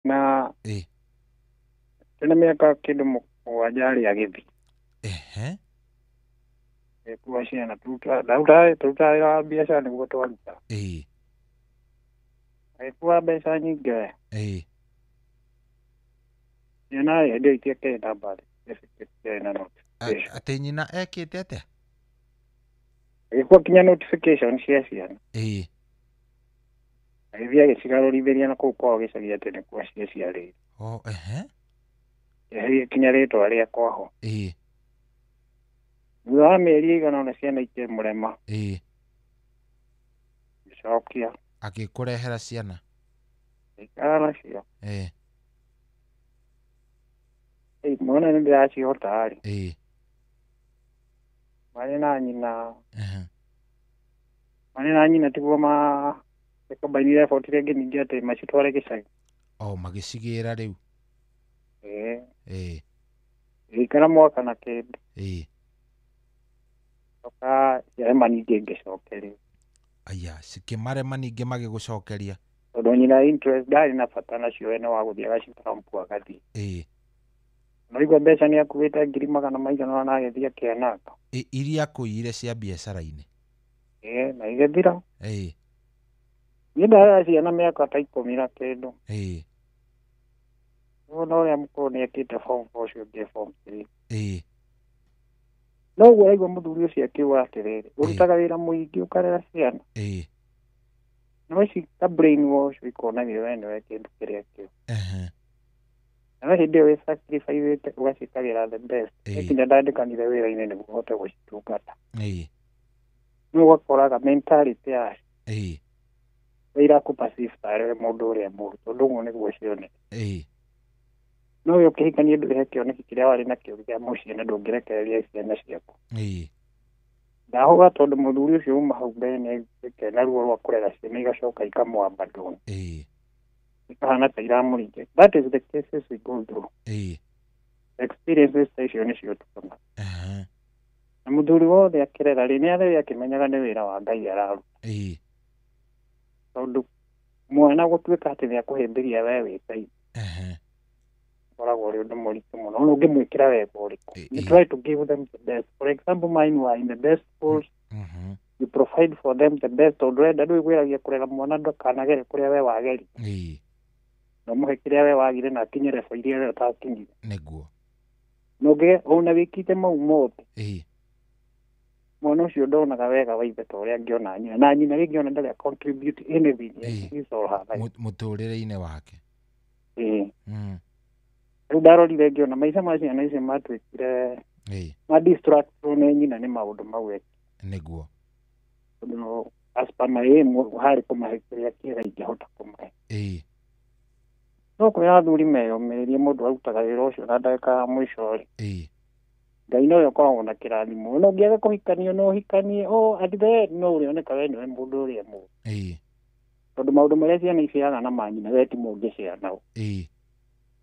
Na Ĩĩ. Ena mĩaka kĩndũ 7 arĩ agĩthiĩ. Ehe. Kuwa ciana tũrutaga wĩra wa biacara nĩguo twaruta. Ĩĩ. Agĩkua mbeca nyingĩ we. Ĩĩ. Ciana hĩndĩ ĩyo itiakĩrĩ na birth certificate, itiarĩ na notification. Atĩ nyina ekĩte atĩa? Agĩkua kinya notification cia ciana. Ĩĩ. Agĩthiĩ agĩcigarũrithĩria na kũu kwao gĩcagi atĩ nĩkuo ciaciarĩire. O ehe. Eherie kinya rĩtwa rĩakwa ho. Ĩĩ. Thutha wa mĩeri ĩigana ũna ciana ikĩmũrema. Ĩĩ. Gĩcokia. Agĩkũrehera ciana. Ikara nacio. Ĩĩ. Ĩĩ, mwana nĩ ndĩracihota rĩ. Ĩĩ. Marĩ na nyina. Ehe. Marĩ na nyina tiguo ma combine effort rĩngĩ ningĩ atĩ macitware gĩcagi. O magĩcigĩra rĩu. Ĩĩ. Ĩĩ. Gĩikara mwaka na kĩndũ. Ĩĩ. Coka yarema ningĩ ngĩcokerio. Aya, cikĩmarema ningĩ magĩgũcokeria. Tondũ nyina interest ndarĩ na bata nacio, we nĩ wa gũthiĩ agacitampu agathiĩ. Ĩĩ. No igua mbeca nĩ akuĩte ngiri magana maigana ũna agĩthiĩ akĩananga. Iria akũiyire cia biacara-inĩ. Ĩĩ, na igĩthira. Ĩĩ. Niĩ ndarera ciana mĩaka ta 10 na kĩndũ. Ĩĩ. Ũyũ ũrĩa mũkũrũ nĩ ekĩte form 4, ũcio ũngĩ form 3. Ĩĩ. No ũguo ũraigua mũthuri ũcio akiuga atĩrĩrĩ, ũrutaga wĩra mũingĩ ũkarera ciana. Ĩĩ. No ici ta brain wash ikonagio we nĩwe kĩndũ kĩrĩa kĩu. Ehe. Na hĩndĩ ĩyo wĩsacrificĩte ũgacikagĩra the best. Ĩĩ. Nginya ndandĩkanire wĩra-inĩ nĩguo hote gũcitungata. Ĩĩ. No ũgakoraga mentality yacio Ĩĩ. ĩrakũ perceive tarĩ we mũndũ ũrĩa mũũru tondũ ũguo nĩguo cioneka. Ĩĩ. No we ũkĩhikania ndũhe kĩoneki kĩrĩa warĩ nakĩo gĩa mũciĩ na ndũngĩrekereria ciana ciaku. Ĩĩ. Ndahũga tondũ mũthuri ũcio uma hau mbere nĩ aiguĩte na ruo rwa kũrera ciana igacoka ikamũ-abandon. Ĩĩ. Ikahana ta iramũringa. That is the cases we go through. Ĩĩ. Experiences ta icio nĩcio tũtũmaga. Ehe. Na mũthuri wothe akĩrera rĩ, nĩ arĩ akĩmenyaga nĩ wĩra wa Ngai araruta. Ĩĩ. Tondũ mwana gũtuĩka atĩ nĩ akũhĩmbĩria we wĩ ta ithe. Ehe. Ũkoragwo ũrĩ ũndũ mũritũ mũno. Ona ũngĩmwĩkĩra wega ũrĩkũ. You try to give them the best. For example, mine were in the best schools. You provide for them the best tondũ wenda ndwĩgwĩragia kũrera mwana ndakanagere kũrĩa we wageria. Ĩĩ. Na ũmũhe kĩrĩa we wagire na akinye level iria we ũtakinyire. Nĩguo. Na ũngĩ ona wĩkĩte mau mothe. Ĩĩ. Mwana ũcio ndonaga wega wa ithe ta ũrĩa angĩona nyina. Na nyina rĩngĩ ona ndarĩ contribute anything in his or her life. Mũtũrĩre-inĩ wake. Ĩĩ. Rĩu ndarorire ngĩona maica ma ciana icio matuĩkire Ĩĩ. ma distractwo nĩ nyina nĩ maũndũ mau eki. Nĩguo. Tondũ as per my aim harĩ kũmahe kĩrĩa kĩega ingĩhota kũmahe. Ĩĩ. No kwĩra athuri meyũmĩrĩrie, mũndũ arutaga wĩra ũcio na ndagĩka ya mũico rĩ. Ĩĩ. Ngai nowe ũkoragwo na kĩrathimo. No ũngĩaga kũhikanio no ũhikanie o at the end no ũrĩoneka we nĩwe mũndũ ũrĩa mũũru. Ĩĩ. Tondũ maũndũ marĩa ciana iceaga na manyina we ti mũngĩcea nao. Ĩĩ.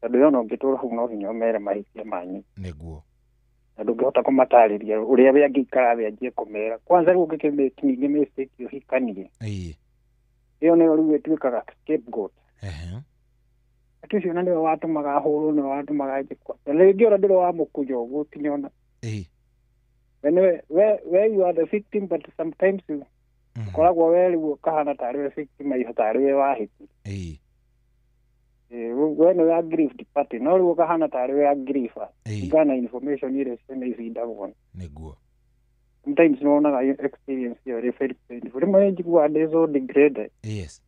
Tondũ we ona ũngĩtũra hau no hinya ũmere mahĩtia manyu. Nĩguo. Na ndũngĩhota kũmatarĩria ũrĩa we angĩikara thĩ anjie kũmera. Kwanza rĩu ũngĩkĩmake ningĩ mistake ũhikanie. Ĩĩ. Ĩyo nĩyo rĩu ĩtuĩkaga scapegoat. Ehe. Atĩ ũcio na nĩwe watũmaga ahũrwo, nĩwe watũmaga njĩkwa. Na rĩngĩ ona ndũrĩ wamũkunya ũguo kinya ona. Ĩĩ. We nĩwe we you are the victim, but sometimes you ũkoragwo we rĩu ũkahana tarĩ we victim aiho tarĩ we wahĩtia. Ĩĩ. We nĩwe aggrieved party no rĩu ũkahana tarĩ we aggriever. Ĩĩ. Kũringana na information iria ciana ibindagwo. Nĩguo. Sometimes nĩwonaga experience ĩyo ĩrĩ very painful. Rĩmwe nĩ njiguaga ndĩ so degraded. Yes.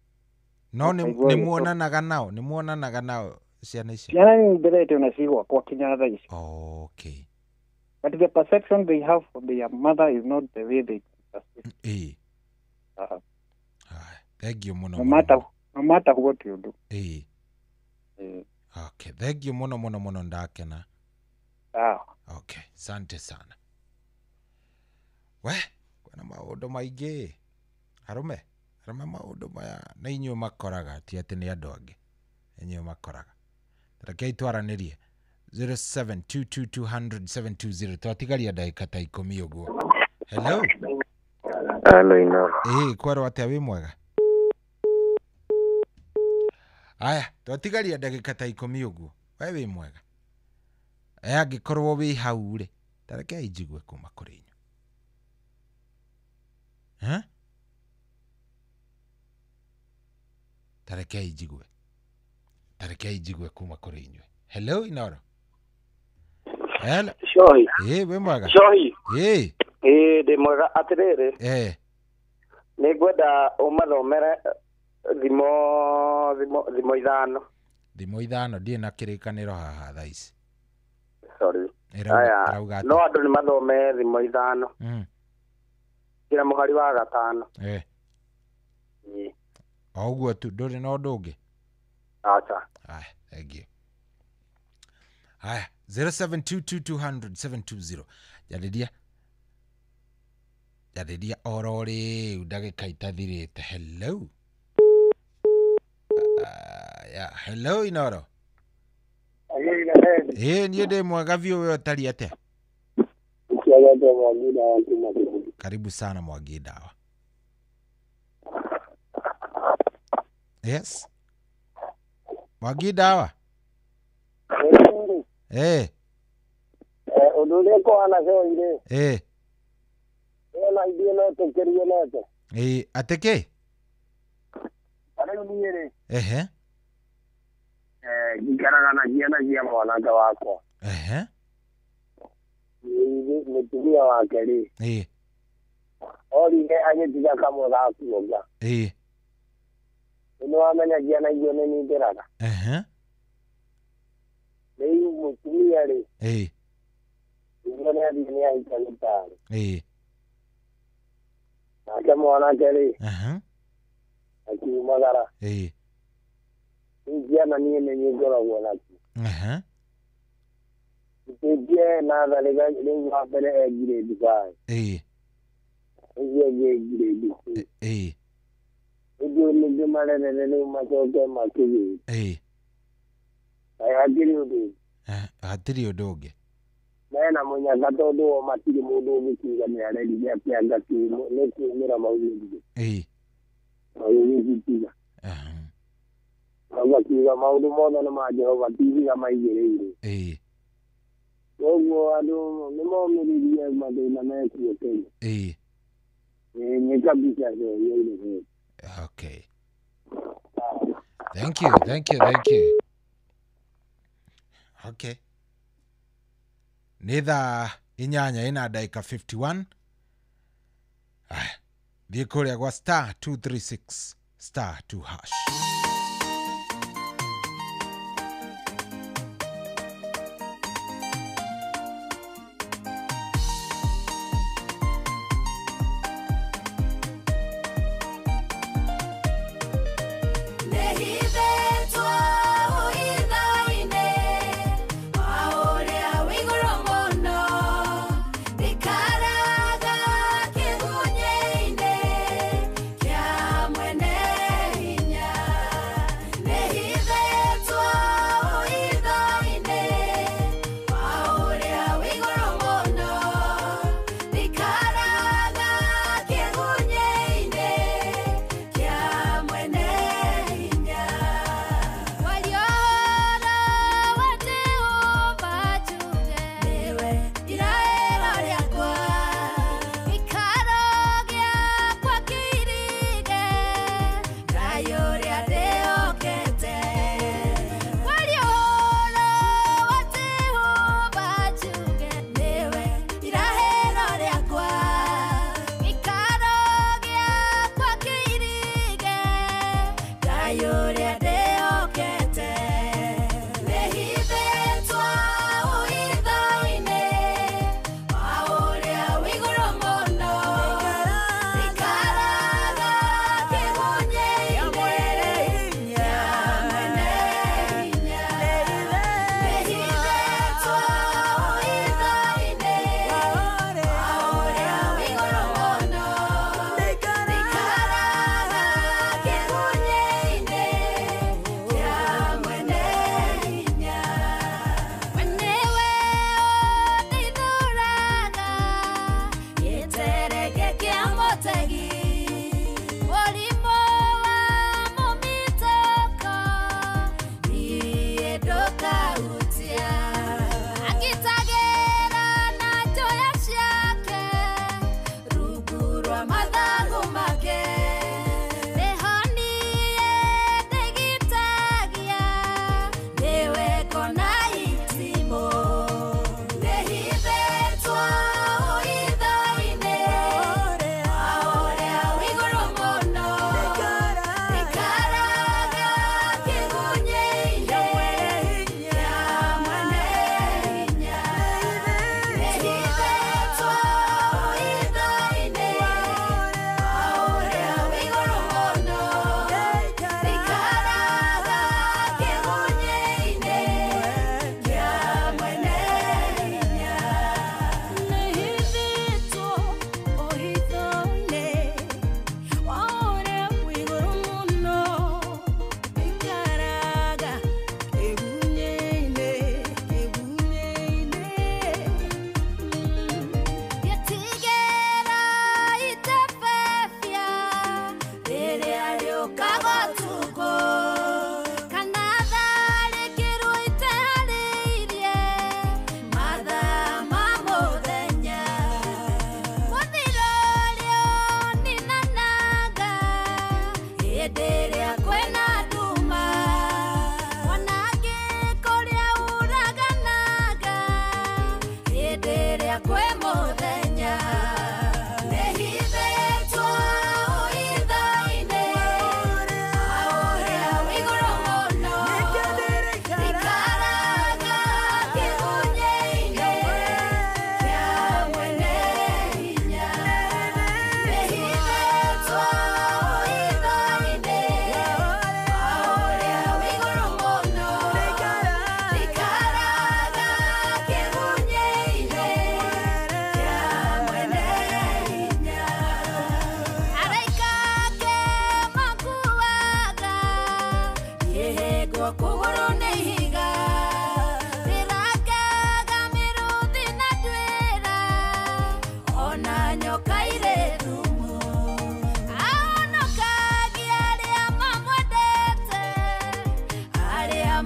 No nĩ Ũkaigua nĩ gĩko. muonanaga nao, nĩ muonanaga nao ciana icio. Ciana nĩ nderete ona ci gwakwa kinya thaa ici. Okay. But the perception they have for their mother is not the way they perceive. Ĩĩ. Thank you mũno No mũno. matter no matter what you do. Ĩĩ. Ĩĩ. Okay. Thank you mũno mũno mũno, ndakena. Sawa. Okay. Asante sana. We, kwĩna maũndũ maingĩ. Arũme, arũme maũndũ maya nĩ inyuĩ makoraga, ti atĩ nĩ andũ angĩ. Nĩ inyuĩ makoraga. Rekei twaranĩrie. 0722200720, twatigaria ndagĩka ta 10 ũguo. Hello. Halo, Inooro. Ĩĩ, kwerwo atĩa, wĩ mwega? Aya twatigaria ndagĩka ta 10 ũguo. We wĩ mwega. Angĩkorwo wĩ hau rĩ, tarekei njigue kuma kũrĩ inyuĩ. Tarekei njigue. Tarekei njigue kuma kũrĩ inyuĩ. Hello Inoro. Hello. Shohi. Wĩ mwega. Shohi. Ndĩ mwega atĩrĩrĩ. Nĩ ngwenda ũmathomere thimo 5. Thimo 5 ndirĩ na kĩrĩkanĩro haha thaa ici. Sorry. Aya, no andũ nĩ mathome thimo 5. Kira mũhari wa 5. O ũguo tu ndũrĩ na ũndũ ũngĩ? Acha. Aya, thank you. Aya, 0722200720. Jarĩria. Jarĩria oro rĩu ndagĩka itathirĩte. Hello. Yeah, hello Inoro. Niĩ ndĩ mwega biũ, we ũtariĩ atĩa? Karibu sana Mwangi Dawa. Yes. Mwangi Dawa. Ũndũ ũrĩa kũhana coire. Ĩno ithuĩ no tũkĩrie nete. Atĩ kĩ? Rĩu niĩ rĩ. Njikaraga na ciana cia mwanake wakwa. Mũtumia wake rĩ. Orire agĩtiga kamwe ga kuonga. Nĩ wamenya ciana icio nĩ ningĩraga. Rĩu mũtumia rĩ. Icio nĩ athiĩ nĩ ahika gĩtarĩ. Nake mwanake rĩ. Akiumagara. Rĩu ciana niĩ nĩ niĩ ngoragwo nacio. Ĩtĩkie natharĩ rĩu wa mbere e grade 5. Ũcio ũngĩ e grade 2. Ũguo nĩ marerere rĩu macoke makĩgĩre. Hatirĩ ũndũ ũngĩ. Hatirĩ ũndũ ũngĩ. Mena mũnyaka tondũ o matirĩ mũndũ ũngĩkiuga nĩ arerire atĩ anga nĩ kumĩra maumĩrire. Magĩgĩcitiga. Magakiuga maũndũ mothe nĩ ma Jehova ti ihiga maigĩrĩire. Koguo andũ nĩ momĩrĩrie mathĩna mekuo Kenya. Nĩ kabisa cio. Okay. Thank you, thank you, thank you. Okay. Nĩ thaa 8 ina ndagĩka 51. Thiĩ kũrĩa gwa star 236 star 2 hash. Yeah.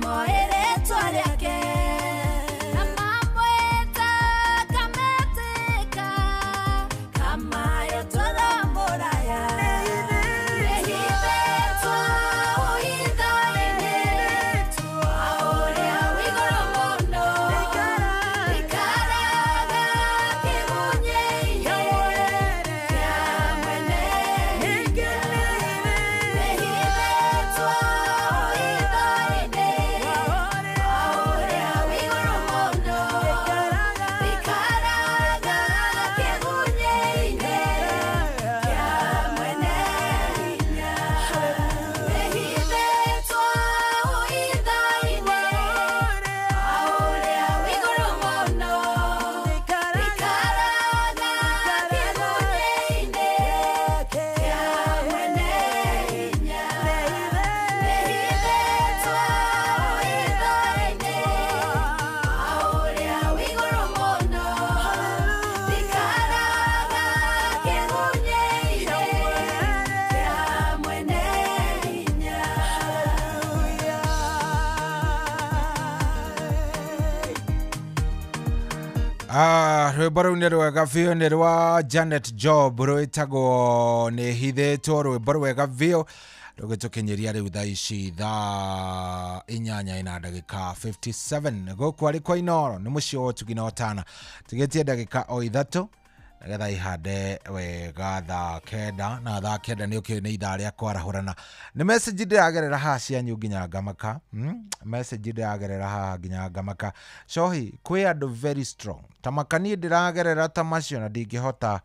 Moĩ rĩtwa rĩake na mamwĩtaga metĩka kamayo toro mũraya nĩhithĩtwo ũhitho-inĩ wa ũrĩa wĩ igũrũ mũno ikaraga kĩgunyĩ-inĩ kĩa mwene hinya nĩhithĩtwo ũhitho-inĩ wa ũrĩa wĩ igũrũ mũno ikaraga kĩgunyĩ-inĩ kĩa mwene hinya nĩhithĩtwo ũhitho-inĩ wa ũrĩa wĩ igũrũ mũno ikaraga kĩgunyĩ-inĩ kĩa mwene hinya nĩhithĩtwo ũhitho-inĩ wa ũrĩa wĩ igũrũ mũno ikaraga kĩgunyĩ-inĩ kĩa mwene hinya. Rwĩmbo rũu nĩ rwega biũ, nĩ rwa Janet Job rwĩtagwo nĩ hithĩtwo, rwĩmbo rwega biũ rũgĩtũkinyĩria rĩu thaa ici thaa 8 na ndagĩka 57. Gũkũ arĩ kwa Inooro nĩ mũciĩ wa ũtugi na ũtana, tigĩtie ndagĩka o 3 nĩgetha ihande wega thaa 9, na thaa 9 nĩ ũkĩũĩ nĩ ithaa rĩa kwarahũrana. Nĩ message ndĩragerera haha cianyu nginya ngamaka, message ndĩragerera haha nginya ngamaka. Cohi, kwĩ andũ very strong ta makaniĩ ndĩragerera ta macio na ndingĩhota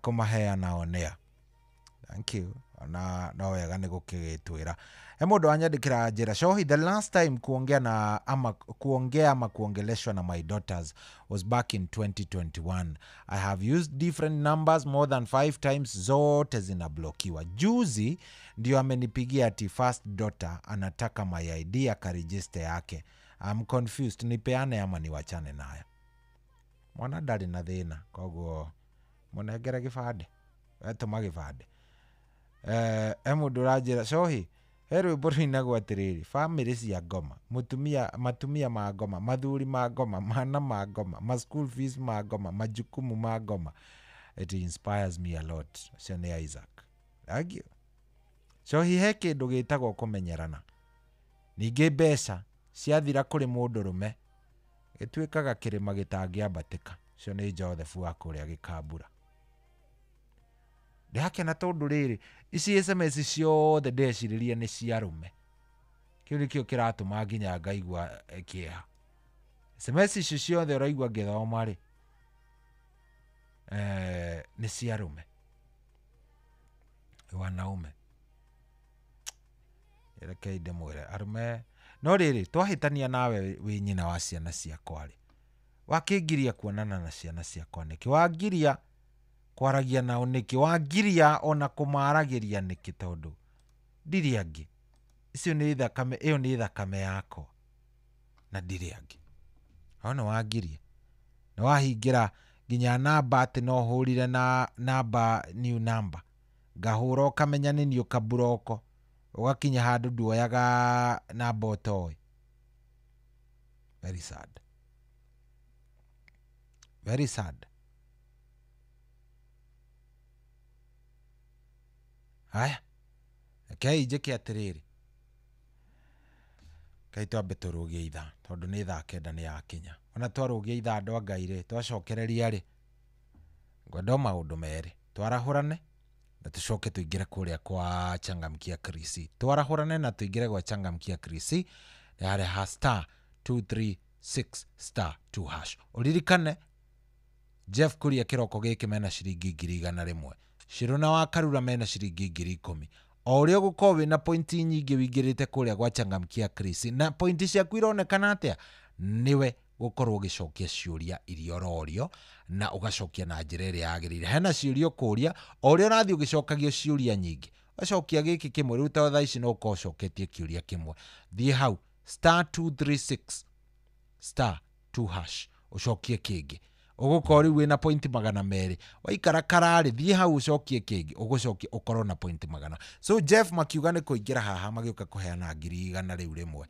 kũmaheana onea. Thank you. Ona no wega nĩ gũkĩgĩtwĩra. He mũndũ wanyandĩkĩra njĩra, Cohi, the last time kuongea na ama kuongea ama kuongeleshwa na my daughters was back in 2021. I have used different numbers more than 5 times, zote zinablokiwa. Juzi ndio amenipigia ati first daughter anataka my ID akaregister yake. I'm confused, nipeane ama niwachane nayo. Mwana ndarĩ na thĩna, koguo mũnengere gĩbandĩ, wetũma gĩbandĩ. He mũndũ ũranjĩra, Cohi, he rwĩmbo rũinagwo atĩrĩrĩ, bamĩrĩ cia ngoma, mũtumia, matumia ma ngoma, mathuri ma ngoma, mana ma ngoma, ma school fees ma ngoma, majukumu ma ngoma. It inspires me a lot. Ũcio nĩ Isaac. Thank you. Cohi, he kĩndũ gĩtagwo kũmenyerana. Ningĩ mbeca ciathira kũrĩ mũndũrũme gĩtuĩkaga kĩrĩma gĩtangĩambatĩka. Ũcio nĩ Joseph wa kũrĩa Gĩkambura. Ndĩrakena tondũ rĩrĩ, ici SMS ciothe ndecirĩria nĩ cia arũme. Kĩu nĩkĩo kĩratũma nginya ngaigua kĩeha. SMS icio ciothe ũraigua ngĩthoma rĩ, nĩ cia arũme, wanaume. Rekei ndĩmwĩre arũme, no rĩrĩ, twahĩtania nawe wĩ nyina wa ciana ciakwa rĩ, wakĩngiria kuonana na ciana ciakwa nĩkĩ? Wangiria kwaragia nao nĩkĩ? Wangiria ona kũmaragĩria nĩkĩ? Tondũ ndirĩ angĩ. Icio nĩ thakame, ĩyo nĩ thakame yakwa na ndirĩ angĩ. Ona wangiria nĩ wahingĩra nginya namba atĩ no hũrire na namba new number, ngahũra ũkamenya nĩ niĩ ũkaburoko, ũgakinya handũ nduoyaga namba ũtoĩ. Very sad. Very sad. Haya, rekei njĩke atĩrĩrĩ, kai twambe tũrũgie ithaa tondũ nĩ thaa 9 nĩ yakinya. Ona twarũgia ithaa andũ a Ngai rĩ, twacokereria rĩ, ngwenda o maũndũ merĩ, twarahũrane na tũcoke tũingĩre kũrĩa kwa Changamkia Krisi. Twarahũrane na tũingĩre gwa Changamkia Krisi nĩ harĩa ha star 236 star 2 hash. Ũririkane Jeff Kuria kĩroko gĩkĩ mena ciringi 100,000, Shiruna wa Karura mena ciringi 10,000. O ũrĩa ũgũkorwo wĩna pointi nyingĩ wĩingĩrĩte kũrĩa gwa Changamkia Krisi, na pointi ciaku ironekana atĩa, nĩwe gũkorwo ũgĩcokia ciũria iria ũrorio na ũgacokia na njĩra ĩrĩa yagĩrĩire. Hena ciũria ũkũria, o ũrĩa ũrathiĩ ũgĩcokagia ciũria nyingĩ, ũgacokia gĩkĩ kĩmwe, rĩu ta thaa ici no ũkorwo ũcoketie kĩũria kĩmwe. Thiĩ hau star 236 star 2 hash ũcokie kĩngĩ, ũgũkorwo rĩu wĩna pointi 200. Waikara kararĩ, thiĩ hau ũcokie kĩngĩ, ũgũcokia ũkorwo na pointi 100. So Jeff makiuga nĩ kũingĩra haha, magĩũka kũheana 100,000 rĩu rĩmwe.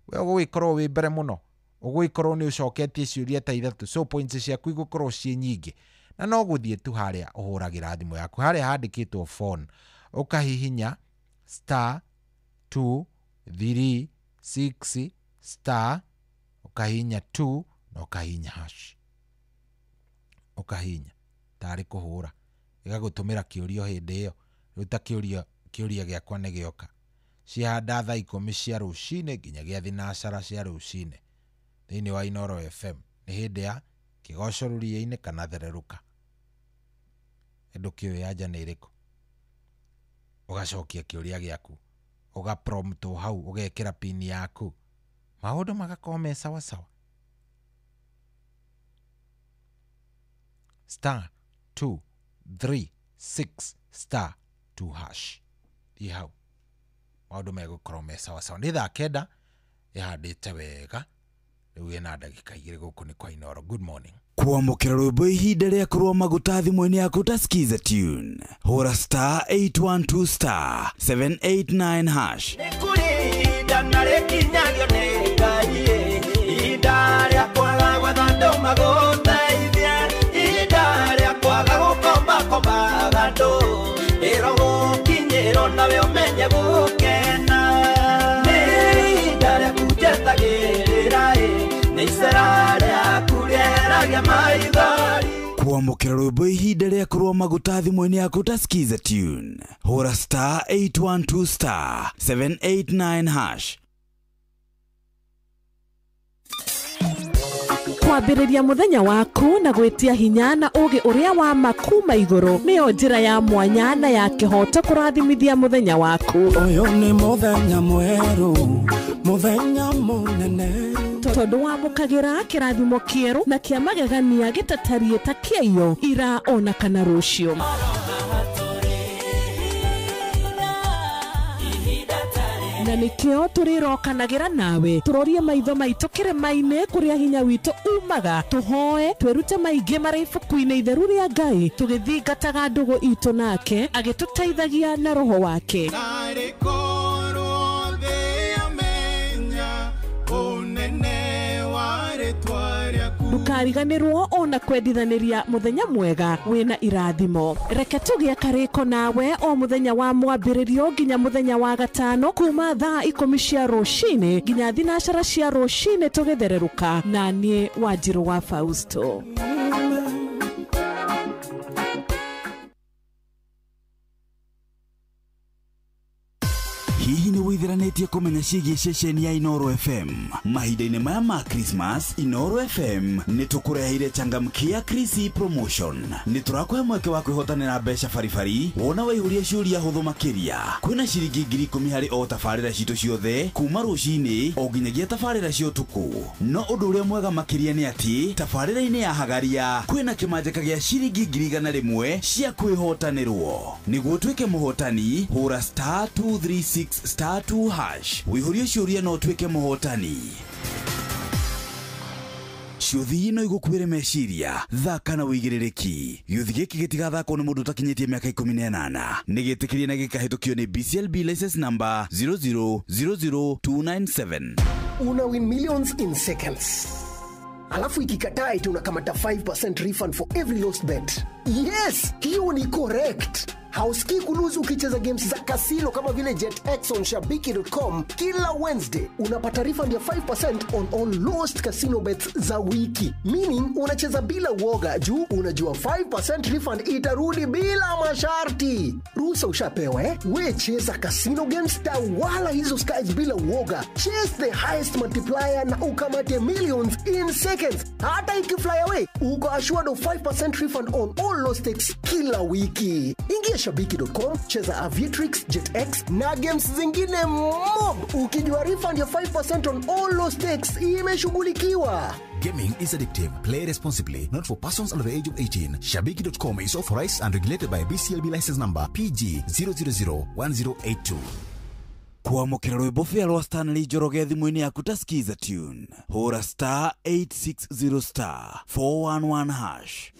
We ũgũgĩkorwo wĩ mbere mũno, ũgũgĩkorwo nĩ ũcoketie ciũria ta ithatũ, so points ciaku igũkorwo ciĩ nyingĩ. Na no gũthiĩ tu harĩa ũhũragĩra thimũ yaku, harĩa handĩkĩtwo phone, ũkahihinya star 2 3 6 star, ũkahihinya 2 na ũkahihinya hash, ũkahihinya tarĩ kũhũra, ĩgagũtũmĩra kĩũria hĩndĩ ĩyo. Rĩu ta kĩũria gĩakwa nĩ gĩoka, cihanda thaa 10 cia rũcinĩ nginyagia thinacara cia rũcinĩ thĩinĩ wa Inooro FM. Nĩ hĩndĩ ya kĩgoco rũriĩ-inĩ kana thererũka. Ndũkĩũĩ anja nĩ ĩrĩkũ, ũgacokia kĩũria gĩaku, ũgapromptwo hau, ũgekĩra pin yaku, maũndũ magakorwo me sawa sawa. Star 2 3 6 star 2 hash. Thiĩ hau, maũndũ megũkorwo me sawa sawa. Nĩ thaa 9 ĩhandĩte wega, rĩu ĩna ndagĩka 2 gũkũ nĩ kwa Inooro. Good morning. Kwamũkĩra rwĩmbo ihinda rĩa kũrũa maguta thimũ-inĩ yaku ta Skiza tune. Hũra star 812 star 789 hash. Nĩ kũrĩ ihinda na rĩkinyagio nĩ Ngai, ihinda rĩa kwaga gwetha andũ magũteithie, ihinda rĩa kwaga gũkombakombaga andũ, ĩrogũkinyĩrwo nawe ũmenye gũkena. Nĩ ihinda rĩaku njetagĩrĩra, nĩ icera rĩaku rĩeragia maithori. Kwamũkĩra rwĩmbo ihinda rĩa kũrũa maguta thimũ-inĩ yaku ta Skiza tune. Hũra star 812 star 789 hash. Kwambĩrĩria mũthenya waku na gwĩtia hinya na ũgĩ ũrĩa wa makuma igũrũ nĩyo njĩra ya mwanya na ya kĩhoto kũrathimithia mũthenya waku. Ũyũ nĩ mũthenya mwerũ, mũthenya mũnene, tondũ wamũkagĩra kĩrathimo kĩerũ na kĩa magegania gĩtatariĩ ta kĩaiyo ira ona kana rũciũ. Na nĩkĩo tũrĩrokanagĩra nawe, tũrorie maitho maitũ kĩrĩma-inĩ kũrĩa hinya witũ umaga, tũhoe twĩrute maingĩ marĩ ibuku-inĩ itheru rĩa Ngai, tũgĩthingataga ndũgũ itũ nake agĩtũteithagia na roho wake. Ndũkariganĩrwo ona kwendithanĩria mũthenya mwega wĩna irathimo. Reke tũgĩe karĩko nawe o mũthenya wa mwambĩrĩrio nginya mũthenya wa gatano kuma thaa 10 cia rũcinĩ nginya 12 cia rũcinĩ tũgĩthererũka na niĩ Wanjirũ wa Fausto. Hihi nĩ wĩthiranĩtie kũmenya ciĩgiĩ ceceni ya Inooro FM? Mahinda-inĩ maya ma Christmas, Inooro FM nĩ tũkũreheire changamkia Chrissy promotion. Nĩ tũrakũhe mweke wa kwĩhotanĩra mbeca baribari wona waihũria ciũria hũthũ makĩria. Kwĩna ciringi 10,000 harĩ o tabarĩra citũ ciothe kuma rũcinĩ o nginyagia tabarĩra cia ũtukũ. No ũndũ ũrĩa mwega makĩria nĩ atĩ tabarĩra-inĩ ya Hagaria kwĩna kĩmanjĩka gĩa ciringi 100,000 cia kwĩhotanĩrwo. Nĩguo ũtuĩke mũhotani, hũra star 236 star 2 hash. Wĩihũrie ciũria no ũtuĩke mũhotani. Ciũthi ino igũkuĩre meciria, thaka na wĩigĩrĩrĩki. Gĩũthi gĩkĩ gĩtigathakwo nĩ mũndũ ũtakinyĩtie mĩaka 18. Nĩ gĩtĩkĩrie na gĩkahĩtũkio nĩ BCLB license number 0000297. Una win millions in seconds. Alafu ikikataa eti unakamata 5% refund for every lost bet. Yes, hiyo ni correct. Hausikii kuluzu ukicheza games za kasino kama vile JetX on shabiki.com kila Wednesday. Unapata refund ya 5% on all lost casino bets za wiki. Meaning unacheza bila uoga juu unajua 5% refund itarudi bila masharti. Ruhusa ushapewa eh? We cheza casino games, tawala hizo skies bila uoga. Chase the highest multiplier na ukamate millions in seconds. Hata ikifly away, uko assured of 5% refund on all lost stakes kila wiki. Ingia shabiki.com, cheza Aviatrix, JetX na games zingine mob. Ukijua refund ya 5% on all lost stakes imeshughulikiwa. Gaming is addictive. Play responsibly. Not for persons under the age of 18. Shabiki.com is authorized and regulated by BCLB license number PG 0001082. Kwamũkĩra rwĩmbo bĩa rwa Stanley Njoroge thimũ-inĩ yaku ta Skiza tune. Hũra star 860 star 411 hash.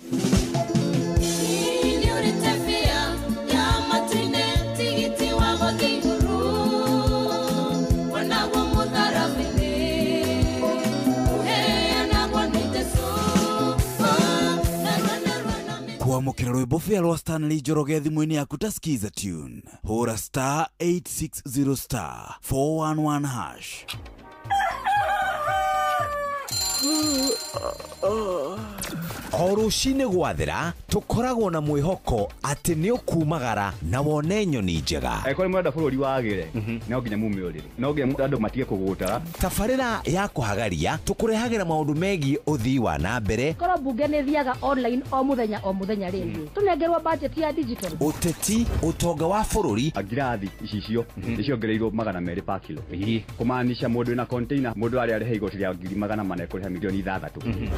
Kwamũkĩra rwĩmbo bĩa rwa Stanley Njoroge thimũ-inĩ yaku ta Skiza Tune. Hũra star 860 star 411 hash. O rũcinĩ gwathera tũkoragwo na mwĩhoko atĩ nĩ ũkumagara na wone nyoni njega. Angĩkorwo nĩ mũrenda bũrũri wagĩre, no nginya mume ũrĩrĩ, no nginya andũ matige kũgũtara. Tabarĩra ya kũhagaria tũkũrehagĩra maũndũ megiĩ ũthii wa na mbere. Korwo bunge nĩ thiaga online o mũthenya rĩ, tũnengerwo budget ya digital. Ũteti, ũtonga wa bũrũri. Ngirathi icicio nĩciongereirwo 200 per kilo, kũmaanisha mũndũ wĩna container mũndũ arĩa arĩha igoti rĩa 400,000 kũrĩha milioni 6.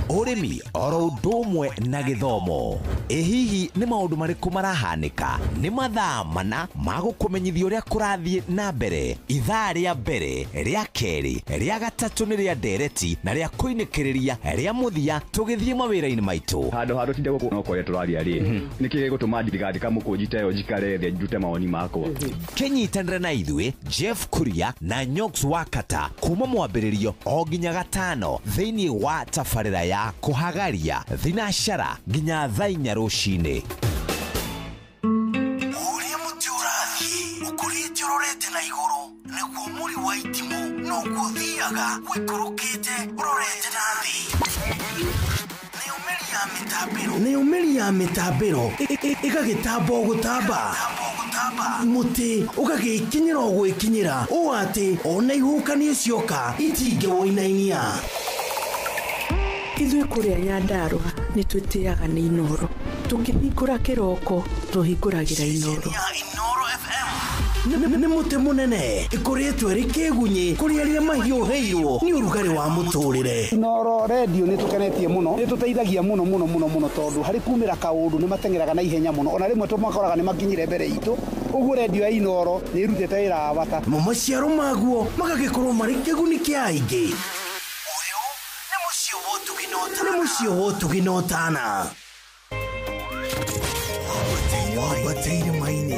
Ũrĩmi oro ũndũ ũmwe na gĩthomo. Ĩ hihi nĩ maũndũ marĩkũ marahanĩka? Nĩ mathaa mana ma gũkũmenyithia ũrĩa kũrathiĩ na mbere. Ithaa rĩa mbere, rĩa kerĩ, rĩa gatatũ nĩ rĩa ndereti na rĩa kũinĩkĩrĩria rĩa mũthia tũgĩthiĩ mawĩra-inĩ maitũ. Handũ ha tũtinde gũkũ no kũrĩa tũraria rĩ, nĩkĩ gĩgũtũma ndigandĩka mũkũnji ta ĩyo njikare thĩ ndute mawoni makwa. Kĩnyitanĩre na ithuĩ Jeff Kuria na Nyox Wakata kuma mwambĩrĩrio o nginya gatano thĩinĩ wa tabarĩra ya kũhagaria thinashara nginya thaa inya rũcinĩ. Ũrĩa mũtĩ ũrathiĩ ũkũrĩte ũrorete na igũrũ nĩguo mũri wa itimũ noguo ũthiaga ũikũrũkĩte ũrorete na thĩ. Nayo mĩri ya mĩtambĩro ĩgagĩtamba o gũtamba, mũtĩ ũgagĩkinyĩra o gwĩkinyĩra ũũ atĩ ona ihuhũkanio cioka itingĩwũinainia. Ithuĩ kũrĩa Nyandarũa nĩ twĩtĩaga nĩ Inooro. Tũkĩhingũra kĩroko tũhingũragĩra Inooro. Nĩ mũtĩ mũnene ĩkũrĩtwo ĩrĩ kĩgunyĩ kũrĩ arĩa mahiũhĩirwo nĩ ũrugarĩ wa mũtũrĩre. Inooro redio nĩ tũkenetie mũno, nĩ tũteithagia mũno mũno mũno mũno tondũ harĩ kumĩra kaũndũ nĩ mateng'eraga na ihenya mũno, ona rĩmwe tũmakoraga nĩ makinyire mbere itũ. Ũguo redio ya Inooro nĩ ĩrutĩte wĩra wa bata. Namo maciaro maguo magagĩkorwo marĩ kĩguni kĩa aingĩ. Nĩ mũciĩ wa ũtugi na ũtana. Wambatĩire maini.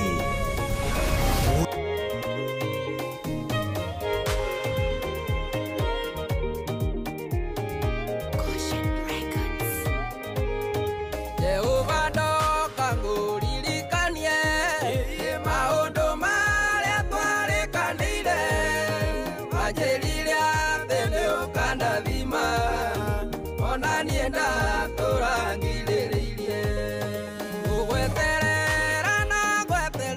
Jehova ndoka ngũririkanie maũndũ marĩa twarĩkanĩire, wanjĩrire atĩ nĩ ũkandathima ona niĩ ndatũra ngirĩrĩirie. Ngũgweterera na ngweterera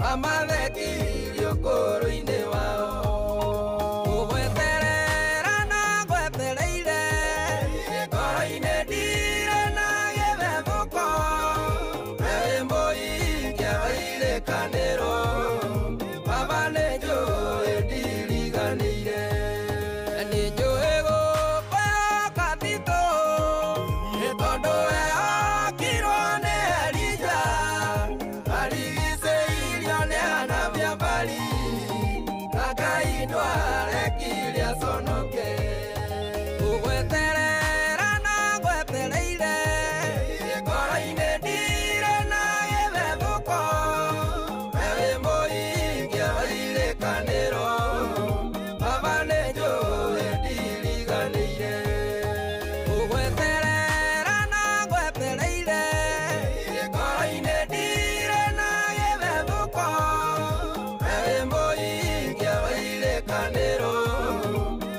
Wamathekirie ũkũrũ-inĩ wao. Gũgweterera na ngwetereire, ngoro-inĩ ndirĩ na gĩthethũko. We wĩ mũikia wa irĩkanĩro, Baba nĩnjũĩ ndiriganĩire. Nĩnjũĩ gũkwĩhoka Tito, nĩ tondũ wehokirwo nĩ Elija. Arigicĩirio nĩ anabii a Baali, na Ngai ndwarekire aconoke. Gũgweterera na ngwetereire, ngoro-inĩ ndirĩ na gĩthethũko. We wĩ mũikia wa irĩkanĩro, Baba nĩnjũĩ ndiriganĩire. Gũgweterera na ngwetereire, ngoro-inĩ ndirĩ na gĩthethũko. We wĩ mũikia wa irĩkanĩro,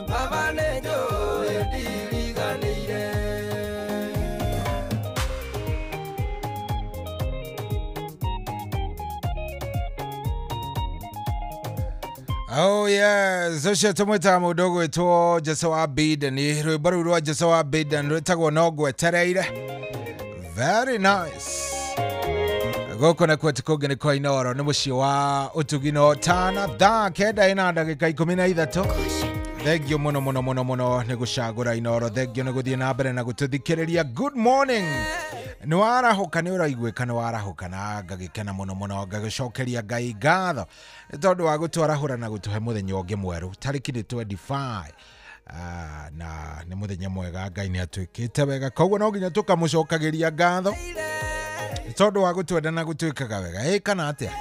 Baba nĩnjũĩ ndiriganĩire. Oh yes, ũcio tũmwĩtaga mũndũ ũgwĩtwo Jesse wa Biden. Rwĩmbo rũu rwa Jesse wa Biden rwĩtagwo no ngwetereire. Very nice. Gũkũ nakuo ti kũngĩ nĩ kwa Inooro, nĩ mũciĩ wa ũtugi na ũtana. Thaa 9 ĩna ndagĩka 13. Thengio mũno mũno mũno mũno nĩ gũcagũra Inooro. Thengio nĩ gũthiĩ na mbere na gũtũthikĩrĩria. Good morning. Nĩ warahũka, nĩ ũraiguĩka, nĩ warahũka, na ngagĩkena mũno mũno, ngagĩcokeria Ngai ngatho nĩ tondũ wa gũtwarahũra na gũtũhe mũthenya ũngĩ mwerũ. Tarĩki nĩ 25. Na nĩ mũthenya mwega, Ngai nĩ atwĩkĩte wega, koguo no nginya tũkamũcokagĩria ngatho nĩ tondũ wa gũtwenda na gũtwĩkaga wega. Ĩ kana atĩa?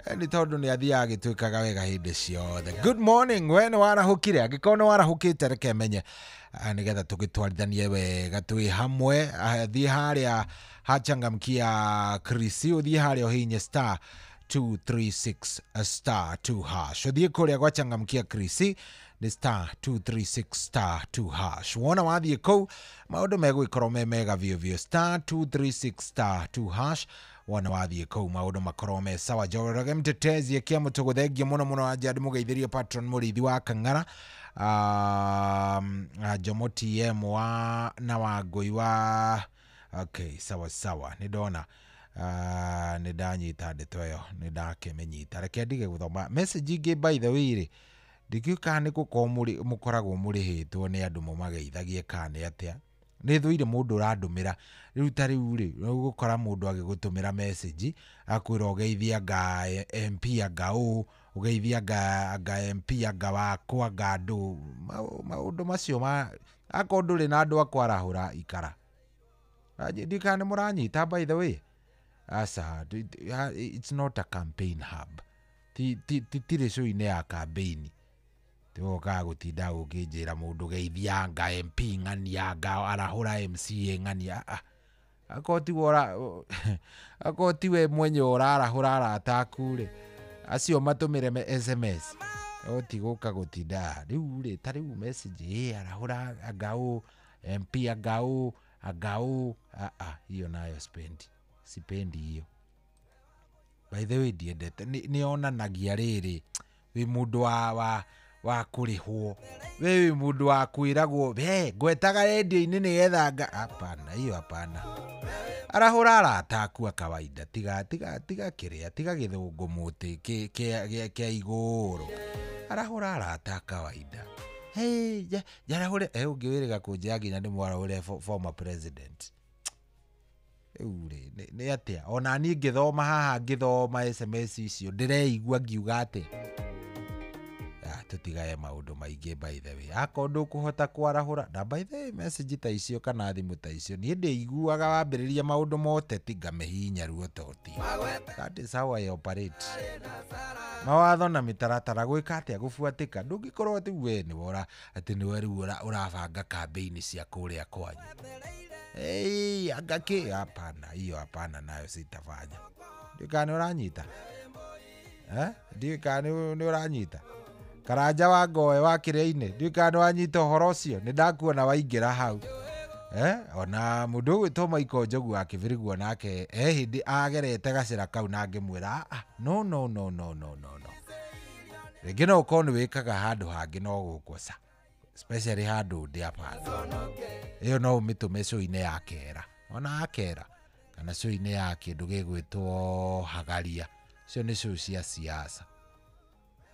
Nĩ tondũ nĩ athiaga agĩtwĩkaga wega hĩndĩ ciothe. Good morning. We nĩ warahũkire? Angĩkorwo nĩ warahũkĩte, reke menye, nĩgetha tũgĩtwarithanie wega twĩ hamwe. Thiĩ harĩa hachangamkia Krisi, ũthiĩ harĩa ũhihinye star 236 star 2 hash. Ũthiĩ kũrĩa gwa changamkia Krisi nĩ star 236 star 2 hash. Wona wathiĩ kũu maũndũ megũgĩkorwo me mega biũ biũ. Star 236 star 2 hash. Wona wathiĩ kũu maũndũ makorwo me sawa. Njoroge Mtetezi kia mũtũgũ, thengio mũno mũno. Anja ndĩmũgeithĩrie patron mũrĩithi wa Kang'ara, Jomo TM wa na Wangũi wa okay, sawa sawa, nĩ ndona nĩ ndanyita ndeto ĩyo, nĩ ndakĩmĩnyita. Reke ndige gũthoma message ingĩ. By the way rĩ, ndikĩũĩ kana nĩ gũkorwo mũkoragwo mũrĩhĩtwo nĩ andũ mũmageithagie kana nĩ atĩa. Nĩ thũire mũndũ ũrandũmĩra rĩu. Ta rĩu rĩ, ũgũkora mũndũ agĩgũtũmĩra message akwĩra ũgeithie anga MP, anga ũũ, ũgeithie anga MP, anga wakwa, anga andũ. Maũndũ macio ma akorwo ndũrĩ na andũ a kwarahũra, ikara. Ndikana nĩ mũranyita. By the way, aca, it's not a campaign hub. Tirĩ show-inĩ ya campaign tigokaga gũtinda ũkĩnjĩra mũndũ geithia anga MP ng'ania, anga arahũra MCA ng'ania. Akorwo tiwe, akorwo tiwe mwenye ũrarahũra arata aku rĩ, acio matũmĩre SMS, no ti gũka gũtinda rĩu rĩ. Ta rĩu message ĩ arahũra anga ũ MP, anga ũ, anga ũ, hiyo nayo sipendi, sipendi hiyo. By the way, ndiendete. Nĩ yonanagia rĩrĩ wĩ mũndũ wa kũrĩhwo, we wĩ mũndũ wa kwĩragwo we ngwetaga rendio-inĩ nĩgetha nga. Hapana, hiyo hapana. Arahũra arata aku a kawaida. Tiga tiga tiga kĩrĩa, tiga gĩthũngũ mũtĩ kĩa igũrũ. Arahũra arata a kawaida. Hey, njarahũre ũngĩ wĩrĩga kũnjĩra nginya ndĩmwarahũre former president. Rĩu rĩ, nĩ atĩa? Ona niĩ ngĩthoma haha, ngĩthoma SMS icio, ndĩreigua ngiuga atĩa? Tũtigae maũndũ maingĩ. By the way, akorwo ndũkũhota kwarahũra na by the way, message ta icio kana thimũ ta icio, niĩ ndĩiguaga wambĩrĩria maũndũ ma ũteti ngamĩhihinya ruo toti. That is how I operate. Mawatho na mĩtaratara gwĩka atĩa? Gũbuatĩka. Ndũngĩkorwo atĩ we nĩwe ũra atĩ nĩwe rĩu ũrabanga campaign cia kũrĩa kwanyu. Hey, anga kĩ? Hapana, hiyo hapana, nayo sitafanya. Ndiũĩ kana nĩ ũranyita, eh? Ndiũĩ kana nĩ ũranyita. Karanja wa Ngoe wa Kĩrĩa-inĩ, ndiũĩ kana nĩ wanyita ũhoro ũcio. Nĩ ndakuona waingĩra hau. Ona mũndũ ũgwĩtwo Michael Njogu wa Kĩbĩrĩguo nake hĩndĩ agerete gacĩra kau na ngĩmwĩra no no no no no no no. Rĩngĩ no ũkorwo nĩ wĩkaga handũ hangĩ no gũkũ ca. Especially handũ ndĩ hapana. Ĩyo no ũmĩtũme cũinĩ ya kera. Ona akera kana cũinĩ ya kĩndũ gĩgwĩtwo hagaria. Cio nĩ cũi cia siasa.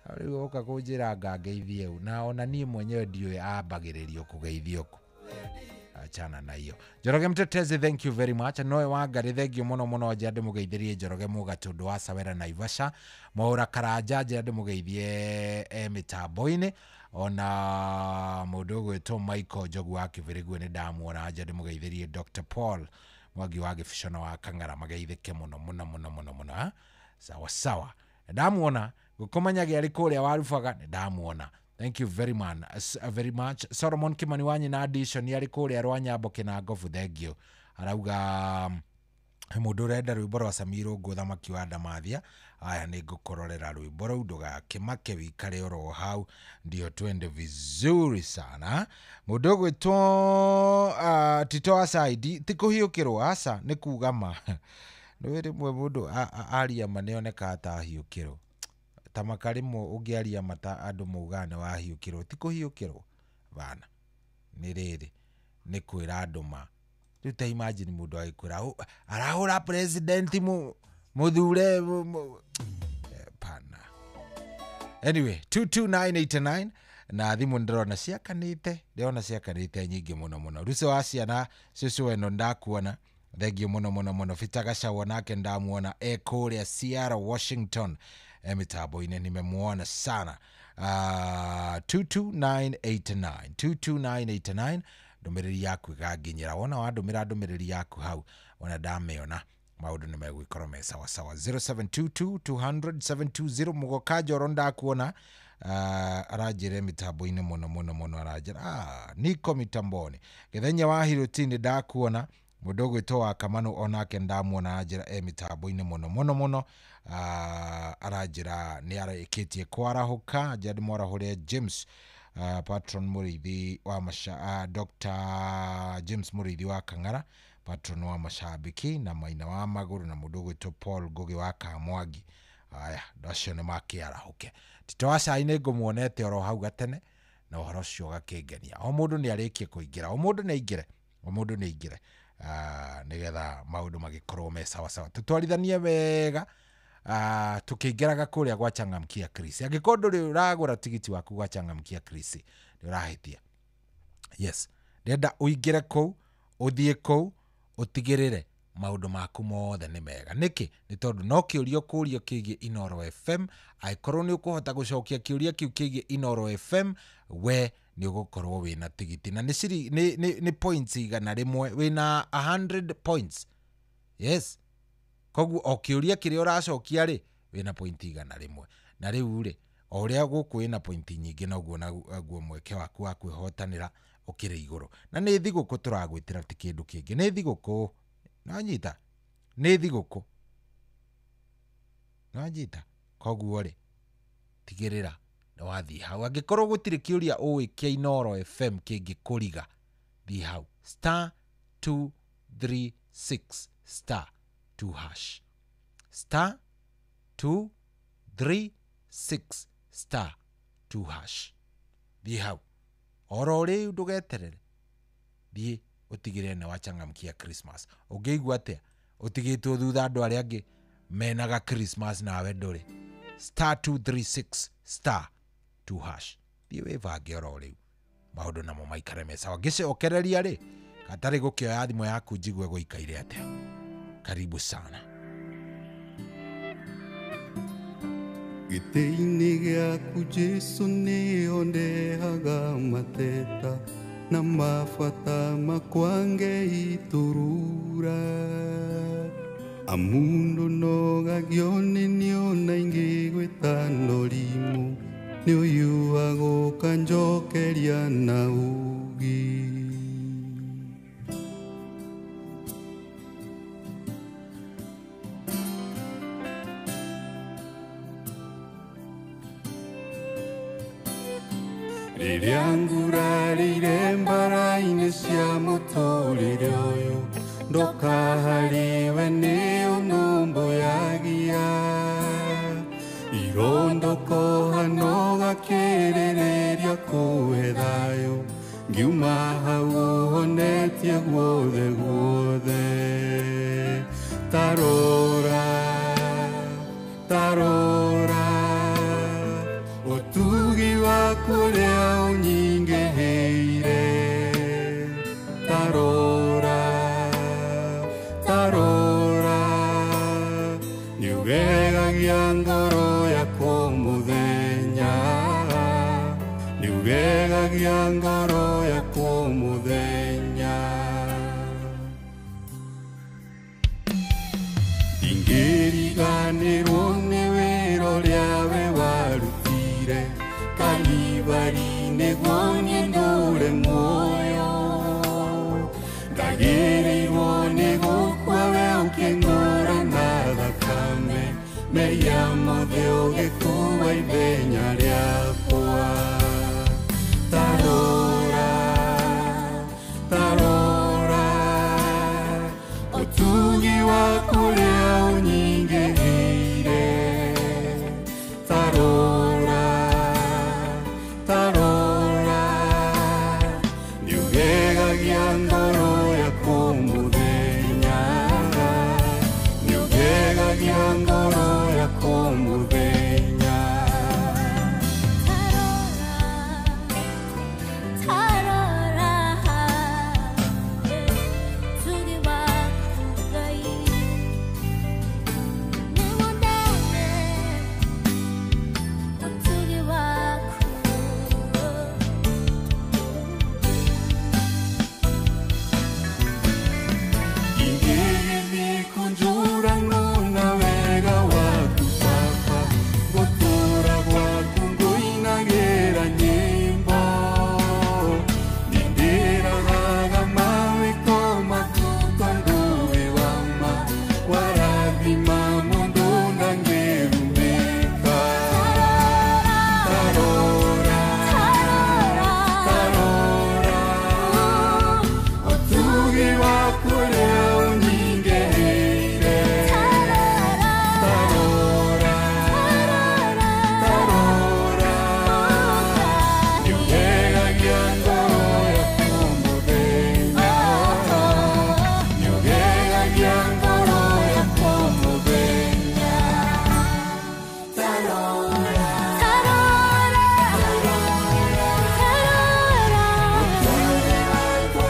Rĩu ũka kũnjĩra ngangeithie ũ na ona niĩ mwenyewe ndiũĩ ambagĩrĩrio kũgeithio kũ. Achana na hiyo. Njoroge Mtetezi, thank you very much. Noe Wangari, thank you muno muno. Nje ndĩmũgeithĩrie Njoroge Mũgatũndũ wa Sawera Naivasha. Mwaũra Karanja, nje ndĩmũgeithie mĩtambo-inĩ. Ona mũndũ ũgwĩtwo Michael Njogu wa Kĩbĩrĩguo nĩ ndamuona, nje ndĩmũgeithĩrie Dr. Paul Mwangi wa Gĩbicono wa Kang'ara, mageithĩke mũno mũno mũno mũno mũno. Sawa sawa. Ndamuona gũkũmanyagia arĩ kũrĩa warubaga, nĩ ndamuona. Thank you very much, very much. Solomon Kimani wa nyina Addition arĩ kũrĩa Rwanyambo Kĩnangobu, thank you. Arauga mũndũ ũrenda rwĩmbo rwa Samiro Ngũ thamaki wa Ndamathia. Aya nĩ ngũkũrorera rwĩmbo rũu, ndũgakĩmake wikare oro hau ndio twende vizuri sana. Mũndũ ũgwĩtwo Tito Asaidi, ti kũhiũkĩrwo aca nĩ kuga ma. Nĩ rĩmwe mũndũ aria ma nĩonekaga ta ahiũkĩrwo. Ta makarĩmwe ũngĩaria mata andũ maugaga nĩ wahiũkĩrwo, ti kũhiũkĩrwo bana, nĩ rĩrĩ nĩ kwĩra andũ ma. Rĩu ta imagine mũndũ agĩkwĩra arahũra president mũthure pana. Anyway, 22989 na thimũ ndĩrona ciakanĩte, ndĩrona ciakanĩte nyingĩ mũno mũno. Rucio wa ciana cũcũ weno ndakuona, thank you mũno mũno mũno. Peter Gachagua nake ndamuona e kũrĩa Seattle, Washington, mitambo-inĩ nimemuona sana. 22989 22989 ndũmĩrĩri yaku ĩganginyĩra. Wona wandũmĩra ndũmĩrĩri yaku hau ona ndamĩona maũndũ nĩ megũikorwo me sawa sawa. 0722 200 720 Mũgoka Njoro ndakuona, aranjĩre mitambo-inĩ mũno mũno mũno, aranjĩra niko mitamboni. Gĩthenya wa Hirutini ndakuona, mũndũ ũgwĩtwo wa Kamanu onake ndamuona, aranjĩra mitambo-inĩ mũno mũno mũno. Aranjĩra nĩ arĩkĩtie kwarahũka. Njĩra ndĩmwarahũre James patron Mũrĩithi wa Dr. James Mũrĩithi wa Kang'ara, patron wa mashabiki na maina wa magũrũ, na mũndũ ũgwĩtwo Paul Ngugi wa Kamwangi. Aya andũ acio nĩ makĩarahũke. Tito wa Cai nĩ ngũmuonete oro hau gatene na ũhoro ũcio ũgakĩngenia. O mũndũ nĩ arĩkie kũingĩra, o mũndũ nĩ aingĩre, o mũndũ nĩ aingĩre, nĩgetha maũndũ magĩkorwo me sawa sawa. Tũtwarithanie wega tukĩingĩraga kũrĩa gwa Changamkia Chris. Angĩkorwo ndũrĩ ũragũra tigiti waku gwa Changamkia Chris, nĩ ũrahĩtia. Yes, ndĩrenda ũingĩre kũu, ũthiĩ kũu, ũtigĩrĩre maũndũ maku mothe nĩ mega. Nĩkĩ? Nĩ tondũ no kĩũria kũrio kĩgiĩ Inooro FM. Angĩkorwo nĩ ũkũhota gũcokia kĩũria kĩu kĩgiĩ Inooro FM, we nĩ ũgũkorwo wĩna tigiti na nĩ points 100, wĩna 100 points. Yes, koguo o kĩũria kĩrĩa ũracokia rĩ wĩna point 100. Na rĩu rĩ o ũrĩa gũkũ wĩna point nyingĩ noguo naguo mweke waku wa kwĩhotanĩra ũkĩrĩ igũrũ. Na nĩ thigũkũ tũragwĩtĩra, ti kĩndũ kĩngĩ, nĩ thigũkũ. Nanyita nĩ thigũkũ, nanyita. Koguo rĩ tigĩrĩra nĩ wathiĩ hau. Angĩkorwo gũtirĩ kĩũria ũĩ kĩa Inooro FM kĩngĩkũriga, thiĩ hau star 236 star 2 hash, star 236 star 2 hash. Thiĩ hau oro rĩu, ndũgeterere, thiĩ ũtigĩrĩre nĩ wachangamkia Christmas. Ũngĩigua atĩa ũtigĩtwo thutha andũ arĩa angĩ menaga Christmas nawe ndũrĩ? Star 236 star 2 hash. Thiĩ wĩbange oro rĩu, maũndũ namo maikare me sawa. Ngĩcokereria rĩ gatarĩ gũkĩoya thimũ yaku njigue gũikaire atĩa. Karibu sana. Gĩtĩ-inĩ gĩaku Jesũ nĩho ndehaga mateta na mabata makwa ngeiturura. Amundu nogagio nĩ niona ingĩgwĩta norimũ, nĩ ũyũ agũka njokeria na ũũgĩ. Rĩrĩa ngurarĩtio Nĩnjikarĩire mbara-inĩ cia mũtũrĩre ũyũ ndũkahariwe nĩ ũnũmbũyagia irondokoha no gakĩrĩrĩria kũhe thayũ ngiuma hau ũhonetie guothe guothe tarora tarora ũtugi waku ũrĩa ũnyingĩhĩire tarora tarora nĩũgegagia ngoro yakwa mũthenya nĩũgegagia ngoro yakwa mũthenya ndingĩriganĩrwo nĩ wĩra ũrĩa we warutire Kalibari nĩguo niĩ ndũre muoyo ndagĩrĩirwo nĩ gũkua we ũkĩngũra na thakame mehia mothe ũgĩkua ithenya rĩakwa tarora tarora ũtugi waku ũrĩa ũnyingĩhĩire tarora tarora nĩũgegagia ngoro yakwa mũthenya nĩũgegagia ngoro yakwa mũthenya tarora ũtugi waku Ngai nĩwonene ũtugi waku Ingĩgĩthiĩ kũnjũragwo na wega waku Baba gũtũũra gwaku ngũinagĩra nyĩmbo nĩndĩragaga mawĩko maku tondũ wĩ wa ma warathima mũndũ ndangĩrumĩka tarora tarora ũtugi waku ũrĩa ũnyingĩhĩire tarora tarora nĩũgegagia ngoro yakwa mũthenya nĩũgegagia ngoro yakwa mũthenya tarora tarora tarora ũtugi waku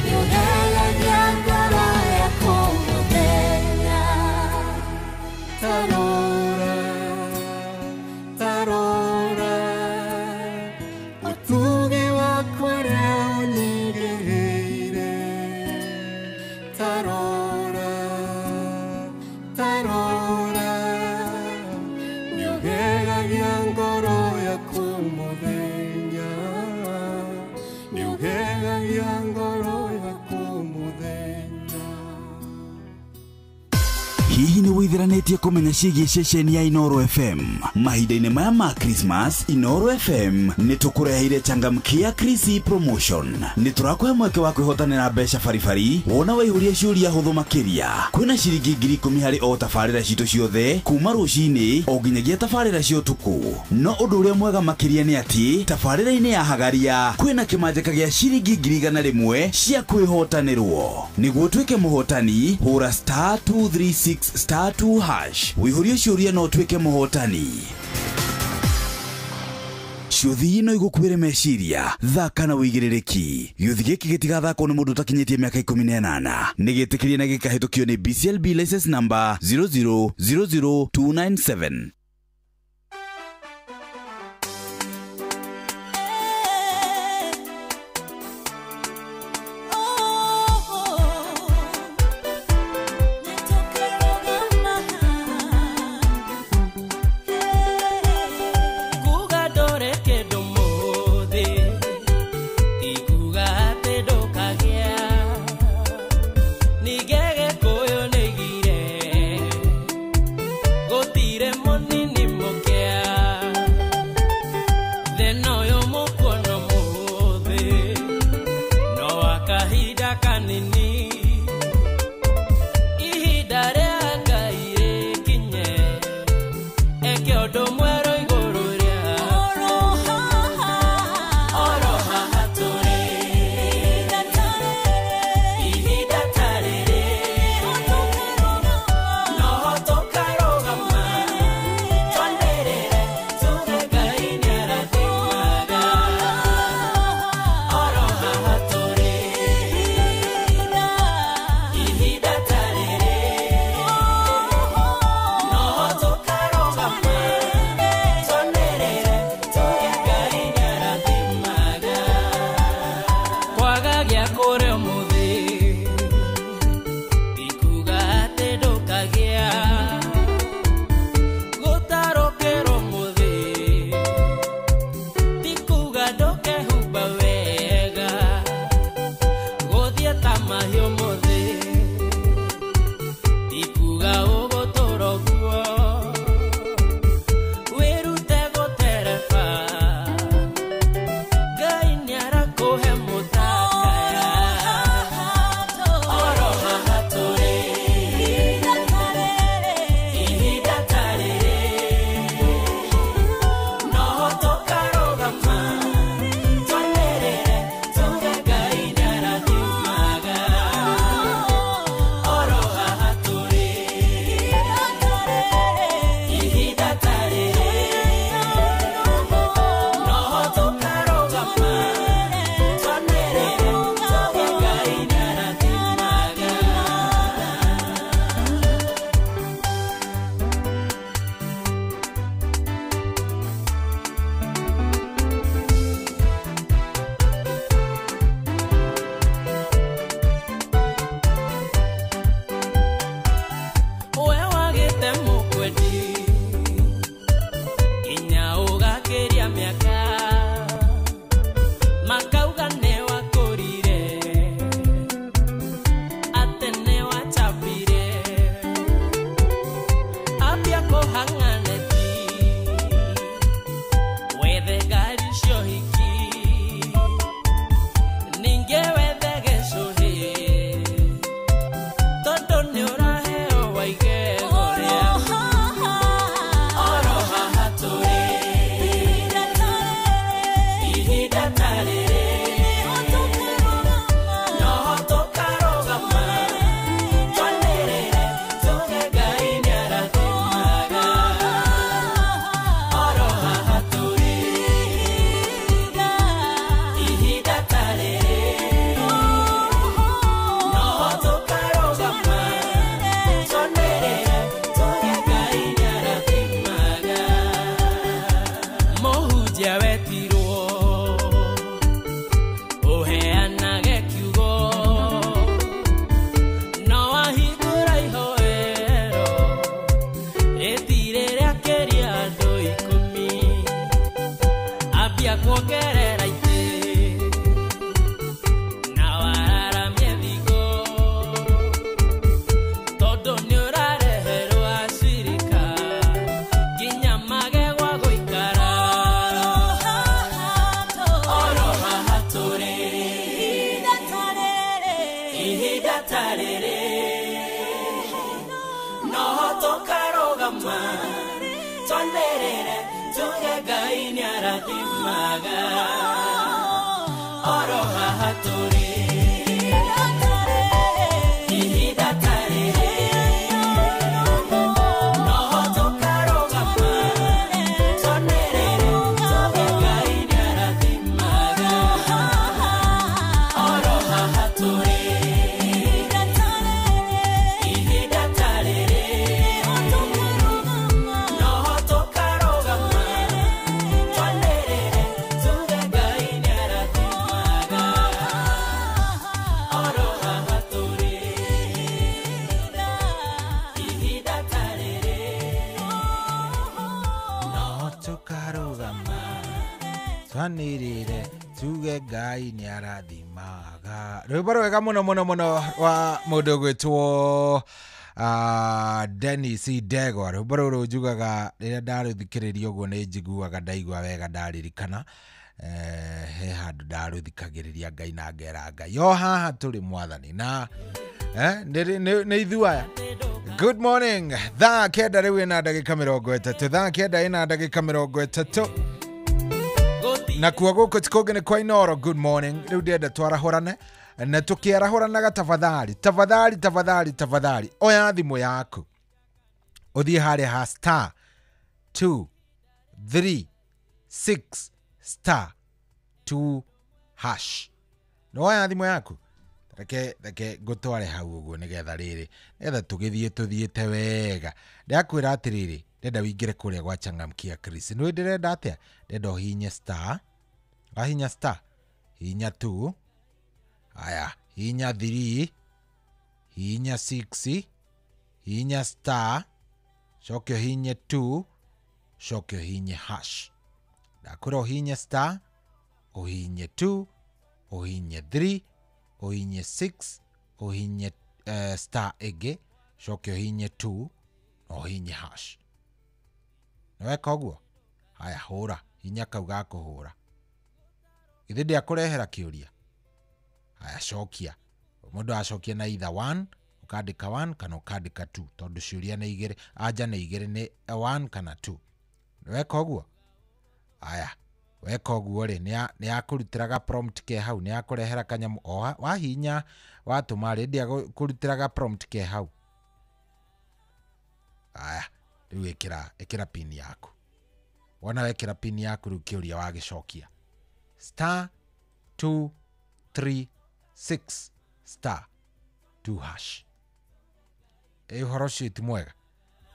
nĩũgegagia ngoro yakwa mũthenya tarora tarora ũtugi waku ũrĩa ũnyingĩhĩire tarora tarora nĩũgegagia ngoro yakwa mũthenya nĩũgegagia ngoro yakwa mũthenya Hihi nĩ wĩithiranĩtie kũmenya ciĩgiĩ ceceni ya Inoro FM mahinda-inĩ maya ma Christmas? Inoro FM nĩ tũkũreheire changamkia Krisi promotion. Nĩ tũrakũhe mweke wa kwĩhotanĩra mbeca baribari wona waihũria ciũria hũthũ makĩria. Kwĩna ciringi 10,000 harĩ o tabarĩra citũ ciothe kuma rũcinĩ o nginyagia tabarĩra cia ũtukũ. No ũndũ ũrĩa mwega makĩria nĩ atĩ tabarĩra-inĩ ya Hagaria kwĩna kĩmanjĩka gĩa ciringi 100,000 cia kwĩhotanĩrwo. Nĩguo ũtuĩke mũhotani hũra star 236 star 2 hash wĩihũrie ciũria no ũtuĩke mũhotani. Ciũthi no igũkuĩre meciria thaka na wĩigĩrĩrĩki. Gĩũthi gĩkĩ gĩtigathakwo nĩ mũndũ ũtakinyĩtie mĩaka 18. Nĩ gĩtĩkĩrie na gĩkahĩtũkio nĩ BCLB license number 0000297. Kuga ndore kĩndũ mũthĩ. ũndũ mwerũ igũrũ rĩa oro haha tũrĩ ihinda ta rĩrĩ noho tũkarũgama twanĩrĩre tuge Ngai nĩarathimaga oro haha tũrĩ ihinda ta rĩrĩ noho tũkarũgama twanĩrĩre tuge Ngai nĩarathimaga. Kwaga gĩa kũrĩa ũmũthĩ ti kuuga atĩ ndũkagĩa, gũtarũkĩrwo ũmũthĩ ti kuuga ndũkehumba wega, gũthiĩ ta mahiũ ũmũthĩ ti kuuga ũgũtũra ũguo, wĩrute gũtereba Ngai nĩarakũhe mũtakaya oro haha tũrĩ ihinda ta rĩrĩ noho tũkarũgama twanĩrĩre tuge Ngai nĩarathimaga oro haha tũrĩ ihinda ta rĩrĩ noho tũkarũgama twanĩrĩre tuge Ngai nĩarathimaga. We wagĩte mũkwendi nginya ũgakĩria mĩaka makauga nĩwakũrire atĩ nĩwachambire ambia kũhang'aneti wethe ngari cia ũhiki ningĩ wethe gĩcũhĩ tondũ nĩũraheo waigego rĩa oro haha tũrĩ ihinda ta rĩrĩ noho tũkarũgama twanĩrĩre tuge Ngai nĩarathimaga oro haha tũrĩ ihinda ta rĩrĩ noho tũkarũgama twanĩrĩre tuge Ngai nĩarathimaga. Mũhunjia wetirwo ũheanage kiugo no wahingũra ihoero rĩtirĩ rĩakĩria andũ 10 ambia kuongerera itĩ na wararamie thigo tondũ nĩũrareherwo acirika nginya mage gwa gũikara oro haha tũrĩ ihinda ta rĩrĩ noho tũkarũgama twanĩrĩre tuge Ngai nĩarathimaga oro haha tũrĩ ihinda ta rĩrĩ noho tũkarũgama twanĩrĩre tuge Ngai nĩarathimaga oro haha tũrĩ ihinda ta rĩrĩ noho tũkarũgama twanĩrĩre tuge Ngai nĩarathimaga oro haha tũrĩ ihinda ta rĩrĩ noho tũkarũgama twanĩrĩre tuge Ngai nĩarathimaga. Rwĩmbo rwega mũno mũno mũno wa mũndũ ũgwĩtwo Dennis Ndegwa. Rwĩmbo rũrũ njugaga rĩrĩa ndarũthikĩrĩria ũguo nĩ njiguaga ndaigua wega ndaririkana he handũ ndarũthikagĩrĩria Ngai na ngera Ngai o haha tũrĩ mwathani na Nĩ ithuaya. Good morning. Thaa 9 rĩu ĩna ndagĩka 30. Thaa 9 ĩna ndagĩka 30. Nakuo gũkũ ti kũngĩ nĩ kwa Inoro. Good morning. Rĩu ndĩrenda twarahũrane na tũkĩarahũranaga tafadhali tafadhali tafadhali tafadhali, oya thimũ yaku ũthiĩ harĩa ha star 2 3 6 star 2 hash. Nĩ woya thimũ yaku, reke ngũtware hau ũguo nĩgetha rĩrĩ, nĩgetha tũgĩthiĩ tũthiĩte wega. Ndĩrakwĩra atĩrĩrĩ, ndĩrenda wĩingĩre kũrĩa gwa Changamkia Chris. Nĩ ndĩrenda atĩa? Ndĩrenda ũhihinye star, wahihinya star, hihinya 2, aya, hihinya 3, hihinya 6, hihinya star, coke ũhihinye 2, coke ũhihinye hash. Ndakwĩra ũhihinye star, ũhihinye 2, ũhihinye 3, ũhihinye 6, ũhihinye star ĩngĩ, coke ũhihinye 2 na ũhihinye hash. Nĩ weka ũguo? Haya, hũra hinya kau ga kũhũra. Githĩ ndĩakũrehera kĩũria? Haya, cokia. Mũndũ acokia na either 1, ũkandĩka 1 kana ũkandĩka 2, tondũ ciũria nĩ igĩrĩ, anja nĩ igĩrĩ, nĩ 1 kana 2. Nĩ weka ũguo? Haya, weka ũguo rĩ, nĩ yakũrutĩra ga prompt ke hau, nĩ yakũrehera kanyamũ o wahinya watũma rĩ, ndĩakũrutĩra ga prompt ke hau. Haya, rĩu ĩkĩra pin yaku. Wona wekĩra pin yaku rĩu kĩũria wagĩcokia. Star 2 3 6 star 2 hash. Ĩ ũhoro ũcio ti mwega.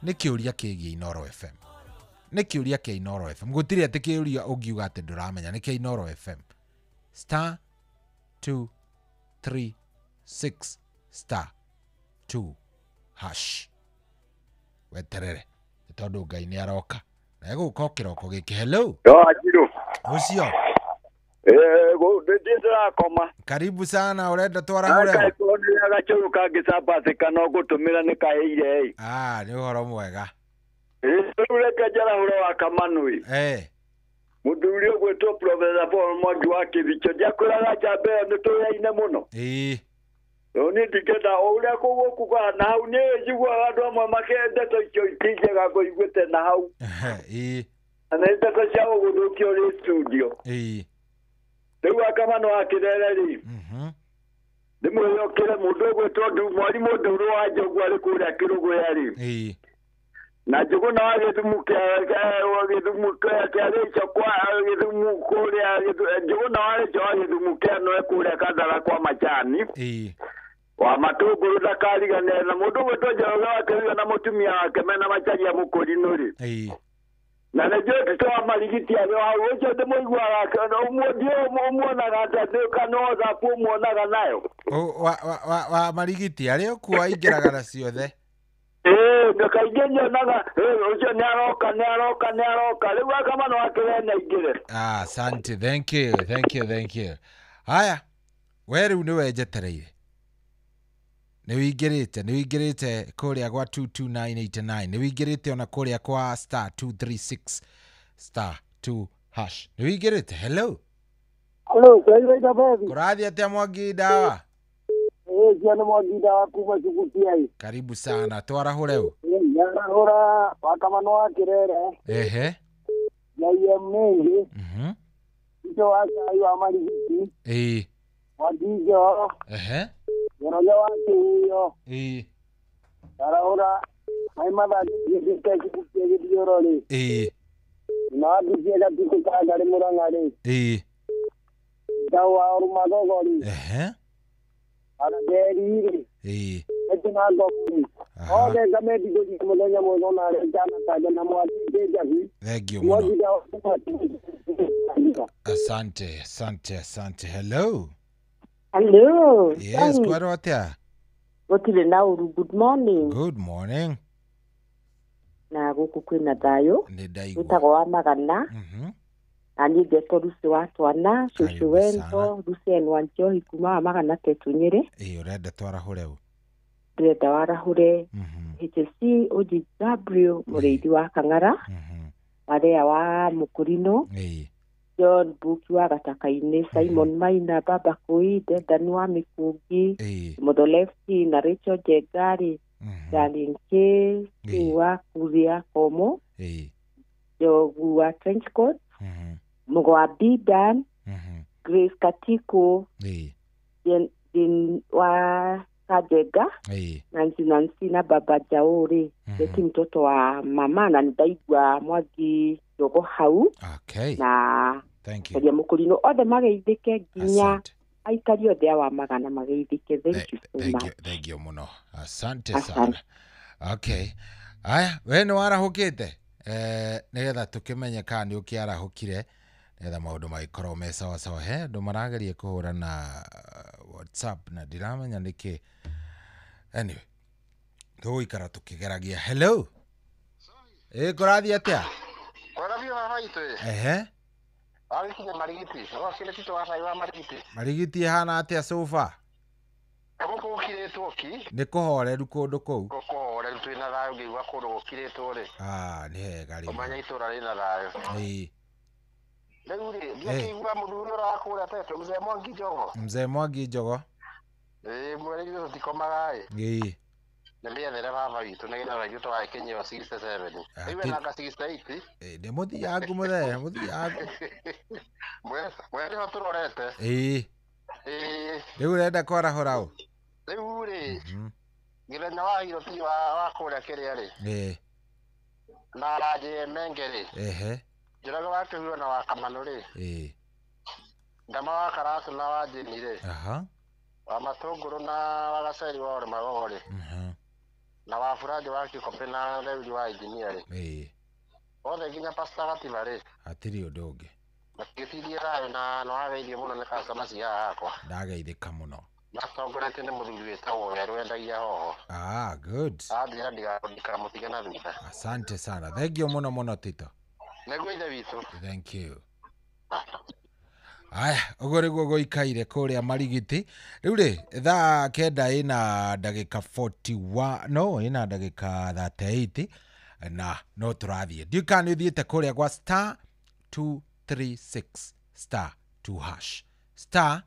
Nĩ kĩũria kĩgiĩ Inoro FM. Nĩ kĩũria kĩa Inoro FM. Gũtirĩ atĩ kĩũria ũngiuga atĩ ndũramenya, nĩ kĩa Inoro FM. Star 2 3 6 star 2 hash. Weterere nĩ tondũ Ngai nĩ aroka. Na egũka o kĩroko gĩkĩ. Hello. Yo Anjiru. Ũcio. Ndĩrakoma. Karibu sana, ũrenda twarahũre? Nĩ gacũrũ kangĩcambacĩka no ngũtũmĩra nĩ kaĩire. Ah, nĩ ũhoro mwega. Rĩu reke njarahũre wa Kamanui. Mũthuri ũgwĩtwo Professor Paul Mwangi wa Kĩbicho, ndiakwĩraga njamba ĩyo nĩ tũyaine mũno. Rĩu niĩ ndingĩenda o ũrĩa gũkuga na hau, niĩ njiguaga andũ amwe makĩenda icio ti njega ngũiguĩte na hau. Na nĩ ndeto cia gũgũthũkia ũrĩ studio. Rĩu Akamano wa Kĩrere rĩ, ndĩmwĩyokĩre mũndũ ũgwĩtwo mwarimũ Ndũrũ wa Njogu arĩ kũrĩa Kĩrũgũya rĩ, na Njũgũna wa Gĩthumu kĩa Rĩcho kwa Gĩthumu kũrĩa Njũgũna wa Rĩcho wa Gĩthumu kĩa Noe kũrĩa Kandara kwa Machani wa Matũngũrũ ndakariganĩre na mũndũ ũgwĩtwo Njoroge wa Kĩruga na mũtumia wake mena Macharia Mũkũrinũ rĩ, na nĩ njũĩ Tito wa Marigiti arĩ hau, ũcio ndĩmũiguaga ũmuonaga atĩa kana WhatsApp ũmuonaga nayo wa Marigiti arĩ okuo aingĩraga na ciothe. Kaingĩ nyonaga ũcio nĩ aroka nĩ aroka nĩ aroka. Rĩu Akamano wa Kĩrere nĩ aingĩre. Asante, thank you, thank you, thank you. Haya, we rĩu nĩwe njetereire. Nĩ wĩingĩrĩte kũrĩa gwa 22989, nĩ wĩingĩrĩte ona kũrĩa kwa star 236 star 2 hash. Nĩ wĩingĩrĩte. Hello. Hello, kũrathi Bethi. Kũrathiĩ atĩa Mwangi Ndawa? Cio nĩ Mwangi Ndawa kuma Cuguciai. Karibu sana, twarahũre ũ. Njarahũra wa Kamano wa Kĩrere. Ehe. Na IM Mingi. Icio wa Cai wa Marigiti. Mwangi Njoho. Ehe. Njoroge wa Kĩhuyo. Njarahũra Mai Mathaki gĩthĩte Cugucia Gĩthiũrũ rĩ. Na Wabicie Gatukũ ka Ngarĩ Mũrang'a rĩ. Ndau wa Ũrũmagogo rĩ. Ehe. Arageri rĩ. Ĩtĩ na Ngobu. Othe ngamendithĩria mũthenya mwega ona arĩa njanatanja na Mwangi Njahi. Thank you mũno. Asante, asante, asante. Hello. Hello. Yes, kwarwo atĩa? Gũtirĩ na ũru. Good morning. Good morning. Na gũkũ kwĩna thayũ. Nĩ ndaigua. Wĩtagwo wa Magana. Na niĩ ngetwo Lucy wa Twana, cũcũ Wendo, Lucy wa Njohi kuma wa Magana Tetu Nyĩrĩ. Ũrenda twarahũre ũ? Ndĩrenda warahũre HC OGW mũrĩithi wa Kang'ara, Maria wa Mũkũrinũ, John Buki wa Gataka-inĩ, Simon Maina, Baba Koi, Dedan wa Mĩkũngi, Motholefti na Rachel Njengari, Darlene K, wa Kuria Komo, Jogu wa Trenchcoat, Mũgwa Bidan, Grace Katiko, Jen wa Kajega, Nancy Nancy na Baba Jauri, Beti mtoto wa mama na ndaigua Mwangi Njogo hau. Okay. Na thank you. Karia Mũkũrinũ othe mageithĩke nginya aikari othe a Wamagana mageithĩke. Thank you so much. Thank you mũno. Asante sana. Okay. Aya, we nĩ warahũkĩte nĩgetha tũkĩmenye kana nĩ ũkĩarahũkire nĩgetha maũndũ magĩkorwo me sawa sawa. He andũ marageria kũhũra na WhatsApp na ndiramenya nĩkĩ. Anyway, tũgũikara tũkĩgeragia. Hello. Kũrathiĩ atĩa? Kũrathiĩ baba itũ. Ehe. Arĩkinya Marigiti. Ũgakĩre Tito wa cai wa Marigiti. Marigiti ĩhana atĩa sofa? Gũkũ gũkirĩtwo ki. Nĩ kũhoreru kũndũ kũu. Kũhoreru twĩna thayũ ngĩigua kũndũ gũkirĩtwo rĩ. Ah, nĩ hega rĩu. Ũmenya itũra rĩna thayũ. Ĩĩ. Rĩu rĩ, ndiakĩigua mũthuri ũrĩa wa kũrĩa Teto, Mzee Mwangi Njogo. Mzee Mwangi Njogo. Ĩĩ, mwere ithuĩ tũtikomaga ĩ. Ĩĩ. Nĩ mĩethere baba witũ nĩgetha ithuĩ tũgagĩkinyĩrwo 67. Rĩu ena 68. Ĩĩ, nĩ mũthiangu mũthee, mũthiangu. Mwere ho tũrorete. Ĩĩ. Ĩĩ. Rĩu ũrenda kwarahũra ũ? Rĩu rĩ, Gĩthenya wa Hiroti wa kũrĩa kĩrĩa rĩ. Ĩĩ. Na Njĩĩ Menge rĩ. Ehe. Njoroge wa Kĩhuo na wa Kamanũ rĩ. Ĩĩ. Ndama wa Karacũ na wa Njĩni rĩ. Aha. Wa Matũngũrũ na wa Gaceri wa Ũrĩmagogo rĩ. Na wa Burangi wa Kĩkopĩ na Reuri wa Injinia rĩ. Ĩĩ. Othe nginya Pastor Gatiba rĩ. Hatirĩ ũndũ ũngĩ. Makĩtirie thayũ na nĩwageithio mũno nĩ customer cia akwa. Ndageithĩka mũno. Matongoretie nĩ mũthuri wĩtagwo Werũ wendagia hoho. Ah, good. Anjĩra ndikamũtige na thutha. Asante sana. Thank you mũno mũno Tito. Nĩguo ithe witũ. Thank you. Aya, ũguo nĩguo gũikaire kũrĩa Marigiti. Rĩu rĩ, thaa 9 ĩna ndagĩka 41, no ĩna ndagĩka 38 na no tũrathiĩ. Ndiũĩ kana nĩ ũthiĩte kũrĩa gwa star 236 star 2 hash. Star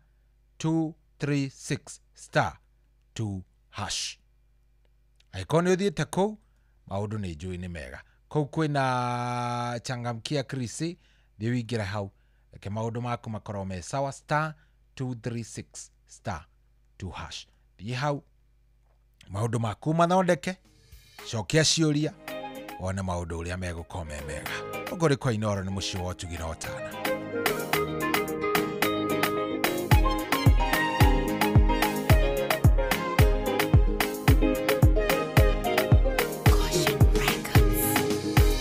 236 star 2 hash. Angĩkorwo nĩ ũthiĩte kũu, maũndũ nĩ njũĩ nĩ mega. Kũu kwĩna changamkia Krisi, thiĩ wĩingĩre hau. Reke maũndũ maku makorwo me sawa. Star 236 star 2 hash. Thiĩ hau maũndũ maku mathondeke, cokia ciũria wone maũndũ ũrĩa megũkorwo me mega. Ũguo nĩ kwa Inooro nĩ mũciĩ wa ũtugi na ũtana.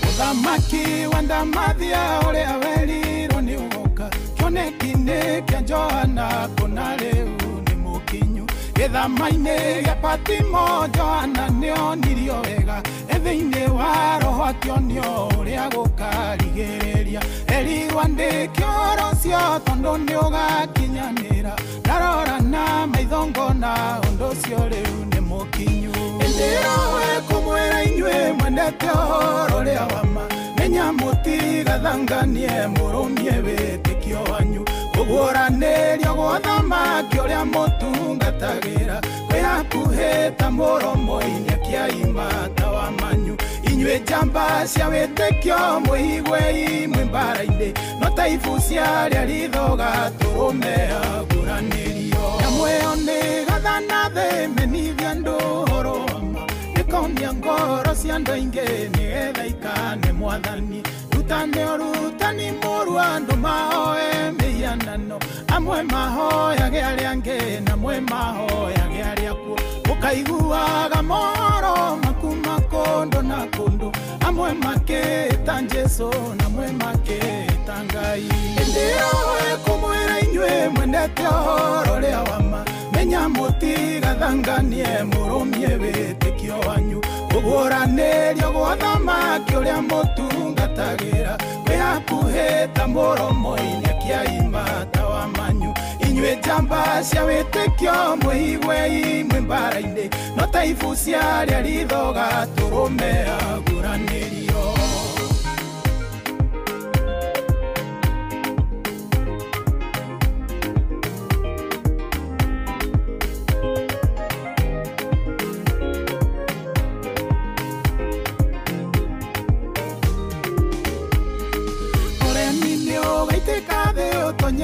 Mũthamaki wa Ndamathia ũrĩa werirwo nĩ ũgoka, kĩoneki-inĩ kĩa Johana kũna rĩu nĩ mũkinyu. Gĩthama-inĩ gĩa Patimo Johana nĩonirio wega, e thĩinĩ wa roho akĩonio ũrĩa gũkarigĩrĩria. Erirwo andĩke ũhoro ũcio tondũ nĩũgakinyanĩra, ndarora na maitho ngona ũndũ ũcio rĩu nĩ mũkinyu. Ĩndĩ we kũmwĩra inyuĩ mwendete ũhoro ũrĩa wa ma, menya mũtigathanganie mũrũmie wĩtĩkio wanyu. Kũguũranĩrio gwa thamaki ũrĩa mũtungatagĩra kwĩ hakuhĩ ta mũromo-inĩ akĩaima tawa manyu. Inyuĩ njamba cia wĩtĩkio mwĩiguei mwĩ mbara-inĩ, no ta ibu cia arĩa rithoga tũrũme aguũranĩrio. Nyamũ ĩyo nĩĩgathana thĩ ĩmenithie andũ ũhoro wa ma, ĩkonia ngoro cia andũ aingĩ nĩgetha ikane Mwathani. Rutane ũrutani mũũru andũ mahoe mĩhianano, amwe mahoyage arĩa angĩ na amwe mahoyage arĩa akuũ. Mũkaiguaga mohoro makuma kũndũ na kũndũ, amwe makĩĩta Jesũ na amwe makĩĩta Ngai. Ĩndĩ we kũmwĩra inyuĩ mwendete ũhoro ũrĩa wa ma, menya mũtigathanganie mũrũmie wĩtĩkio wanyu. Kũguũranĩrio gwa thamaki ũrĩa mũtungatagĩra kwĩ hakuhĩ ta mũromo-inĩ akĩaima tawa manyu. Inyuĩ njamba cia wĩtĩkio mwĩiguei mwĩ mbara-inĩ, no ta ibu cia arĩa rithoga tũrũme aguũranĩrio.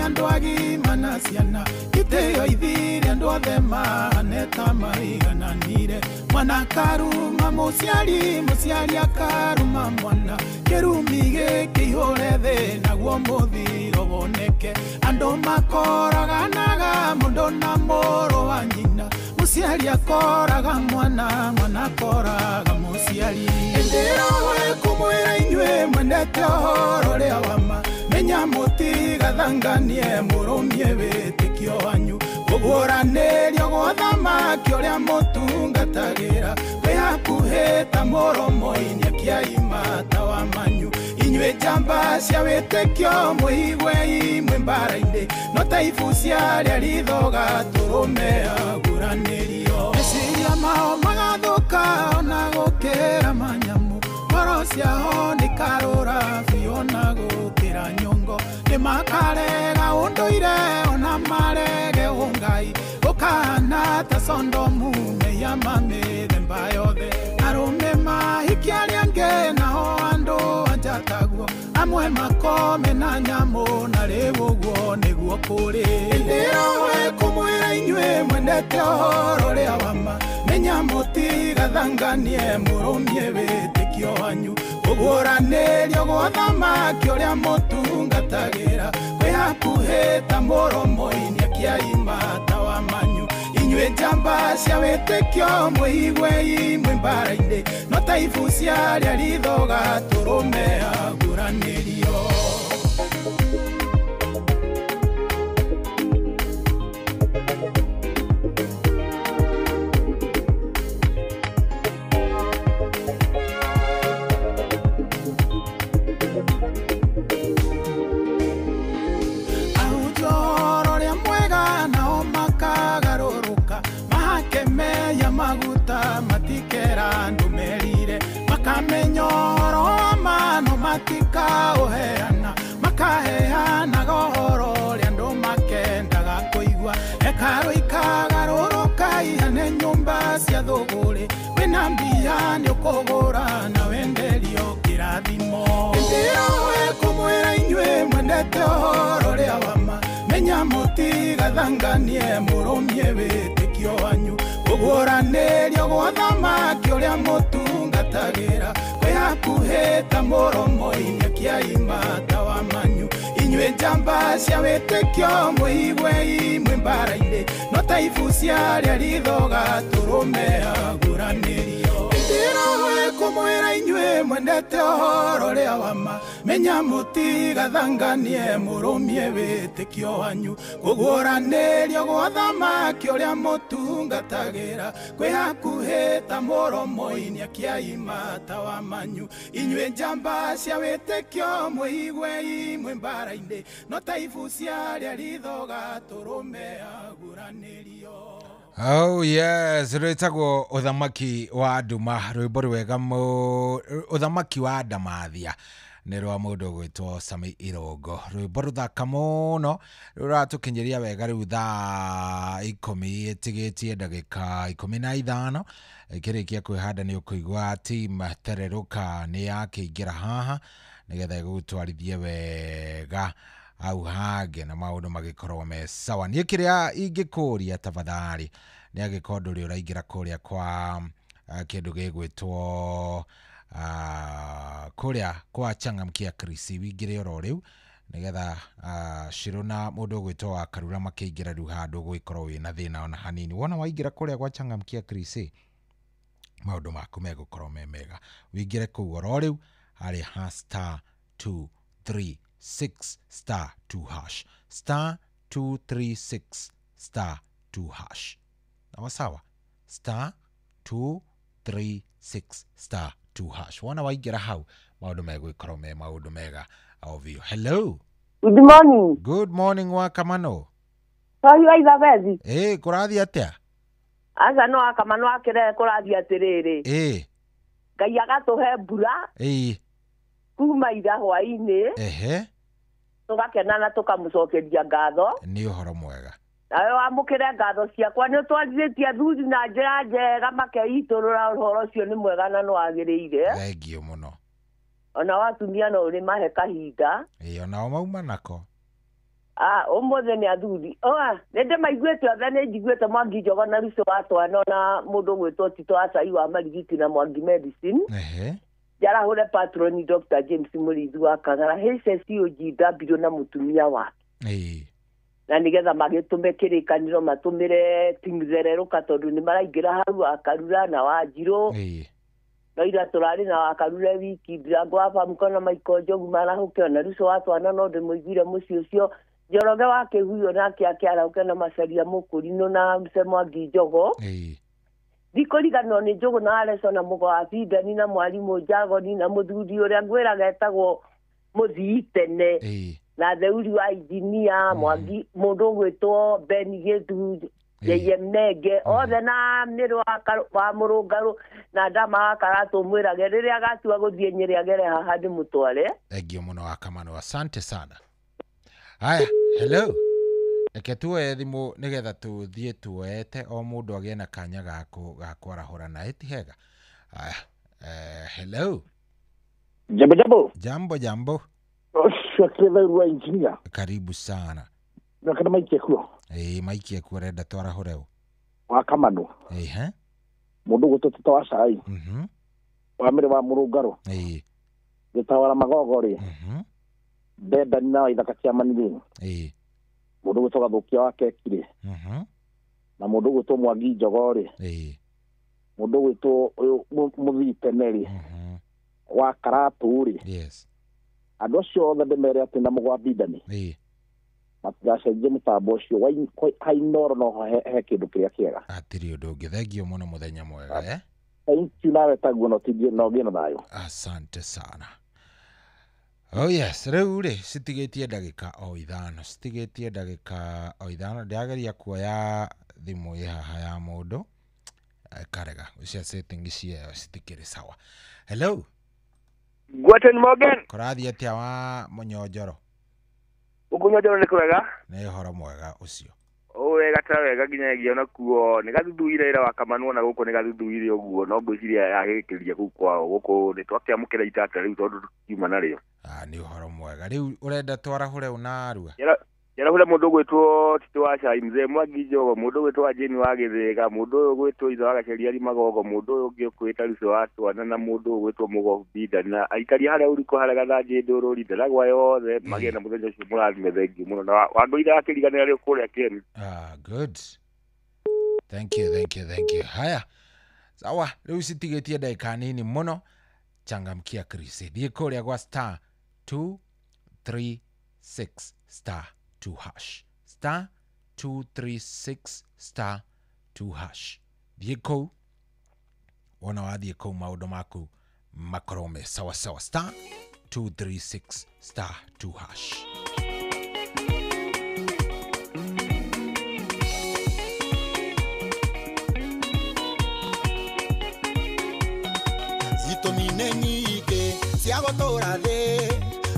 Andũ agima na ciana itĩo ithire andũ othe mahane ta maigananire. Mwana akaruma mũciari, mũciari akaruma mwana. Kĩrumi gĩkĩihũre thĩ naguo mũthiro woneke. Andũ makoraganaga mũndũ na mũrũ wa nyina. Mũciari akoraga mwana, mwana akoraga mũciari. Ĩndĩ roho ĩkũmwĩra inyuĩ mwendete ũhoro ũrĩa wa ma, menya mũtigathanganie mũrũmie wĩtĩkio wanyu. Kũguũranĩrio gwa ũthamaki ũrĩa mũtungatagĩra kwĩ hakuhĩ ta mũromo-inĩ akĩaima tawa manyu. Inyuĩ njamba cia wĩtĩkio mũigue imwe mbara-inĩ, no ta ibu cia arĩa rithoga tũrũme aguranĩrio. Meciria mao magathũka ona gũkĩra manyamũ, ngoro ciao nĩikarũra biũ ona gũkĩra nyongo. Nĩmakarega ũndũire ona marege ũngai, gũkahana ta Sondomu mehia ma mĩthemba yothe. Arũme mahikie arĩa angĩ nao andũ anja taguo, amwe makome na nyamũ na rĩu ũguo nĩguo kũrĩ. Ĩndĩ roho ĩkũmwĩra inyuĩ mwendete ũhoro ũrĩa wa ma, menya mũtigathanganie mũrũmie wĩtĩkio wanyu. Kũguũranĩrio gwa ũthamaki ũrĩa mũtungatagĩra kwĩ hakuhĩ ta mũromo-inĩ akĩaima tawa manyu. Inyuĩ njamba cia wĩtĩkio mũigue imwe mbara-inĩ, no ta ibu cia arĩa rithoga tũrũme aguranĩrio. Ahunjia ũhoro ũrĩa mwega nao makagarũrũka, mahake meya maguta matikera andũ merire. Makamenya ũhoro wa ma no matikaũheana, makaheanaga ũhoro ũrĩa andũ makendaga kũigua. Hekarũ ikagarũrũka ihane nyũmba cia thũgũrĩ, wĩna mbia nĩũkũgũra na wenderio kĩrathimo. Ĩndĩ roho ĩkũmwĩra inyuĩ mwendete ũhoro ũrĩa wa ma, menya mũtigathanganie mũrũmie wĩtĩkio wanyu. Kũguũranĩrio gwa ũthamaki ũrĩa mũtungatagĩra kwĩ hakuhĩ ta mũromo-inĩ akĩaima tawa manyu. Inyuĩ njamba cia wĩtĩkio mũigue imwe mbara-inĩ, no ta ibu cia arĩa rithoga tũrũme aguranĩrio. Ĩndĩ roho ĩkũmwĩra inyuĩ mwendete ũhoro ũrĩa wa ma, menya mũtigathanganie mũrũmie wĩtĩkio wanyu. Kũguũranĩrio gwa ũthamaki ũrĩa mũtungatagĩra kwĩ hakuhĩ ta mũromo-inĩ akĩaima tawa manyu. Inyuĩ njamba cia wĩtĩkio mũigue imwe mbara-inĩ, no ta ibu cia arĩa rithoga tũrũme aguranĩrio. Oh yes, rwĩtagwo ũthamaki wa nduma, rwĩmbo rwega ũthamaki wa ndamathia nĩ rwa mũndũ ũgwĩtwo Sami Irongo. Rwĩmbo rũthaka mũno rũratũkinyĩria wega rĩu thaa 10 ĩtigĩtie ndagĩka 15. Ĩkĩrĩkia kwĩhanda nĩ ũkũigua team tererũka nĩ yakĩingĩra haha nĩgetha ĩgũtwarithie wega au hangĩ na maũndũ magĩkorwo me sawa. Niĩ kĩrĩa ingĩkũria tafadhali nĩ angĩkorwo ndũrĩ ũraingĩra kũrĩa kwa kĩndũ gĩgwĩtwo kũrĩa kwa Changamkia Krisi, wĩingĩre oro rĩu nĩgetha Shiro na mũndũ ũgwĩtwo wa Karura makĩingĩra rĩu handũ gũgĩkorwo wĩna thĩna ona hanini. Wona waingĩra kũrĩa gwa Changamkia Krisi maũndũ maku megũkorwo me mega. Wĩingĩre kũu oro rĩu harĩ ha star 236 star 2 hash, star 236 star 2 hash. Sawa sawa, star 236 star 2 hash. Wona waingĩra hau maũndũ megũkorwo me maũndũ mega ovio. Hello. Good morning. Good morning wa Kamano. Sorry wa Isabel. Kũrathiĩ atĩa? Aca no Kamano akĩre kũrathiĩ atĩrĩrĩ. Ngai agatũhe mbura. Kuma ira hwaĩ-inĩ. Ehe. Tũgakena na tũkamũcokeria ngatho. Nĩ ũhoro mwega. Nawe wamũkĩre ngatho ciakwa nĩ ũtwarithĩtie athuri na njĩra njega makeitũrũra ũhoro ũcio nĩ mwega na nĩwagĩrĩire. Thengiũ mũno. Ona watumia no ũrĩ mahe kahinda. Ĩĩ onao mauma nako. Ũmũthĩ nĩ athuri. Nĩ ndĩmaiguĩte othe, nĩ njiguĩte Mwangi Njogo na Ruco wa Twana na mũndũ ũgwĩtwo Tito Acai wa Marigiti na Mwangi Medicine. Njarahũre patroni Dr. James Mũrĩithi wa Kagara HSCOGW na mũtumia wake. Na nĩgetha magĩtũme kĩrĩkanĩro matũmĩre timu thererũka tondũ nĩ maraingĩra hau Wakarura na Wanjirũ. No ira tũrarĩ na Wakarura wiki ndirango wa Bamuko na Michael Njogu marahũke ona Ruco wa Twana no ndĩmũiguire mũciĩ ũcio. Njoroge wa Kĩhuyo nake akĩarahũke na Macaria Mũkũrinũ na Mse Mwangi Njogo. Ndikũriganĩrwo nĩ Njũgũ na Areco na Mũgo wa Bindani na mwarimũ Njagoni na mũthuri ũrĩa ngwĩraga etagwo Mũthii tene na Theuri wa injinia Mwangi mũndũ ũgwĩtwo Ben Gĩthu JM Nenge othe na Mĩrũ wa Mũrũngarũ na Ndama wa Karatũ mwĩrage rĩrĩa agatua gũthiĩ Nyĩrĩ agere haha ndĩmũtware. Thank you mũno Wakamano, asante sana. Haya, hello. Reke tuoye thimũ nĩgetha tũthiĩ tuoete o mũndũ agĩe na kanya ga kwarahũra na ĩti hega. Haya, hello. Jambo jambo. Jambo jambo. Ũcio engineer. Karibu sana. Na kana maiki kuo. Maiki kuo renda twarahũre ũ. Wakamano. Mũndũ ũgwĩtwo Tito wa Cai. Wa Mĩrĩ wa Mũrũngarũ. Gĩtawara Magogo rĩ. Ndendani na Waithaka Kĩamani rĩ. Mũndũ ũgwĩtwo Gathũkia wa Keki rĩ. Na mũndũ ũgwĩtwo Mwangi Njogo rĩ. Mũndũ ũgwĩtwo ũyũ Mũthii tene rĩ. Wa Karatũ rĩ. Yes. Andũ acio othe ndĩmere atĩ na Mũgo wa Bindani. Matigacenjie mũtambo ũcio hainoro no he kĩndũ kĩrĩa kĩega. Hatirĩ ũndũ ũngĩ. Thengiũ mũno, mũthenya mwega. Thank you nawe taguo no tindie no ngĩe na thayũ. Asante sana. Oh yes, rĩu rĩ citigĩtie ndagĩka o ithano, citigĩtie ndagĩka o ithano. Ndĩrageria kuoya thimũ ĩ haha ya mũndũ karega ũcio setting ciayo citikĩrĩ sawa. Hello. Guten Morgen. Kũrathiĩ atĩa wa Mũnyonjoro? Ũkũnyonjoro nĩ kwega? Nĩ ũhoro mwega ũcio. Wega ta wega nginyagia ona kuo nĩ gathuthuire ira Wakamanwo na gũkũ nĩ gathuthuire ũguo no ngwĩciria yagĩkĩria kũu kwao gũkũ nĩ twakĩamũkĩra itata rĩu tondũ tũkiuma narĩo. Nĩ ũhoro mwega. Rĩu ũrenda twarahũre ũ na arua? Njarahũre mũndũ ũgwĩtwo Tito wa Cai, Mzee Mwangi Njogo, mũndũ ũgwĩtwo wa Jane wa Gĩthĩga, mũndũ ũyũ ũgwĩtwo Ithe wa Gaceriari Magogo, mũndũ ũyũ ũngĩ ũkwĩta Ruco wa Twana na mũndũ ũyũ ũgwĩtwo Mũgo Bindani na aikari harĩa Ũrikũ harĩa Gathanjĩ Ndũrũri Ndaragwa yothe magĩe na mũthenya ũcio mũrathime. Thengiũ mũno na Wangũi akĩriganĩra rĩu kũrĩa Kĩeni. Good. Thank you, thank you, thank you. Haya. Sawa, rĩu citigĩtie ndagĩka nini mũno. Changamkia Chris. Thiĩ kũrĩa gwa star 236 star 2 hash. Star 236 star 2 hash. Thiĩ kũu wona wathiĩ kũu maũndũ maku makorwo me sawa sawa. Star 236 star 2 hash. Itũmi nĩ nyingĩ cia gũtũũra thĩ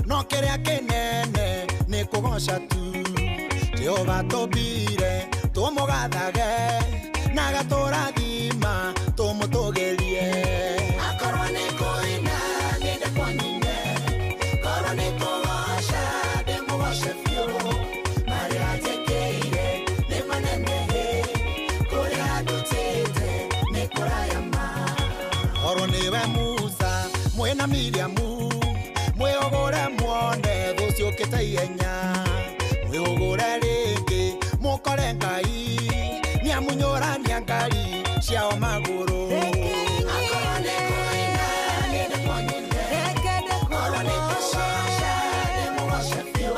no kĩrĩa kĩnene nĩ kũgoca tu. Jehova tũmbire tũmũgathage na agatũrathima tũmũtũgĩrie. Akorwo nĩ kũina nĩ ndekũnyine, korwo nĩ kũgoca ndĩmũgoce biũ. Marĩa anjĩkĩire nĩ manene, kũrĩa andutĩte nĩ kũraya ma. Korwo nĩwe Musa mwĩna Miriamu mwĩhũgũre muone thũ ciũkĩte ihenya. Mwĩhũgũre rĩngĩ mũkore Ngai nĩamunyũrania ngari ciao magũrũ. Akorwo nĩ kũina nĩ ndekũnyine, korwo nĩ kũgoca ndĩmũgoce biũ.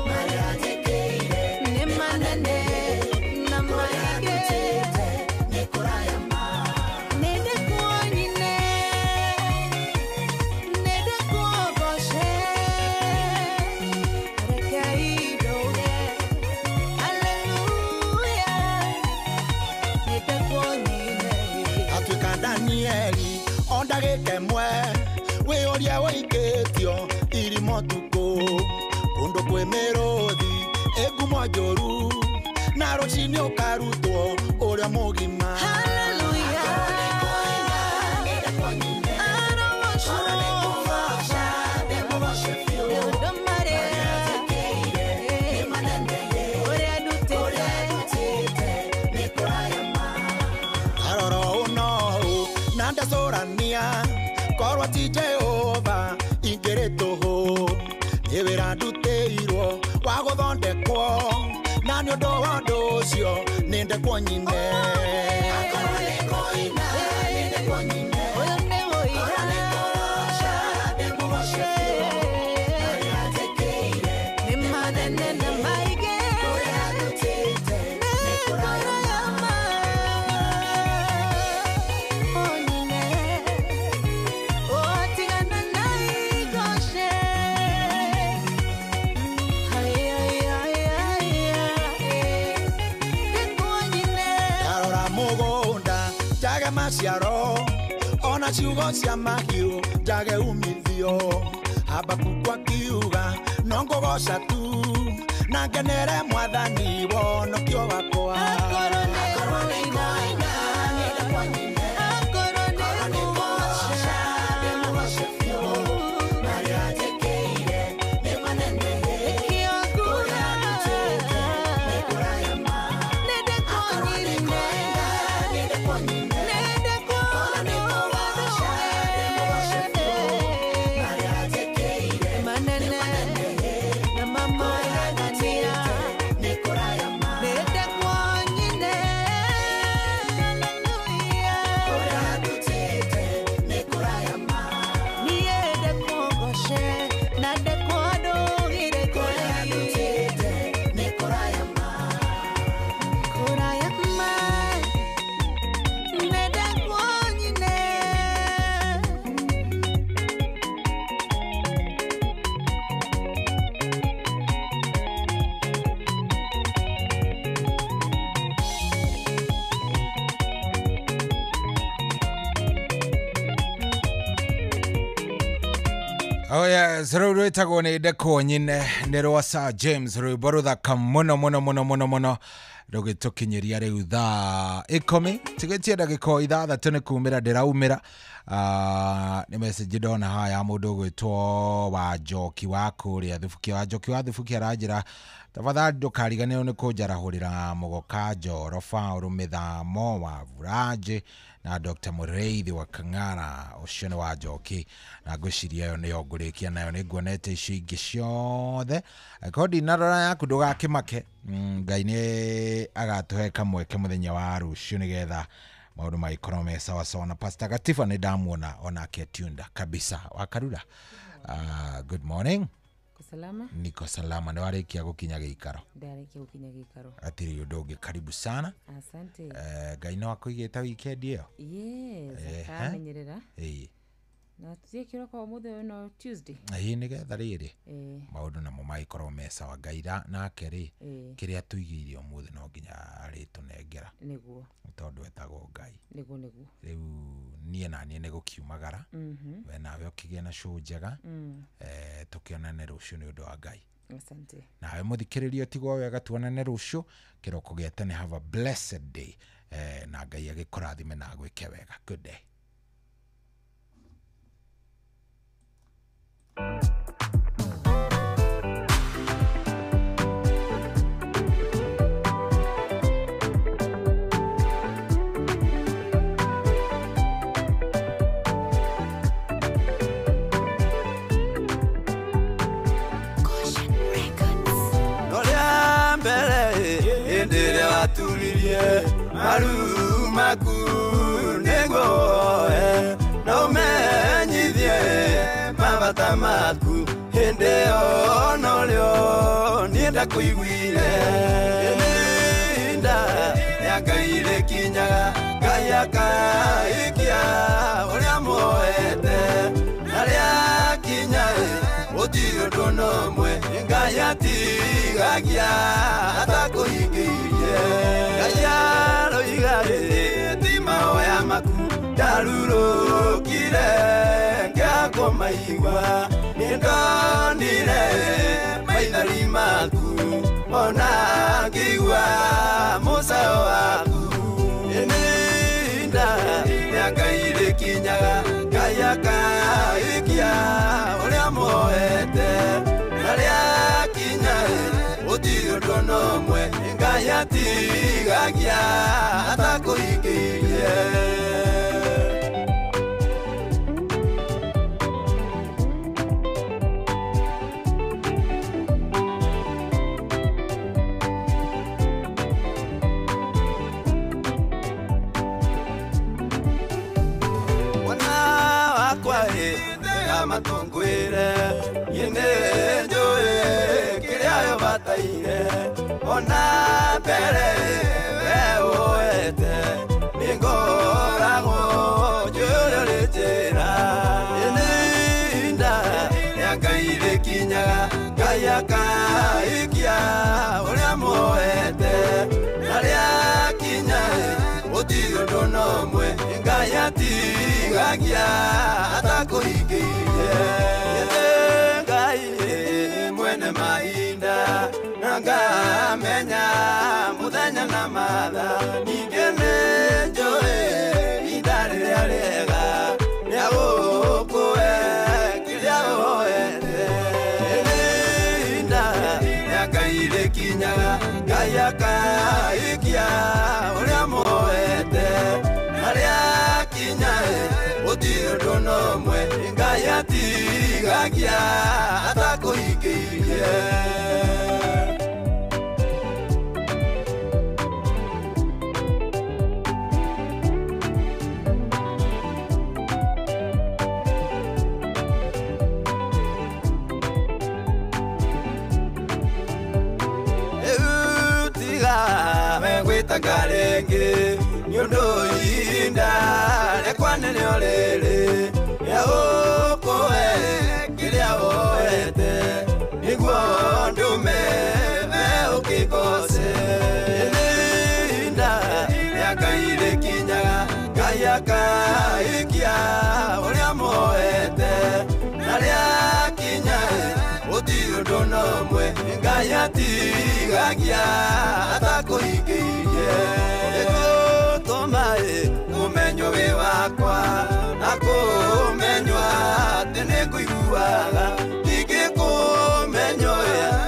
Marĩa anjĩkĩire nĩ manene, kũrĩa andutĩte nĩ kũraya ma. Nĩ ndĩkuonyine, nĩ ndĩkũgoce, reke indũge haleluya. Nĩ ndĩkuonyine. Atuĩka Danieli o ndagĩka ĩmwe wĩũria wĩikĩtio irima ũtukũ kũndũ kwĩ mĩrũthi ĩ ngumo njũru na rũcinĩ ũkarutwo ũrĩa mũgima. Haleluya. Arogocwo. Maũndũ marĩa Wĩra ndutĩirwo wa gũthondekwo na nĩ ũndũ wa ũndũ ũcio nĩ ndekwo nyine. Akorwo nĩ kũina nĩ ndekwo nyine. Ũyũ nĩ ũira. Akorwo nĩ kũgoca ndĩmũgoce biũ. Marĩa anjĩkĩire nĩ manene na maingĩ. Kũrĩa andutĩte nĩ kũraya ma. Onyine otigana na igoce. Ndarora mũgũnda njage maciaro ona ciugo cia mahiũ njage umithio. Habakuku akiuga no ngũgoca tu na ngenere mwathani wonokio wakwa. Akorwo nĩ Akorwo nĩ kũina nĩ ndekwo nyine. Akorwo nĩ kũgoca ndĩmũgoce biũ. Marĩa anjĩkĩire nĩ manene. Nĩkĩo Kũrĩa andutĩte nĩ kũraya ma. Nĩ ndekwo Akorwo nĩ nyine. kũina nĩ ndekwo nyine. Nĩ ndekwo Akorwo nĩ kũgoca ndĩmũgoce biũ. Marĩa anjĩkĩire nĩ manene na mamagania. nĩ kũraya ma. Nĩ ndekwo nyine. Hallelujah. Kũrĩa andutĩte nĩ kũraya ma. Niĩ ndekwo ngoce na ndekwo ndũgĩre Kũrĩa Ngai. andutĩte nĩ kũraya ma. Kũraya ma. Nĩ ndekwo nyine. Oh yes, rũu rwĩtagwo nĩ ndekwo nyine nĩ rwa Sir James, rwĩmbo rũthaka mũno mũno mũno mũno mũno rũgĩtũkinyĩria rĩu thaa 10 tigĩtie ndagĩka o 6 nĩ kumĩra ndĩraumĩra. Nĩ message ndona haha ya mũndũ ũgwĩtwo Wanjoki wa kũrĩa Thubukia. Wanjoki wa Thubukia aranjĩra tafadhali ndũkariganĩrwo nĩ kũnjarahũrĩra Mũgoka Njoro Baũrũ Mĩthamo wa Buranjĩ na Dr. Mũrĩithi wa Kang'ara. Ũcio nĩ Wanjoki na ngwĩciria ĩyo nĩyo ngũrĩkia nayo, nĩ nguonete icio ingĩ ciothe. Angĩkorwo ndinarora yaku ndũgakĩmake, Ngai nĩ agatũhe kamweke mũthenya wa rũciũ nĩgetha maũndũ magĩkorwo me sawasawa. Na Pastor Gatiba nĩ ndamuona onake tunda kabisa wa Karura. Good morning. Salama. Niko salama. Nĩ warĩkia gũkinya gĩikaro? Ndarĩkia gũkinya gĩikaro. Hatirĩ ũndũ ũngĩ, karibu sana. Asante. Ngai no akũigĩte weekend ĩyo? Yes, Ehe. akamenyerera. Ĩĩ. Na tuthiĩ kĩroko ũmũthĩ ũyũ no Tuesday. Ĩĩ nĩgetha rĩrĩ Ĩĩ. maũndũ namo magĩkorwo me sawa. Ngai nake rĩ Ĩĩ. kĩrĩa tũigĩire ũmũthĩ no nginya arĩtũnengera. Nĩguo. Nĩ tondũ etagwo Ngai. Nĩguo nĩguo. Rĩu niĩ na niĩ nĩ gũkiumagara. We nawe ũkĩgĩe na show njega. Tũkĩonane rũciũ nĩ ũndũ wa Ngai. Asante. Nawe mũthikĩrĩria tigwo wega, tuonane rũciũ kĩroko gĩa tene. Have a blessed day. Na Ngai agĩkũrathime na agwĩke wega. Good day. Noria mbere hĩndĩ ĩrĩa waturirie maru maku nĩguo woe na ũmenyithie mabata maku hĩndĩ ĩyo norĩo niĩ ndakũiguire. Ihinda rĩa Ngai rĩkinyaga Ngai akaikia ũrĩa muoete na rĩakinya gũtirĩ ũndũ ona ũmwe Ngai atigagia atakũhingĩirie. Ngai aroiga ti mahoya maku ndarurũkire ngĩakũmaigua nĩndonire maithori maku ona ngĩigua mũcayo waku. Ihinda rĩa Ngai rĩkinyaga Ngai akaikia ũrĩa muoete na rĩakinya gũtirĩ ũndũ ona ũmwe Ngai atigagia atakũhingĩirie. matũngwĩre niĩ nĩ njũĩ kĩrĩa ũbataire ona mbere we woete nĩ ngoragwo njũĩ ũrĩa ũrĩ njĩra nĩ ihinda rĩa Ngai rĩkinyaga Ngai akaikia ũrĩa muoete na rĩakinya gũtirĩ ũndũ na ũmwe Ngai atigagia atakũhingĩirie. Ngai mwene mahinda na ngamenya mũthenya na mathaa ningĩ nĩ njũĩ ihinda rĩrĩa rĩega rĩa gũkũhe kĩrĩa woete. Ihinda rĩa Ngai rĩkinyaga Ngai akaikia ũrĩa muoete na rĩakinya gũtirĩ ũndũ na ũmwe Ngai atigagia atakũhingĩirie. Gwĩtanga rĩngĩ nĩ ũndũ ihinda rĩakwa nĩrĩo rĩrĩ rĩa gũkũhe kĩrĩa woete nĩguo ndũme we ũkĩgoce. Nĩ ihinda rĩa Ngai rĩkinyaga Ngai akaikia ũrĩa muoete na rĩakinya gũtirĩ ũndũ na ũmwe Ngai atigagia atakũhingĩirie. Ĩgũtũma ũmenywo wĩ wakwa na kũmenywo atĩ nĩngũiguaga ndingĩkũmenywo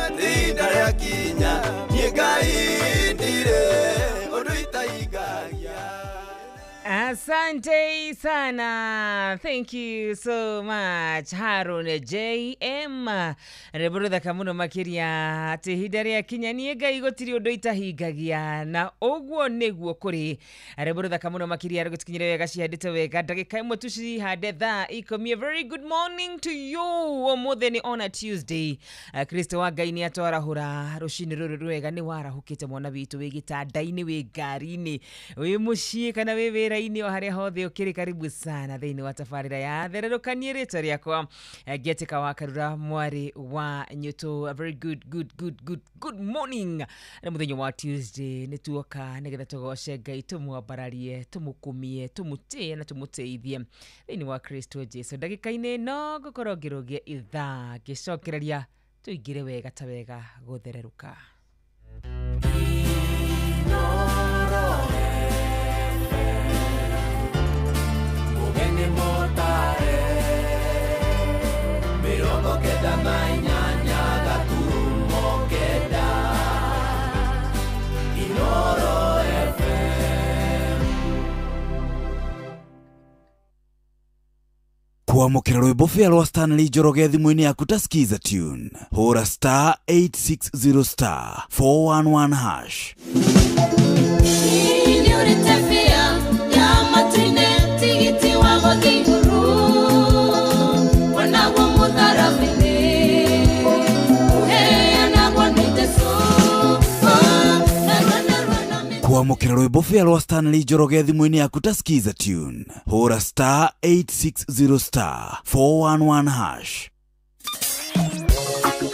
atĩ ihinda rĩakinya niĩ Ngai ndirĩ ũndũ itahingagia. Asante sana. Thank you so much Harun JM. Rwĩmbo muno makiria ati ihinda rĩa kinya niĩ Ngai gũtirĩ ũndũ itahingagia na ũguo nĩguo kũrĩ. Rwĩmbo rũthaka muno makiria rũgũtukinyĩre wega cihandĩte wega ndagĩka ĩmwe tu cihande thaa 10. A very good morning to you. Ũmũthĩ nĩ on a Tuesday. Kristo wa Ngai nĩ atwarahũra rũcinĩ rũrũ rwega nĩ warahũkĩte mwana witũ wĩ gĩtanda-inĩ wĩ ngari-inĩ wĩ mũciĩ kana wĩ wĩra-inĩ o harĩa hothe ũkĩrĩ karibu sana thĩinĩ wa tabarĩra ya thererũkanie rĩtwa rĩakwa ngĩetĩka wa Karura mwarĩ wa Nyũtũ. A very good good good good good morning. Nĩ mũthenya wa Tuesday nĩ tuoka nĩgetha tũgoce Ngai tũmwambararie tũmũkumie tũmũtĩe na tũmũteithie thĩinĩ wa Kristo Jesu. Ndagĩka-inĩ ĩno ngũkorwo ngĩrũgia ithaa ngĩcokereria tũingĩre wega ta wega gũthererũka. Mugeni motare 98 gaturumo kenda Inoro FM. Kwamũkĩra rwĩmbo bĩa rwa Stanley Njoroge thimũ-inĩ yaku ta Skiza Tune hũra star 860 star 411 hash. Kwamũkĩra rwĩmbo bĩa rwa Stanley Njoroge thimũ-inĩ yaku ta Skiza Tune hũra star 860 star 411 hash.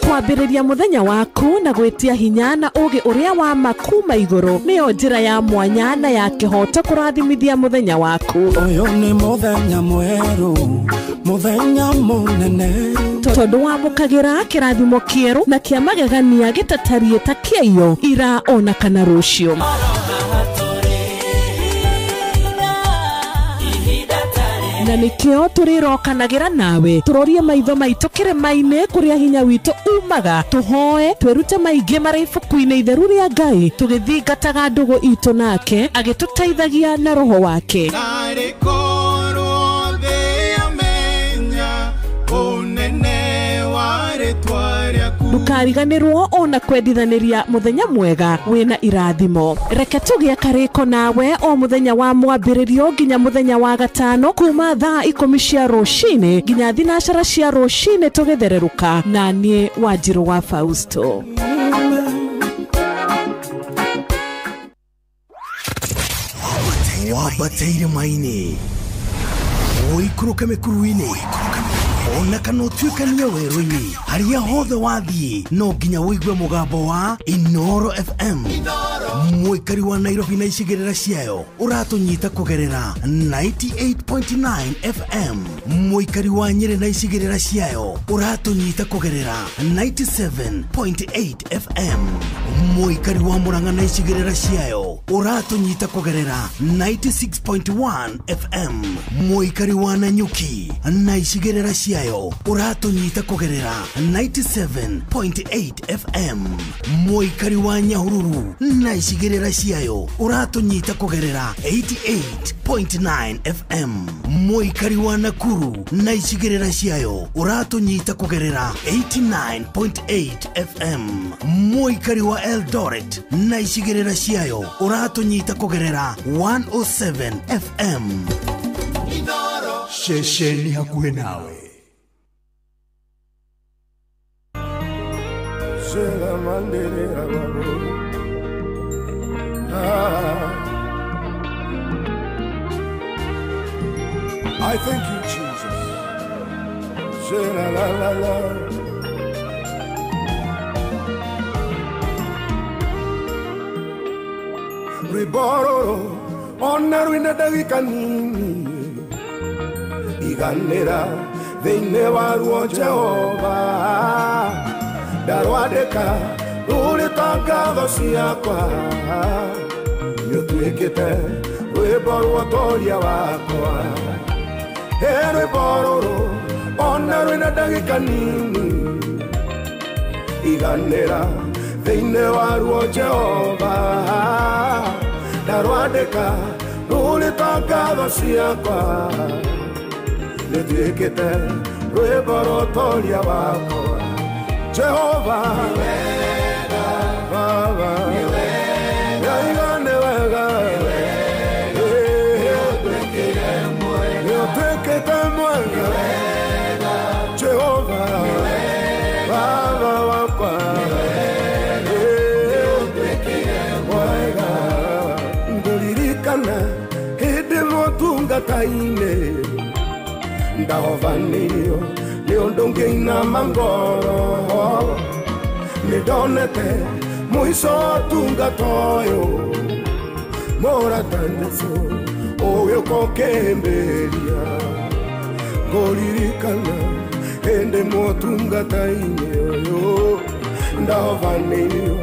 Kwambĩrĩria mũthenya waku na gwĩtia hinya na ũgĩ ũrĩa wa makuma igũrũ nĩyo njĩra ya mwanya na ya kĩhoto kũrathimithia mũthenya waku. Ũyũ nĩ mũthenya mwerũ, mũthenya mũnene, tondũ wamũkagĩra kĩrathimo kĩerũ na kĩa magegania gĩtatariĩ ta kĩaiyo ira ona kana rũciũ. Na nikio tũrĩrokanagĩra nawe tũrorie maitho maitũ kĩrĩma-inĩ kũrĩa hinya witũ umaga tũhoe twĩrute maingĩ marĩ ibuku-inĩ itheru rĩa Ngai tũgĩthingataga ndũgũ itũ nake agĩtũteithagia na roho wake. Narĩ korwo thĩ yamenya ũnene wa rĩtwa rĩaku. Ndũkariganĩrwo ona kwendithanĩria mũthenya mwega wĩna irathimo. Reke tũgĩe karĩko nawe o mũthenya wa mwambĩrĩrio nginya mũthenya wa gatano kuma thaa 10 cia rũcinĩ nginya 9 cia rũcinĩ tũgĩthererũka na niĩ Wanjirũ wa Fausto. Wambateire maini ũikũrũke mĩkuru-inĩ ona kana ũtuĩkanie werũ-inĩ harĩa hothe wathiĩ no nginya ũigue mũgambo wa Inoro FM. Mũikari wa Nairobi na icigĩrĩra ciayo ũratũnyita kũgerera 98.9 FM. Mũikari wa Nyĩrĩ na icigĩrĩra ciayo ũratũnyita kũgerera 97.8 FM. Mũikari wa Murang'a na icigĩrĩra ciayo ũratũnyita kũgerera 96.1 FM. Mũikari wa Nanyuki na icigĩrĩra ciayo ũratũnyita kũgerera 97.8 FM. Mũikari wa Nyahururu na icigĩrĩra ciayo ũratũnyita kũgerera 88.9 FM. Mũikari wa Nakuru na icigĩrĩra ciayo ũratũnyita kũgerera 89.8 FM. Mũikari wa Eldoret na icigĩrĩra ciayo ũratũnyita kũgerera 107 FM. Ceceni hakuhĩ nawe. I thank you, Jesus. La la la la. Ribororo, ona rwina ndagĩka nini iganĩra thĩinĩ waruo Jehova ndarwandĩka rũrĩ ta ngatho ciakwa nĩũtuĩkĩte rwĩmbo rwa ũtoria wakwa. He rwĩmbo rũrũ ona rwĩna ndagĩka nini iganĩra thĩinĩ waruo Jehova ndarwandĩka rũrĩ ta ngatho ciakwa nĩtuĩkĩte rwĩmbo rwa ũtoria wakwa. Jehova Baba nĩ wega nĩũtuĩkĩte mwega Jehova Baba wakwa mwega. Ngũririkana hĩndĩ ĩmwe ũtungata-inĩ ndahovanĩirio nĩ ũndũ ngĩinama ngoro nĩndonete mũico ũtungata ũyũ mũrata Jesũ ũgĩũka ũkĩhĩmbĩria. Ngũririkana hĩndĩ ĩmwe ũtungata-inĩ ũyũ ndahovanĩirio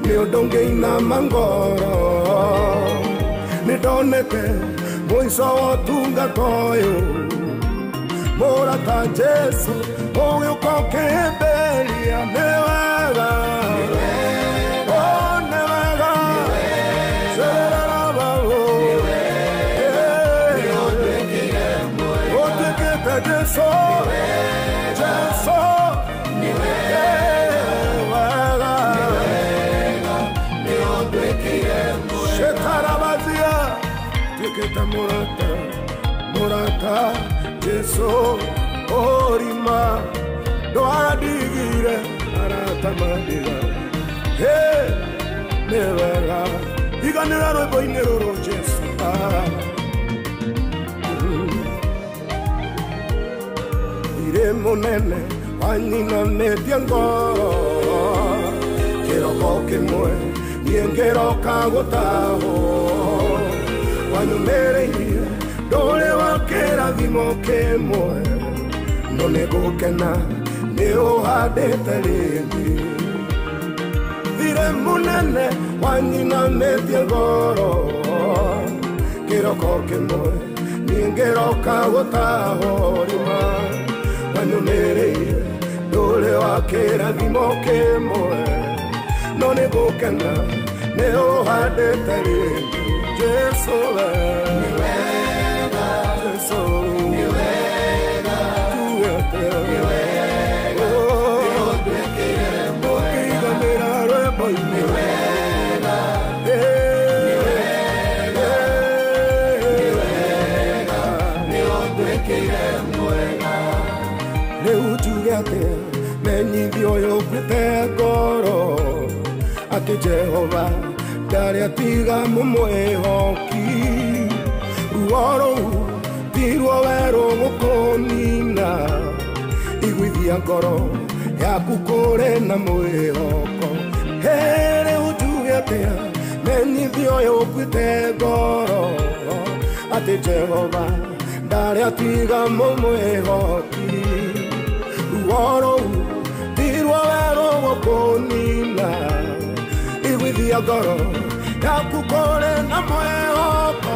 nĩ ũndũ ngĩinama ngoro nĩndonete mũico wa ũtungata ũyũ mũrata Jesũ ũgĩũka ũkĩhĩmbĩria. Nĩ wega nĩ wega ũtuĩkĩte Jesũ Jesũ nĩ wega shetarabazia tuĩkĩte mũrata mũrata Jesũ orima ndwandigire arata mandiga. Hey, nĩ wega iganĩra rwĩmbo-inĩ rũrũ Jesũ. Irĩ mũnene wanyinamĩtie ngoro kĩroko kĩmwe niĩ ngĩroka gũtahwo wanyumĩrĩirie ndũrĩ wa kĩrathimo kĩmwe no nĩngũkena nĩ ũhandĩte rĩngĩ. Thirĩ mũnene wanyinamĩtie ngoro kĩroko kĩmwe niĩ ngĩroka gũtahwo rima wanyumĩrĩirie ndũrĩ wa kĩrathimo kĩmwe no nĩngũkena nĩ ũhandĩte rĩngĩ. Jesũ we nĩ wega Jesũ nĩ wega tuĩte nĩ wega rwĩmbo-inĩ wega nĩ wega nĩ wega nĩ ũnduĩkĩire mwega rĩu njuge atĩa menyithio ũyũ ũkuĩte ngoro atĩ Jehova ndarĩ atiga mũmwĩhoki ruo rũu ti ruo werũ gũkũnina iguithia ngoro yaku kũrĩ na mwĩhoko rĩu njuge atĩa menyithio ũyũ ũkuĩte ngoro atĩ Jehova ndarĩ atiga mũmwĩhoki ruo rũu ti ruo werũ gũkũnina iguithia ngoro yaku kũrĩ na mwĩhoko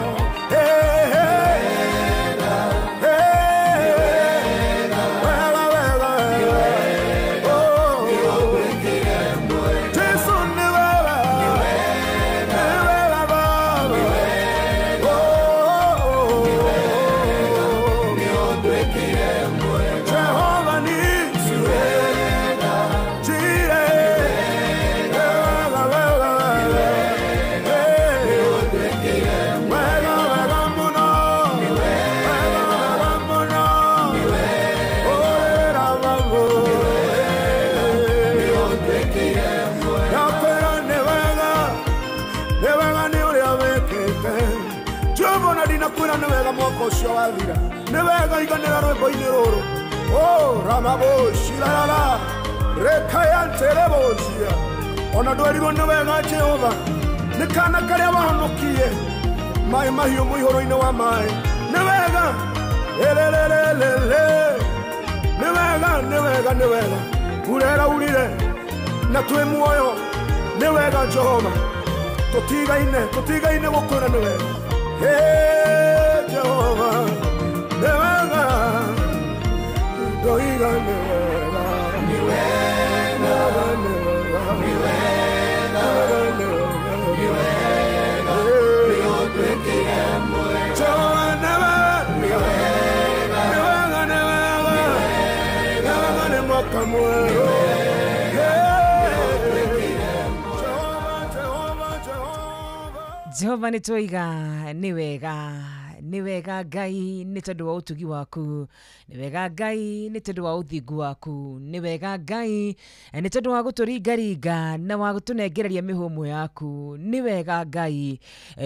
ũcio wathira nĩ wega iganĩra rwĩmbo-inĩ rũrũ o ramaboshirarara rekayantereboshia ona ndwerirwo nĩ wega Jehova nĩ kana karĩa wahonokie maĩ mahiũ mũihũro-inĩ wa maĩ nĩ wega elelelelele nĩ wega nĩ wega nĩ wega mbura ĩraurire na twĩ muoyo nĩ wega Jehova tũtigaine tũtigaine gũkwĩra nĩ wega Hey, Jehovah, nĩ wega, ndoiga nĩ wega, nĩ wega, nĩ wega, nĩ wega, nĩ wega, nĩ ũnduĩkĩire mwega. Jehovah, nĩ wega, nĩ wega, nĩ wega, nĩ wega, nĩ wega, nĩ mwaka mwerũ. Jehova nĩ twoiga nĩ wega nĩ wega Ngai nĩ tondũ wa ũtugi waku nĩ wega Ngai nĩ tondũ wa ũthingu waku nĩ wega Ngai nĩ tondũ wa gũtũringaringa na wa gũtũnengereria mĩhũmũ yaku nĩ wega Ngai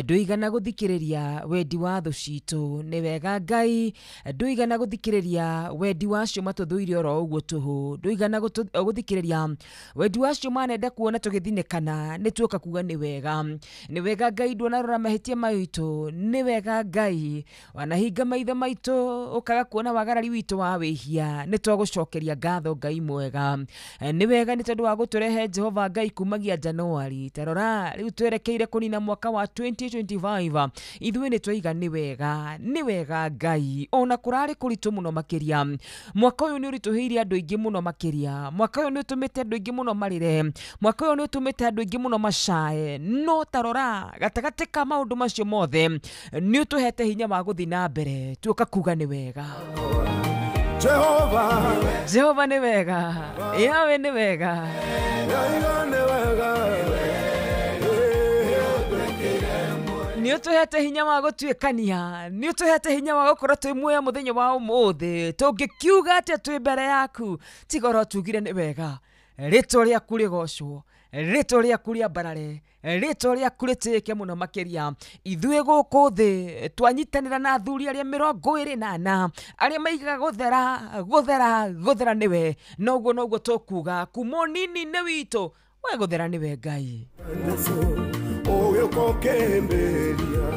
ndũigana gũthikĩrĩria wendi wa thũ citũ nĩ wega Ngai ndũigana gũthikĩrĩria wendi wa acio matũthũire oro ũguo tũhũ ndũigana gũthikĩrĩria wendi wa acio manenda kuona tũgĩthinĩkana nĩ tuoka kuga nĩ wega nĩ wega Ngai ndũnarora mahĩtia maitũ nĩ wega Ngai wanahinga maitho maitũ ũkaga kuona wagarari witũ wa wĩhia nĩ twagũcokeria ngatho Ngai mwega nĩ wega nĩ tondũ wa gũtũrehe Jehova Ngai kumagia Januari tarora rĩu twerekeire kũnina mwaka wa 2025 ithuĩ nĩ twaiga nĩ wega Ngai ona kũrarĩ kũritũ mũno makĩria mwaka ũyũ nĩ ũritũhĩire andũ aingĩ mũno makĩria mwaka ũyũ nĩ ũtũmĩte andũ aingĩ mũno marĩre mwaka ũyũ nĩ ũtũmĩte andũ aingĩ mũno macae no tarora gatagatĩ ka maũndũ macio mothe nĩ ũtũhete hinya wa gũthiĩ na mbere tuoka kuga nĩ wega Jehova Jehova nĩ wega Yawe nĩ wega nĩ ũtũhete hinya wa gũtuĩkania nĩ ũtũhete hinya wa gũkorwo twĩ muoyo mũthenya wa ũmũthĩ tũngĩkiuga atĩa twĩ mbere yaku tiga oro tugire nĩ wega rĩtwa rĩaku rĩgocwo rĩtwa rĩaku rĩambarare rĩtwa rĩaku rĩtĩĩke mũno makĩria ithuĩ gũkũ thĩ twanyitanĩra na athuri arĩa 24 arĩa maigaga gũthera gũthera gũthera nĩwe noguo noguo tũkuga kuma ũnini-inĩ witũ we gũthera nĩwe Ngai ũgĩũka ũkĩhĩmbĩria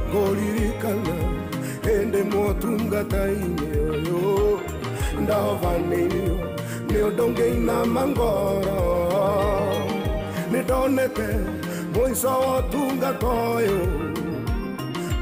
ngũririkana hĩndĩ motungata-inĩ ũyũ ndahobanĩirio nĩ ũndũ ngĩinama ngoro nĩ ndonete mũico wa ũtungata ũyũ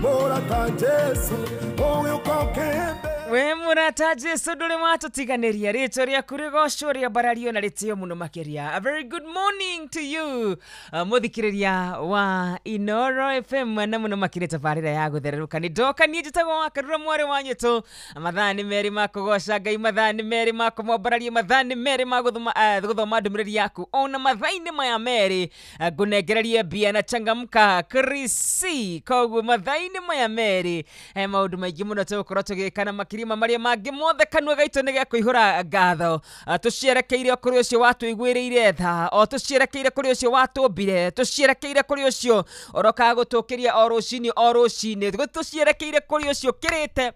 mũrata Jesũ ũgĩũka ũkĩhĩmbĩria We murata Jesu ndũrĩ watũtiganĩria, rĩtwa rĩaku rĩgocwo rĩambarario na rĩtĩo mũno makĩria. A very good morning to you, mũthikĩrĩria wa Inoro FM na mũno makĩria tabarĩra ya gũthererũka. Nĩ ndoka niĩ njĩtagwo wa Karura mwarĩ wa Nyũtũ. Mathaa nĩ merĩ ma kũgoca Ngai, mathaa nĩ merĩ ma kũmwambararia, mathaa nĩ merĩ ma gũthoma ndũmĩrĩri yaku. Ona mathaa-inĩ maya merĩ ngũnengererie mbia na changamka Krisi. Koguo mathaa-inĩ maya merĩ maũndũ maingĩ mũno tũgũkorwo tũgĩka na makĩria ma marĩa mangĩ mothe kanua gaitũ nĩ gĩa kũihũra ngatho. Tũcierekeire kũrĩ ũcio watũiguĩrĩire tha, o tũcierekeire kũrĩ ũcio watũmbire, tũcierekeire kũrĩ ũcio ũrokaga gũtũkĩria o rũcinĩ o rũcinĩ, tũcierekeire kũrĩ ũcio ũkĩrĩte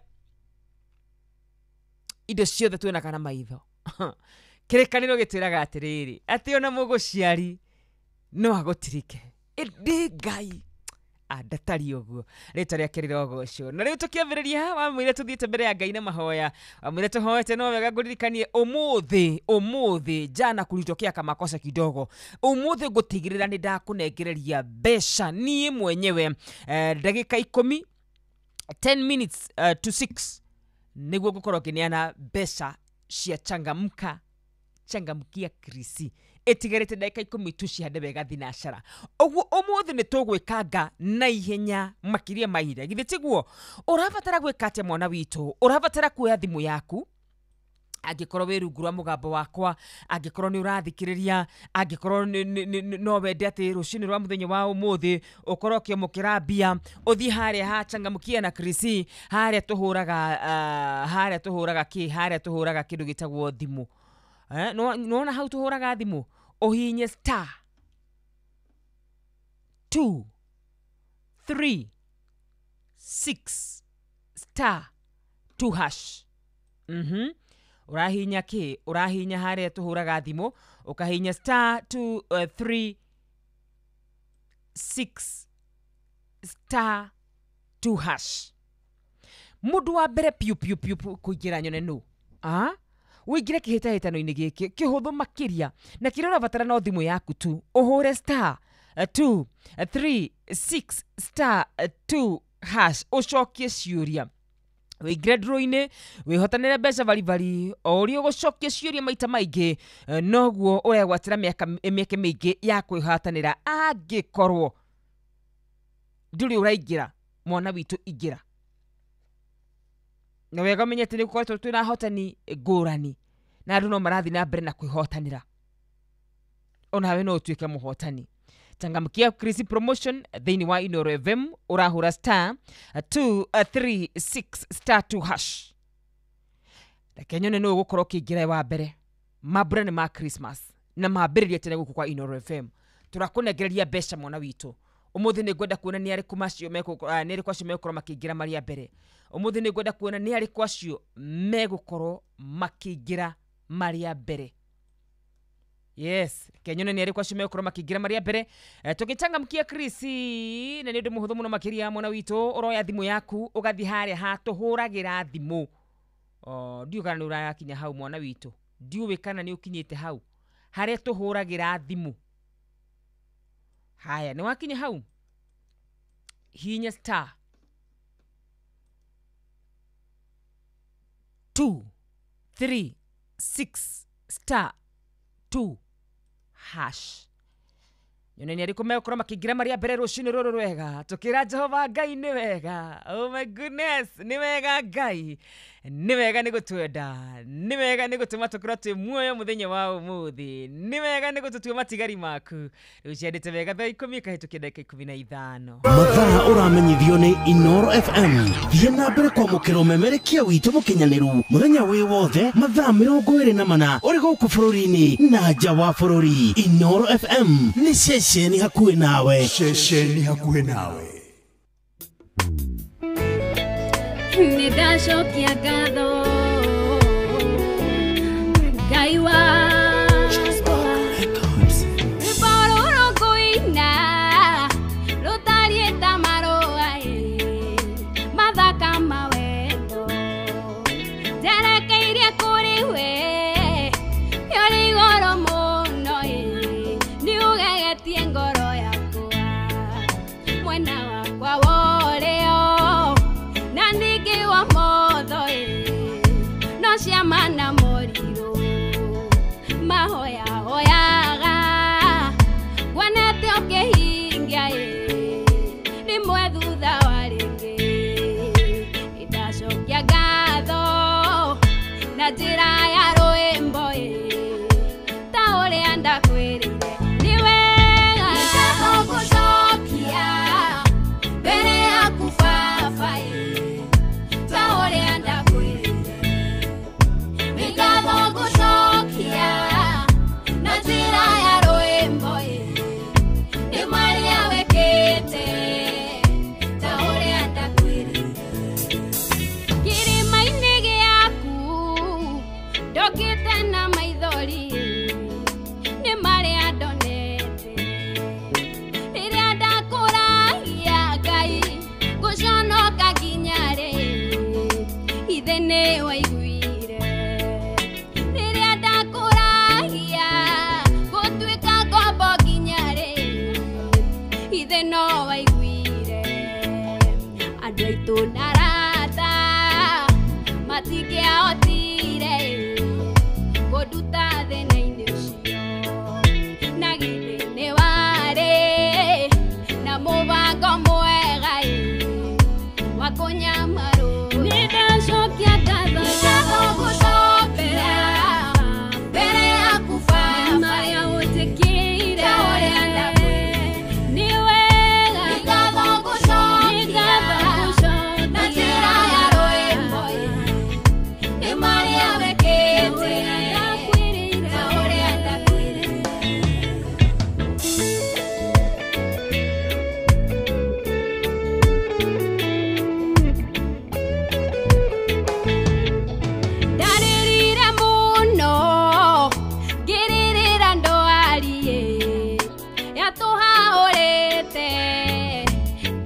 indo ciothe tuonaga na maitho. Kĩrĩkanĩro gĩtwĩraga atĩrĩrĩ, atĩ ona mũgũciari no agũtirike, ĩndĩ Ngai andatari ũguo, rĩtwa rĩake rĩrogocwo. Na rĩu tũkĩambĩrĩria wamwĩre tũthiĩte mbere ya Ngai na mahoya, wamwĩre tũhoete no wega ngũririkanie ũmũthĩ, ũmũthĩ jana kulitokea kamakosa kidogo, ũmũthĩ ngũtigĩrĩra nĩ ndakũnengereria mbeca niĩ mwenyewe ndagĩka 10 10 minutes to 6 nĩguo ngũkorwo ngĩneana mbeca cia changamka changamkia Krisi. Ĩtigarĩte ndagĩka 10 tu cihande wega thinacara. Ũguo ũmũthĩ nĩ tũgwĩkanga na ihenya makĩria ma ihinda. Githĩ tiguo? Ũrabatara gwĩka atĩa mwana witũ? Ũrabatara kuoya thimũ yaku, angĩkorwo wĩ rungu rwa mũgambo wakwa, angĩkorwo nĩ ũrathikĩrĩria, angĩkorwo no wende atĩ rũcinĩ rwa mũthenya wa ũmũthĩ ũkorwo ũkĩamũkĩra mbia, ũthiĩ harĩa ha changamkia na Krisi, harĩa tũhũraga harĩa tũhũraga kĩ, harĩa tũhũraga kĩndũ gĩtagwo thimũ. Nĩwona hau tũhũraga thimũ, ũhihinye star 2 3 6 star 2 hash. Ũrahihinya kĩ? Ũrahihinya harĩa tũhũraga thimũ, ũkahihinya star 2 3 6 star 2 hash. Mũndũ wa mbere piũ piũ piũ kũingĩra nyone nũ? Wĩingĩre kĩhĩtahĩtano-inĩ gĩkĩ kĩhũthũ makĩria, na kĩrĩa ũrabatara no thimũ yaku tu, ũhũre star 2 3 6 star 2 hash, ũcokie ciũria, wĩingĩre ndũrũ-inĩ, wĩhotanĩre mbeca baribari. O ũrĩa ũgũcokia ciũria maita maingĩ noguo ũregwatĩra mĩeke mĩingĩ ya kwĩhotanĩra. Angĩkorwo ndũrĩ ũraingĩra, mwana witũ ingĩra. Na wega ũmenye atĩ nĩ gũkoretwo twĩna ahotani ngũrani, na andũ no marathiĩ na mbere na kwĩhotanĩra. Onawe no ũtuĩke mũhotani. Changamkia Krisi promotion thĩinĩ wa Inoro FM, ũrahũra star 2 3 6 star 2 hash. Reke nyone nũ ũgũkorwo ũkĩingĩra wa mbere. Mambura nĩ ma Christmas na mambĩrĩria tene gũkũ kwa Inoro FM. Tũrakũnengereria mbeca mwana witũ. Ũmũthĩ nĩ ngwenda kuona nĩ arĩkũ macio nĩ arĩkũ acio megũkorwo makĩingĩra marĩ a mbere. Ũmũthĩ nĩ ngwenda kuona nĩ arĩkũ acio megũkorwo makĩingĩra marĩ a mbere. Yes, kenyone nĩ arĩkũ acio megũkorwo makĩingĩra marĩ a mbere. Tũgĩchangamkia Krisi na nĩ ũndũ mũhũthũ mũno makĩria mwana witũ, ũroya thimũ yaku ũgathiĩ harĩa ha tũhũragĩra thimũ. Ndiũĩ kana nĩ ũrakinya hau mwana witũ, ndiũĩ kana nĩ ũkinyĩte hau harĩa tũhũragĩra thimũ. Haya, nĩ wakinya hau, hihinya star 2 3 6 star 2 hash. Nyone nĩ arĩkũ megũkorwo makĩingĩra marĩ a mbere rũcinĩ rũrũ rwega. Tũkĩra Jehova Ngai nĩ wega. Oh my goodness, nĩ wega Ngai, nĩ wega nĩ gũtwenda, nĩ wega nĩ gũtũma tũkorwo twĩ muoyo mũthenya wa ũmũthĩ, nĩ wega nĩ gũtũtua matigari maku. Rĩu ciendete wega thaa 10 ikahĩtũkia ndagĩka 15. Mathaa ũramenyithio nĩ Inoro FM. Thiĩ na mbere kwamũkĩra ũmemerekia witũ mũkinyanĩru mũthenya wĩ wothe mathaa 24 ũrĩ gũkũ bũrũri-inĩ na nja wa bũrũri. Inoro FM nĩ ceceni hakuhĩ nawe. Ceceni hakuhĩ nawe. Nĩ ndacokia ngatho Ngai wakwa, rwĩmbo rũrũ ngũina rũtariĩ ta marũa mathaka ma wendo, njerekeirie kũrĩ we ũrĩ igũrũ mũno, nĩ ũgegetie ngoro yakwa mwena wakwa wa ũrĩo na ningĩ wa motho.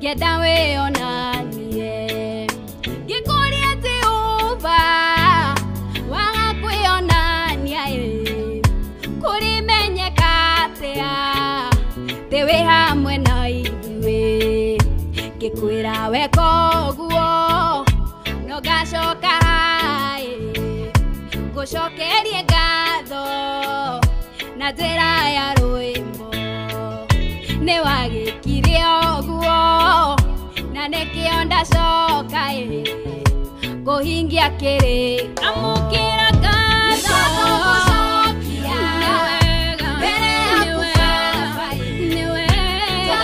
Ngĩenda wĩonanie ngĩkũria Jehova waga kwĩonania ĩ kũrĩmenyeka atĩa atĩ wĩ hamwe na ithuĩ ngĩkwĩra weka ũguo no ngacoka ĩ ngũcokerie ngatho na njĩra ya rwĩmbo nĩ wagĩkire ũguo na nĩkĩo ndacoka ĩ kũhingia kĩrĩko amũkĩra ngatho mbere yaku Baba nĩ wega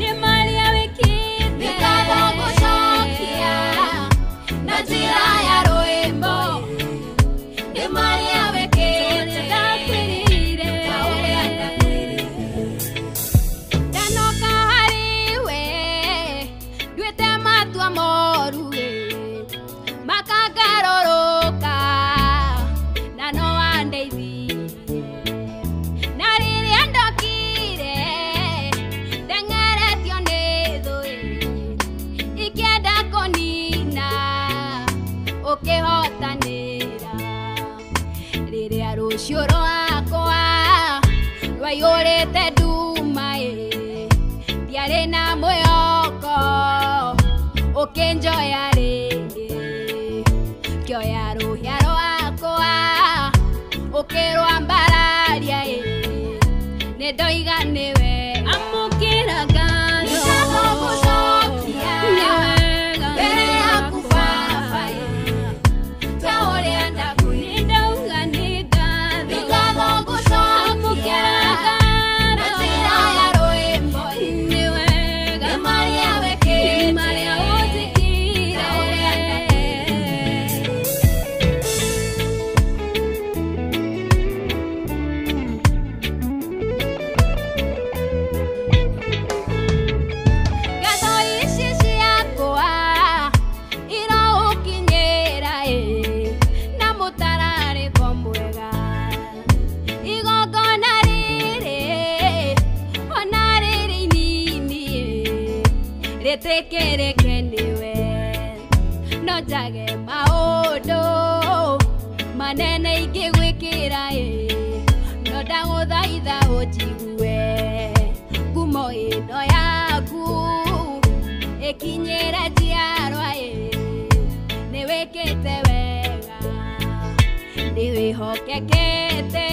nĩ marĩa wĩkĩte nĩ ngatho ngũcokia na njĩra ya rwĩmbo nĩ marĩa wĩkĩte ndakwĩrire ta ũrĩa ndakwĩrire ndanoka harĩ we nduĩte matua moru ĩ makangarũrũka na no wandeithirie na rĩrĩa ndokire ndeng'eretio nĩ thũ ĩ ikĩenda kũnina ũkĩhotanĩra rĩrĩa rũciũ rwakwa rwaiyũrĩte nduma ĩ ndiarĩ na mwĩhoko ũkĩnjoya rĩngĩ kĩoya rũhĩa rwakwa ũkĩrwambararia ĩ nĩ ndoiga nĩ wega amũkĩra ngatho nĩ ngũcokia mbere yaku Baba ĩ ta ũrĩa ndakwĩrire ndauga nĩ ngatho nĩ ngatho ngũcokia na njĩra ya rwĩmbo ĩ nĩ wega nĩ marĩa wĩkĩte nĩ marĩa ũnjĩkĩire ta ũrĩa ndakwĩrire. Ngatho ici ciakwa iroũkinyĩra ĩ na mũtararĩko mwega igongona rĩrĩ ona rĩrĩ inini ĩ rĩtĩkĩrĩke nĩwe no njage maũndũ manene ingĩgwĩkĩra ĩ no ndagũthaitha ũnjigue ngumo ĩno yaku ĩkinyĩre njiarwa ĩ nĩ wĩkĩte wega nĩ wĩhokekete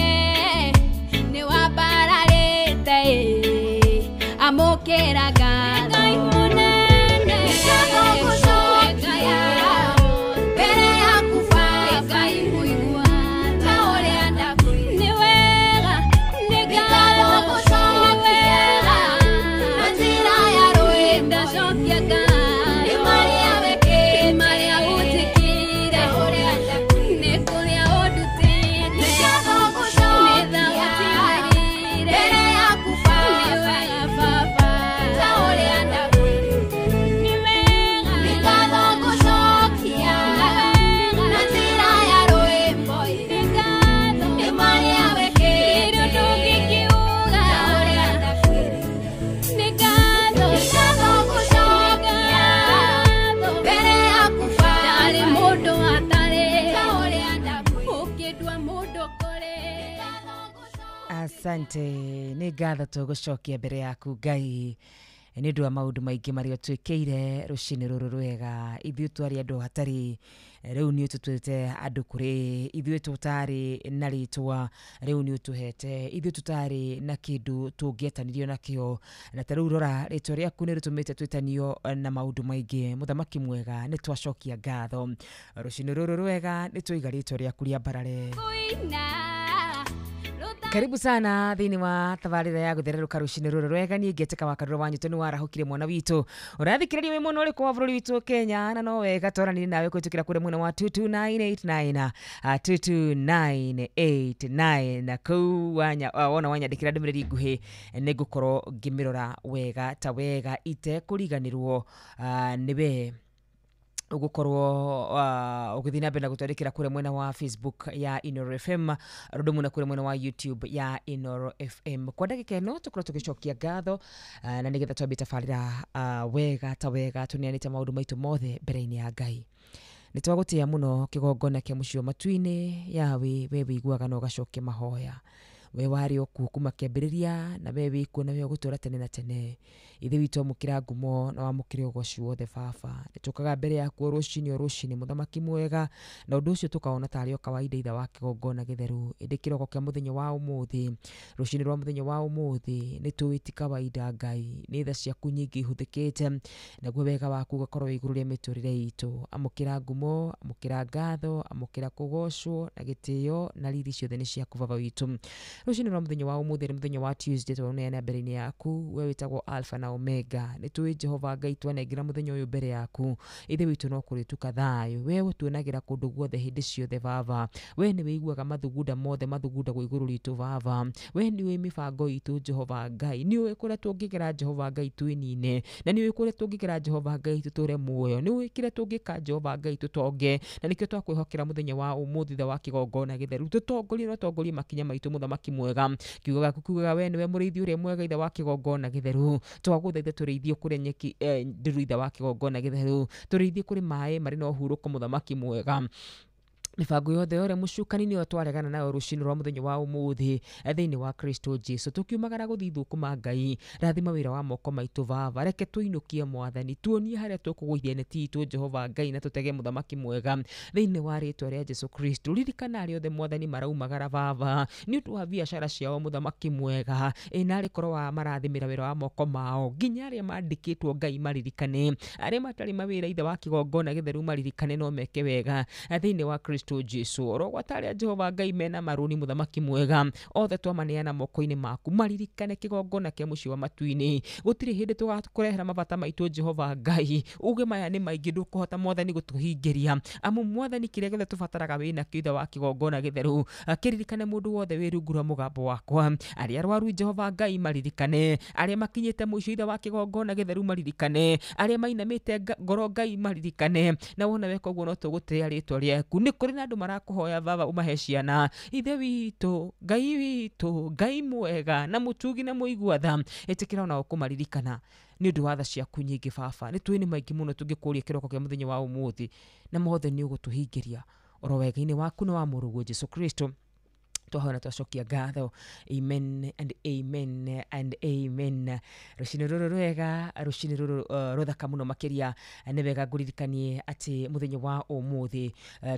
nĩ wambararĩte ĩ amũkĩra ngatho Ngai mũnene nĩ ngatho ngũcokia mbere yaku Baba ta ũrĩa ndakwĩrire nĩ wega nĩ ngatho ngũcokia na njĩra ya rwĩmbo ndacokia ngatho nĩ marĩa wĩkĩte nĩ marĩa ũnjĩkĩire ta ũrĩa ndakwĩrire nĩ kũrĩa ũndutĩte nĩ ngatho ngũcokia mbere yaku Baba nĩ wega Baba ta ũrĩa ndakwĩrire nĩ wega nĩ ngatho ngũcokia na njĩra ya rwĩmbo nĩ ngatho nĩ marĩa wĩkĩte ũndũ ũngĩkiuga ta ũrĩa ndakwĩrire nĩ ngatho nĩ ngatho ngũcokia mbere yaku Baba ndarĩ mũndũ atarĩ ta ũrĩa ndakwĩrire ũkĩndua mũndũ kũrĩ Asante nĩ ngatho tũgũcokia mbere yaku Ngai nĩ ũndũ wa maũndũ maingĩ marĩa ũtwĩkĩire rũcinĩ rũrũ rwega ithuĩ twarĩ andũ hatarĩ rĩu nĩ ũtũtuĩte andũ kũrĩ ithuĩ tũtarĩ na rĩtwa rĩu nĩ ũtũhete ithuĩ tũtarĩ na kĩndũ tũngĩetanirio nakĩo na ta rĩu rora rĩtwa rĩaku nĩ rĩtũmĩte twĩtanio na maũndũ maingĩ mũthamaki mwega nĩ twacokia ngatho rũcinĩ rũrũ rwega nĩ twaiga rĩtwa rĩaku rĩambarare. Kũina Karibu sana thĩinĩ wa tabarĩra ya gũthererũka rũcinĩ rũrũ rwega niĩ ngĩtĩka wa karũra wa nyitũ nĩ warahũkire mwana witũ ũrathikĩrĩria wĩ mwena ũrĩkũ wa bũrũri witũ Kenya na no wega twaranire nawe kũhĩtũkĩra kũrĩa mwena wa 22989 22989 na kũu wona wanyandĩkĩra ndũmĩrĩri nguhĩ nĩ ngũkorwo ngĩmĩrora wega ta wega itekũriganĩrwo nĩwe. Ugukorwo ũgĩthiĩ na mbere na gũtwandĩkĩra kũrĩa mwena wa Facebook ya Inoro FM, rũndũ mũna kũrĩa mwena wa YouTube ya Inoro FM. Kwa ndagĩka ĩno tũkorwo tũgĩcokia ngatho, na nĩgetha twambie tabarĩra wega ta wega, tũneanĩte maũndũ maitũ mothe mbere-inĩ ya Ngai. Nĩ twagũtĩĩa mũno kĩgongona kĩa mũciĩ wa matu-inĩ, Yawe, we wĩiguaga na ũgacokia mahoya. We warĩ o kuo kuma kĩambĩrĩria, na we wĩ kuo na we ũgũtũũra tene na tene. Ithe witũ, amũkĩra ngumo na wamũkĩre ũgoci wothe baba. Nĩ tũkaga mbere yaku o rũcinĩ o rũcinĩ, mũthamaki mwega, na ũndũ ũcio tũkawona tarĩ o kawaida, ithe wa kĩgongona gĩtheru. Ĩndĩ kĩroko kĩa mũthenya wa ũmũthĩ, rũcinĩ rwa mũthenya wa ũmũthĩ, nĩ tũĩ ti kawaida Ngai, nĩ tha ciaku nyingĩ ihũthĩkĩte, naguo wega waku ũgakorwo wĩ igũrũ rĩa mĩtũrĩre itũ. Amũkĩra ngumo, amũkĩra ngatho, amũkĩra kũgocwo na gĩtĩo na riri, ciothe nĩ ciaku baba witũ. Rũcinĩ rwa mũthenya wa ũmũthĩ, nĩ mũthenya wa Tuesday, twaũneana mbere-inĩ yaku, we wĩtagwo Alpha na Omega. Nĩ tũĩ Jehova Ngai, twanengera mũthenya ũyũ mbere yaku, ithe witũ, no kũrĩtuka thayũ. We ũtuonagĩra kũndũ guothe hĩndĩ ciothe baba. We nĩ wĩiguaga mathugunda mothe mathugundagwo igũrũ ritũ baba. We nĩ ũĩ mĩbango itũ Jehova Ngai, nĩ ũĩ kũrĩa tũngĩgera Jehova Ngai twĩnine, na nĩ ũĩ kũrĩa tũngĩgera Jehova Ngai tũtũre muoyo, nĩ ũĩ kĩrĩa tũngĩka Jehova Ngai tũtonge, na nĩkĩo twakwĩhokera mũthenya wa ũmũthĩ, thutha wa kĩgongona gĩtheru. Tũtongorie na ũtongorie makinya maitũ, mũthamaki mwega. Kiugo gaku kiugaga we nĩwe mũrĩithi ũrĩa mwega, ithe wa kĩgongona gĩtheru. Twagũthaitha tũrĩithio kũrĩa nyeki nduru, ithe wa kĩgongona gĩtheru. Tũrĩithie kũrĩ maĩ marĩ na ũhurũko, mũthamaki mwega. Mĩbango yothe ya ũrĩa mũcukani nĩyo twaregana nayo rũcinĩ rwa mũthenya wa ũmũthĩ thĩinĩ wa Kristo Jesu. Tũkiumagara gũthiĩ thũkũma Ngai, rathima wĩra wa moko maitũ baba. Reke tũinũkie mwathani, tuonie harĩa tũkũgũithia neti itũ Jehova Ngai, na tũtege, mũthamaki mwega, thĩinĩ wa rĩtwa rĩa Jesu Kristo. Ririkana arĩa othe mwathani maraumagara baba nĩ ũndũ wa biacara ciao, mũthamaki mwega, ĩ narĩ korwo wa marathimĩra wĩra wa moko mao, nginya arĩa mandĩkĩtwo Ngai maririkane, arĩa matarĩ mawĩra, ithe wa kĩgongona gĩtheru, maririkane no meke wega thĩinĩ wa Kristo Jesu. Orogwata arĩa Jehova Ngai mena marũni, mũthamaki mwega, othe twamaneana moko-inĩ maku, maririkane kĩgongona kĩa mũciĩ wa matu-inĩ. Gũtirĩ hĩndĩ tũgakũrehera mabata maitũ Jehova Ngai uge maya nĩ maingĩ ndũkũhota mwathani gũtũhingĩria, amu mwathani kĩrĩa gĩothe tũbataraga wĩ nakĩo, ithe wa kĩgongona gĩtheru. Kĩririkane mũndũ wothe wĩ rungu rwa mũgambo wakwa, arĩa arwaru Jehova Ngai maririkane, arĩa makinyĩte mũico, ithe wa kĩgongona gĩtheru, maririkane, arĩa mainamĩte ngoro Ngai maririkane. Na wona weka ũguo no tũgũtĩĩa rĩtwa rĩaku. Nĩ kũrĩ na andũ marakũhoya baba ũmahe ciana, ithe witũ, Ngai witũ, Ngai mwega na mũtugi na mũigua tha, ĩtĩkĩra ona kũmaririkana nĩ ũndũ wa tha ciaku nyingĩ baba. Nĩ tũĩ nĩ maingĩ mũno tũngĩkũria kĩroko kĩa mũthenya wa ũmũthĩ, na mothe nĩ ũgũtũhingĩria oro wega-inĩ waku na wa mũrũguo Jesu Kristo twahoya na twacokia ngatho. Amen and amen and amen. Rũcinĩ rũrũ rwega, rũcinĩ rũrũ rũthaka mũno makĩria, nĩ wega ngũririkanie atĩ mũthenya wa ũmũthĩ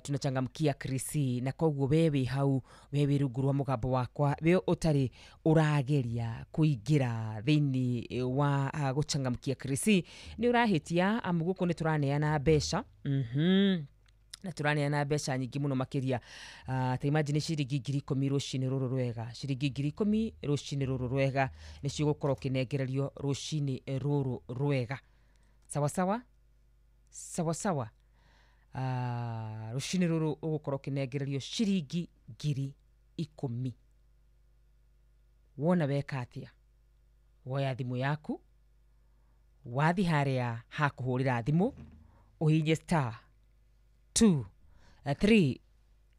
tunachangamkia Krisi, na koguo we wĩ hau, we wĩ rungu rwa mũgambo wakwa, we ũtarĩ ũrageria kũingĩra thĩinĩ wa gũchangamkia Krisi, nĩ ũrahĩtia, amu gũkũ nĩ tũraneana mbeca, na tũraneana mbeca nyingĩ mũno makĩria. Ta imagine ciringi 10,000 rũcinĩ rũrũ rwega, ciringi 10,000 rũcinĩ rũrũ rwega nĩcio ũgũkorwo ũkĩnengererio rũcinĩ rũrũ rwega. Sawa sawa sawa sawa. Rũcinĩ rũrũ ũgũkorwo ũkĩnengererio ciringi 10,000. Wona weka atĩa? Woya thimũ yaku, wathi harĩa ha kũhũrĩra thimũ, ũhihinye star 2 3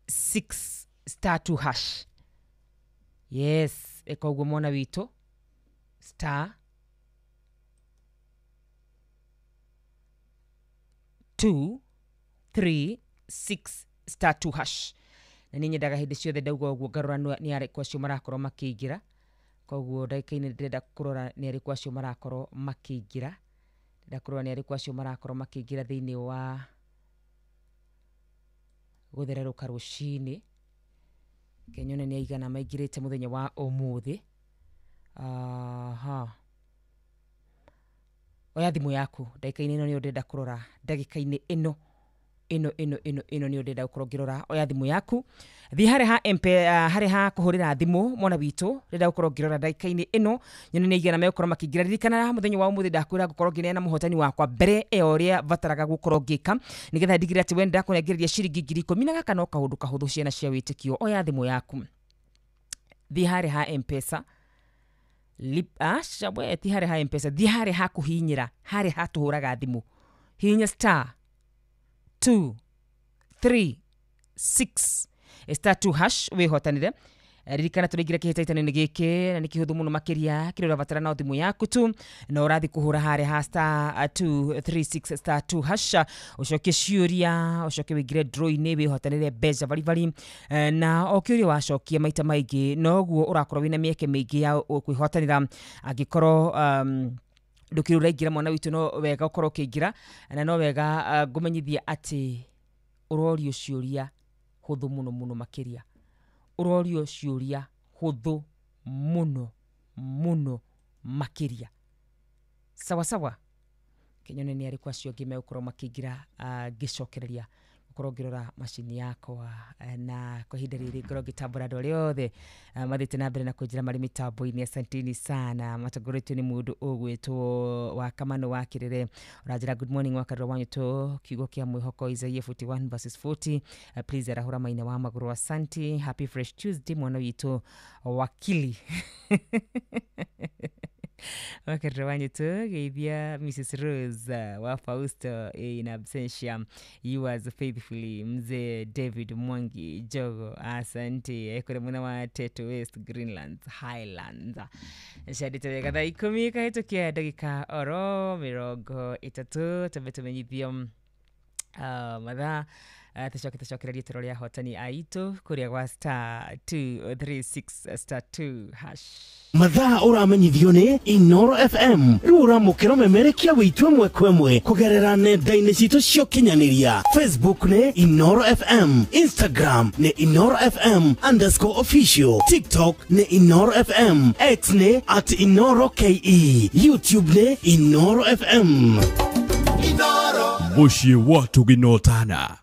6 star 2 hash. Yes, ĩka ũguo mwana witũ, star 2 3 6 star 2 hash. Na nĩ nyendaga hĩndĩ ciothe ndauga ũguo ngarora nĩ arĩkũ acio marakorwo makĩingĩra. Koguo ndagĩka-inĩ ndĩrenda kũrora nĩ arĩkũ acio marakorwo makĩingĩra, ndĩrenda kũrora nĩ arĩkũ acio marakorwo makĩingĩra thĩinĩ wa gũthererũka rũcinĩ. Reke nyone nĩ aigana maingĩrĩte mũthenya wa ũmũthĩ. Aha, oya thimũ yaku ndagĩka-inĩ ĩno nĩyo ndĩrenda kũrora, ndagĩka-inĩ ĩno ĩno ĩno ĩno ĩno nĩyo ndĩrenda gũkorwo ngĩrora. Oya thimũ yaku, thiĩ harĩa ha MP, harĩa ha kũhũrĩra thimũ, mwana witũ, ndĩrenda gũkorwo ngĩrora ndagĩka-inĩ ĩno nyone nĩ aigana megũkorwo makĩingĩra. Ririkana mũthenya wa ũmũthĩ ndakwĩra ngũkorwo ngĩneana mũhotani wakwa mbere ya ũrĩa bataraga gũkorwo ngĩka, nĩgetha ndigĩrĩre atĩ we nĩndakũnengereria ciringi 10,000, na gaka no kaũndũ kahũthũ, ciana cia wĩtĩkio. Oya thimũ yaku, thiĩ harĩa ha M-Pesa, aca we, ti harĩa ha M-Pesa, thiĩ harĩa ha kũhihinyĩra, harĩa ha tũhũraga thimũ, hihinya star 2 3 6 star 2 hash wĩhotanĩre. Ririkana tũraingĩra kĩhĩtahĩtano-inĩ gĩkĩ na nĩ kĩhũthũ mũno makĩria kĩrĩa ũrabatara no thimũ yaku tu na ũrathiĩ kũhũra harĩa ha star 236 star 2 hash ũcokie ciũria ũcoke wĩingĩre draw-inĩ wĩhotanĩre mbeca baribari na o kĩũria wacokia maita maingĩ noguo ũrakorwo wĩna mĩeke mĩingĩ ya kwĩhotanĩra angĩkorwo ndũkĩrĩ ũraingĩra mwana witũ no wega ũkorwo ũkĩingĩra na no wega ngũmenyithie atĩ ũrorio ciũria hũthũ mũno mũno makĩria ũrorio ciũria hũthũ mũno mũno makĩria sawa sawa kenyone nĩ arĩkũ acio angĩ megũkorwo makĩingĩra ngĩcokereria gũkorwo ngĩrora macini yakwa na kwa ihinda rĩrĩ ngorwo ngĩtambũra andũ arĩa othe mathiĩte na mbere na kũnjĩra marĩ mĩtambo-inĩ asanteni sana matongoretio nĩ mũndũ ũgwĩtwo wa Kamano wa Kĩrĩre ũranjĩra good morning wa Karura Wanyũtũ kiugo kĩa mwĩhoko Isaiah 41 verses 40 please arahũra maina wa magũrũ asanti happy fresh Tuesday mwana witũ wakili Wakarura Wanyũtũ geithia Mrs Rose wa Fausto in absentia yours faithfully mzee David Mwangi Jogo asante kũrĩ mwena wa Teto West Greenlands Highlands candĩte wega thaa 10 kahĩtũkia ndagĩka oro 30 tambe tũmenyithio mathaa tũcoke tũcokererie tũrore ahotani aitũ kũrĩa gwa star 236 star 2 hash Mathaa ũramenyithio nĩ Inoro FM rĩu ũramũkĩra ũmemerekia witũ ĩmwe kwa ĩmwe kũgerera nenda-inĩ citũ cia ũkinyanĩria Facebook nĩ Inoro FM, Instagram nĩ Inoro FM underscore official, TikTok nĩ Inoro FM, X nĩ at Inoro KE, YouTube nĩ Inoro FM. Inoro mũciĩ wa tũginotana.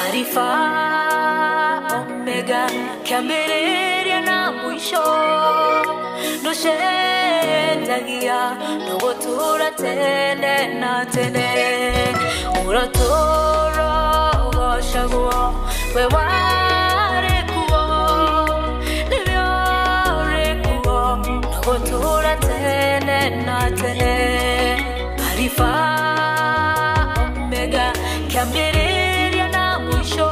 Arifa Omega kĩambĩrĩria na mũico ndũcenjagia ndũgũtũũra tene na tene ũrotũũra ũgocagwo we warĩ kuo nĩwe ũrĩ kuo ndũgũtũũra tene na tene Arifa Omega kĩambĩrĩria na mũico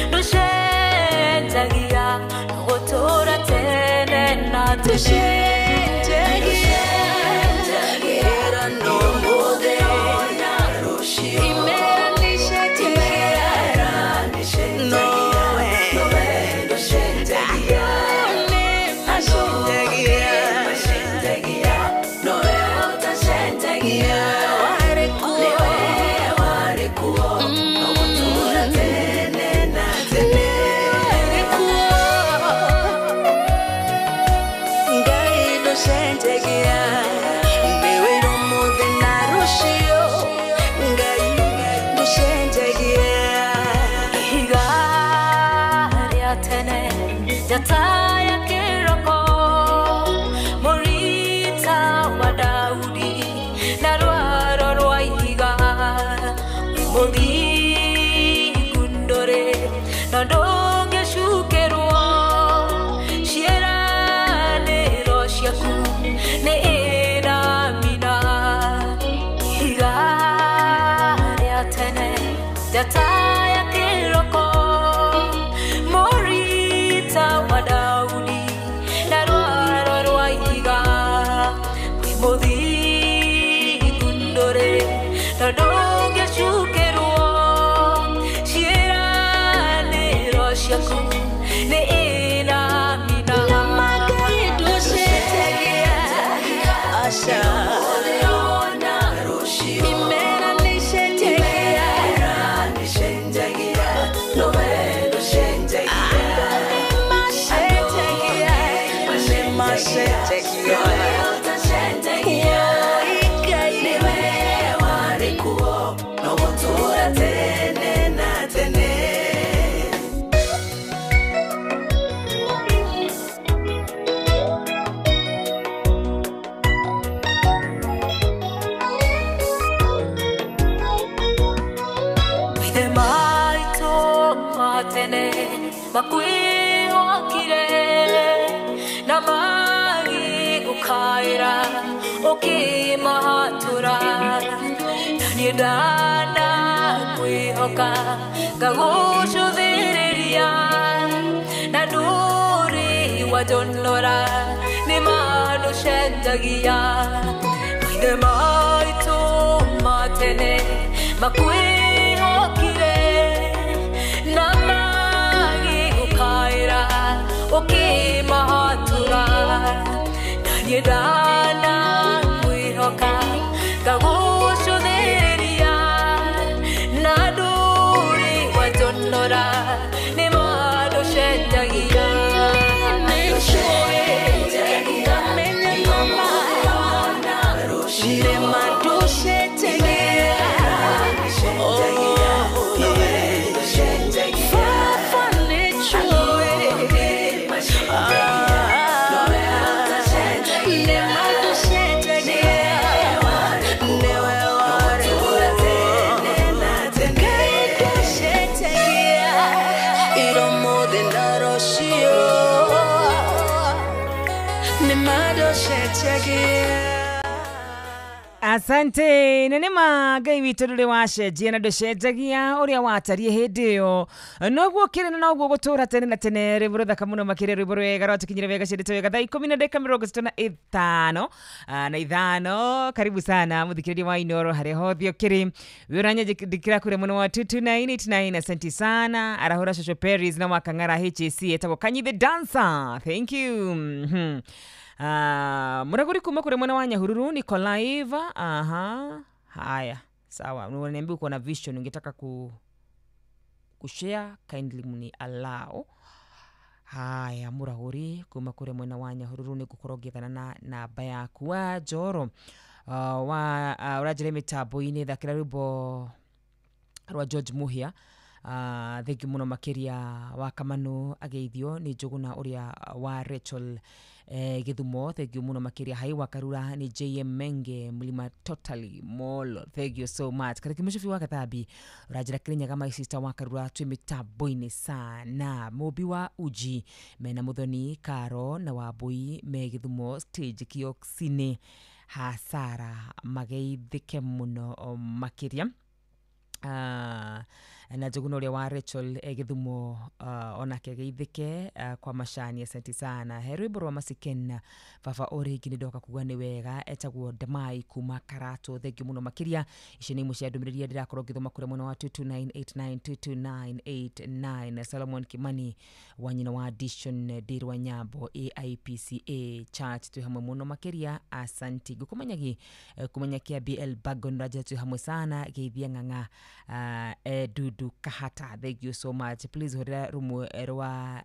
ndũcenjagia ndũgũtũũra tene na tene Njata ya kĩroko mũrita wa Daudi na rwaro rwa ihiga mũthingu ndũrĩ na ndũngĩcukĩrwo ciĩranĩro ciaku nĩ ĩramina ihiga rĩa tene njata ya kĩroko wa Daudi na rwaro rwa ihiga wĩ mũthingu ndũrĩ na ndũngĩcukĩrwo ciĩranĩro ciaku nĩ ĩramina Take your Makwihokire na magigukaira ukimahatura na niĩ ndanakwĩhoka ngagũcũthĩrĩria na ndũrĩ wanjonora nĩ mandũcenjagia maithe maitũ ma tene makwĩhokire na magĩgũkaĩra ũkĩmahatũra na niĩ ndanakwĩhoka ngagũcũthĩrĩria na ndũrĩ wanjonora nĩ mandũcenjagia. Asante na nĩma Ngai witũ ndũrĩ wacenjia na ndũcenjagia ũrĩa watarie hĩndĩ ĩyo noguo kĩrĩ na noguo gũtũra tene na tene. Rwĩmbo rũthaka mũno makĩria, rwĩmbo rwega rwatũkinyire wega ciendete wega thaa 10:35 na ithano. Karibu sana mũthikĩrĩria wa Inooro harĩa hothe ũkĩrĩ wĩ ũranyandĩkĩra kũrĩa mwena wa 22989. Asante sana. Arahũra Shosho Paris na Wakang'ara HAC etagwo Kanyi the Dancer. Thank you. Muraguri kuma kure mwana wa Nyahururu niko live. Aha. Haya, sawa. Unaniambia uko na vision ungetaka kushare, kindly mni allow. Haya, Muraguri kuma kure mwana wa Nyahururu ni gukorogethana na namba yaku wa Njoro. Wa urajire mitambo-inĩ thakĩra rwĩmbo rwa George Muhia. Thank you muno makiria wa Kamanu ageithio ni Njuguna uria wa Rachel Githumo. Thank you muno makiria hai wa Karura ni JM Menge Mlima Totally Mall. Thank you so much. Kariki mushufi wa Gathabi urajira Kirinyaga my sister wa Karura twi mitambo-inĩ sana. Mũmbi wa Uji mena Muthoni Karo na Wambui me Githumo stage kiosk-inĩ hasara mageithĩke muno makiria. Na Njuguna ũrĩa wa Rachel Githumo onake geithĩke kwa macani. Asante sana. He rwĩmbo rwa Masikena baba ũrĩngĩ nĩ ndoka kuga nĩ wega etagwo Ndamai kuma Karatũ. Thank you mũno makĩria. Ici nĩ imwe cia ndũmĩrĩri iria ndĩrakorwo ngĩthoma kũrĩa mwena wa 22989 22989. Solomon Kimani wa nyina wa Dishon Ndirwa Nyambo AIPCA Church twĩ hamwe mũno makĩria. Asante. Ngũkũmenyagi kũmenya kĩa BL Bagon Raja twĩ hamwe sana. Geithia ng'ang'a Dudu Kahata. Thank you so much. Please horera rumwe rwa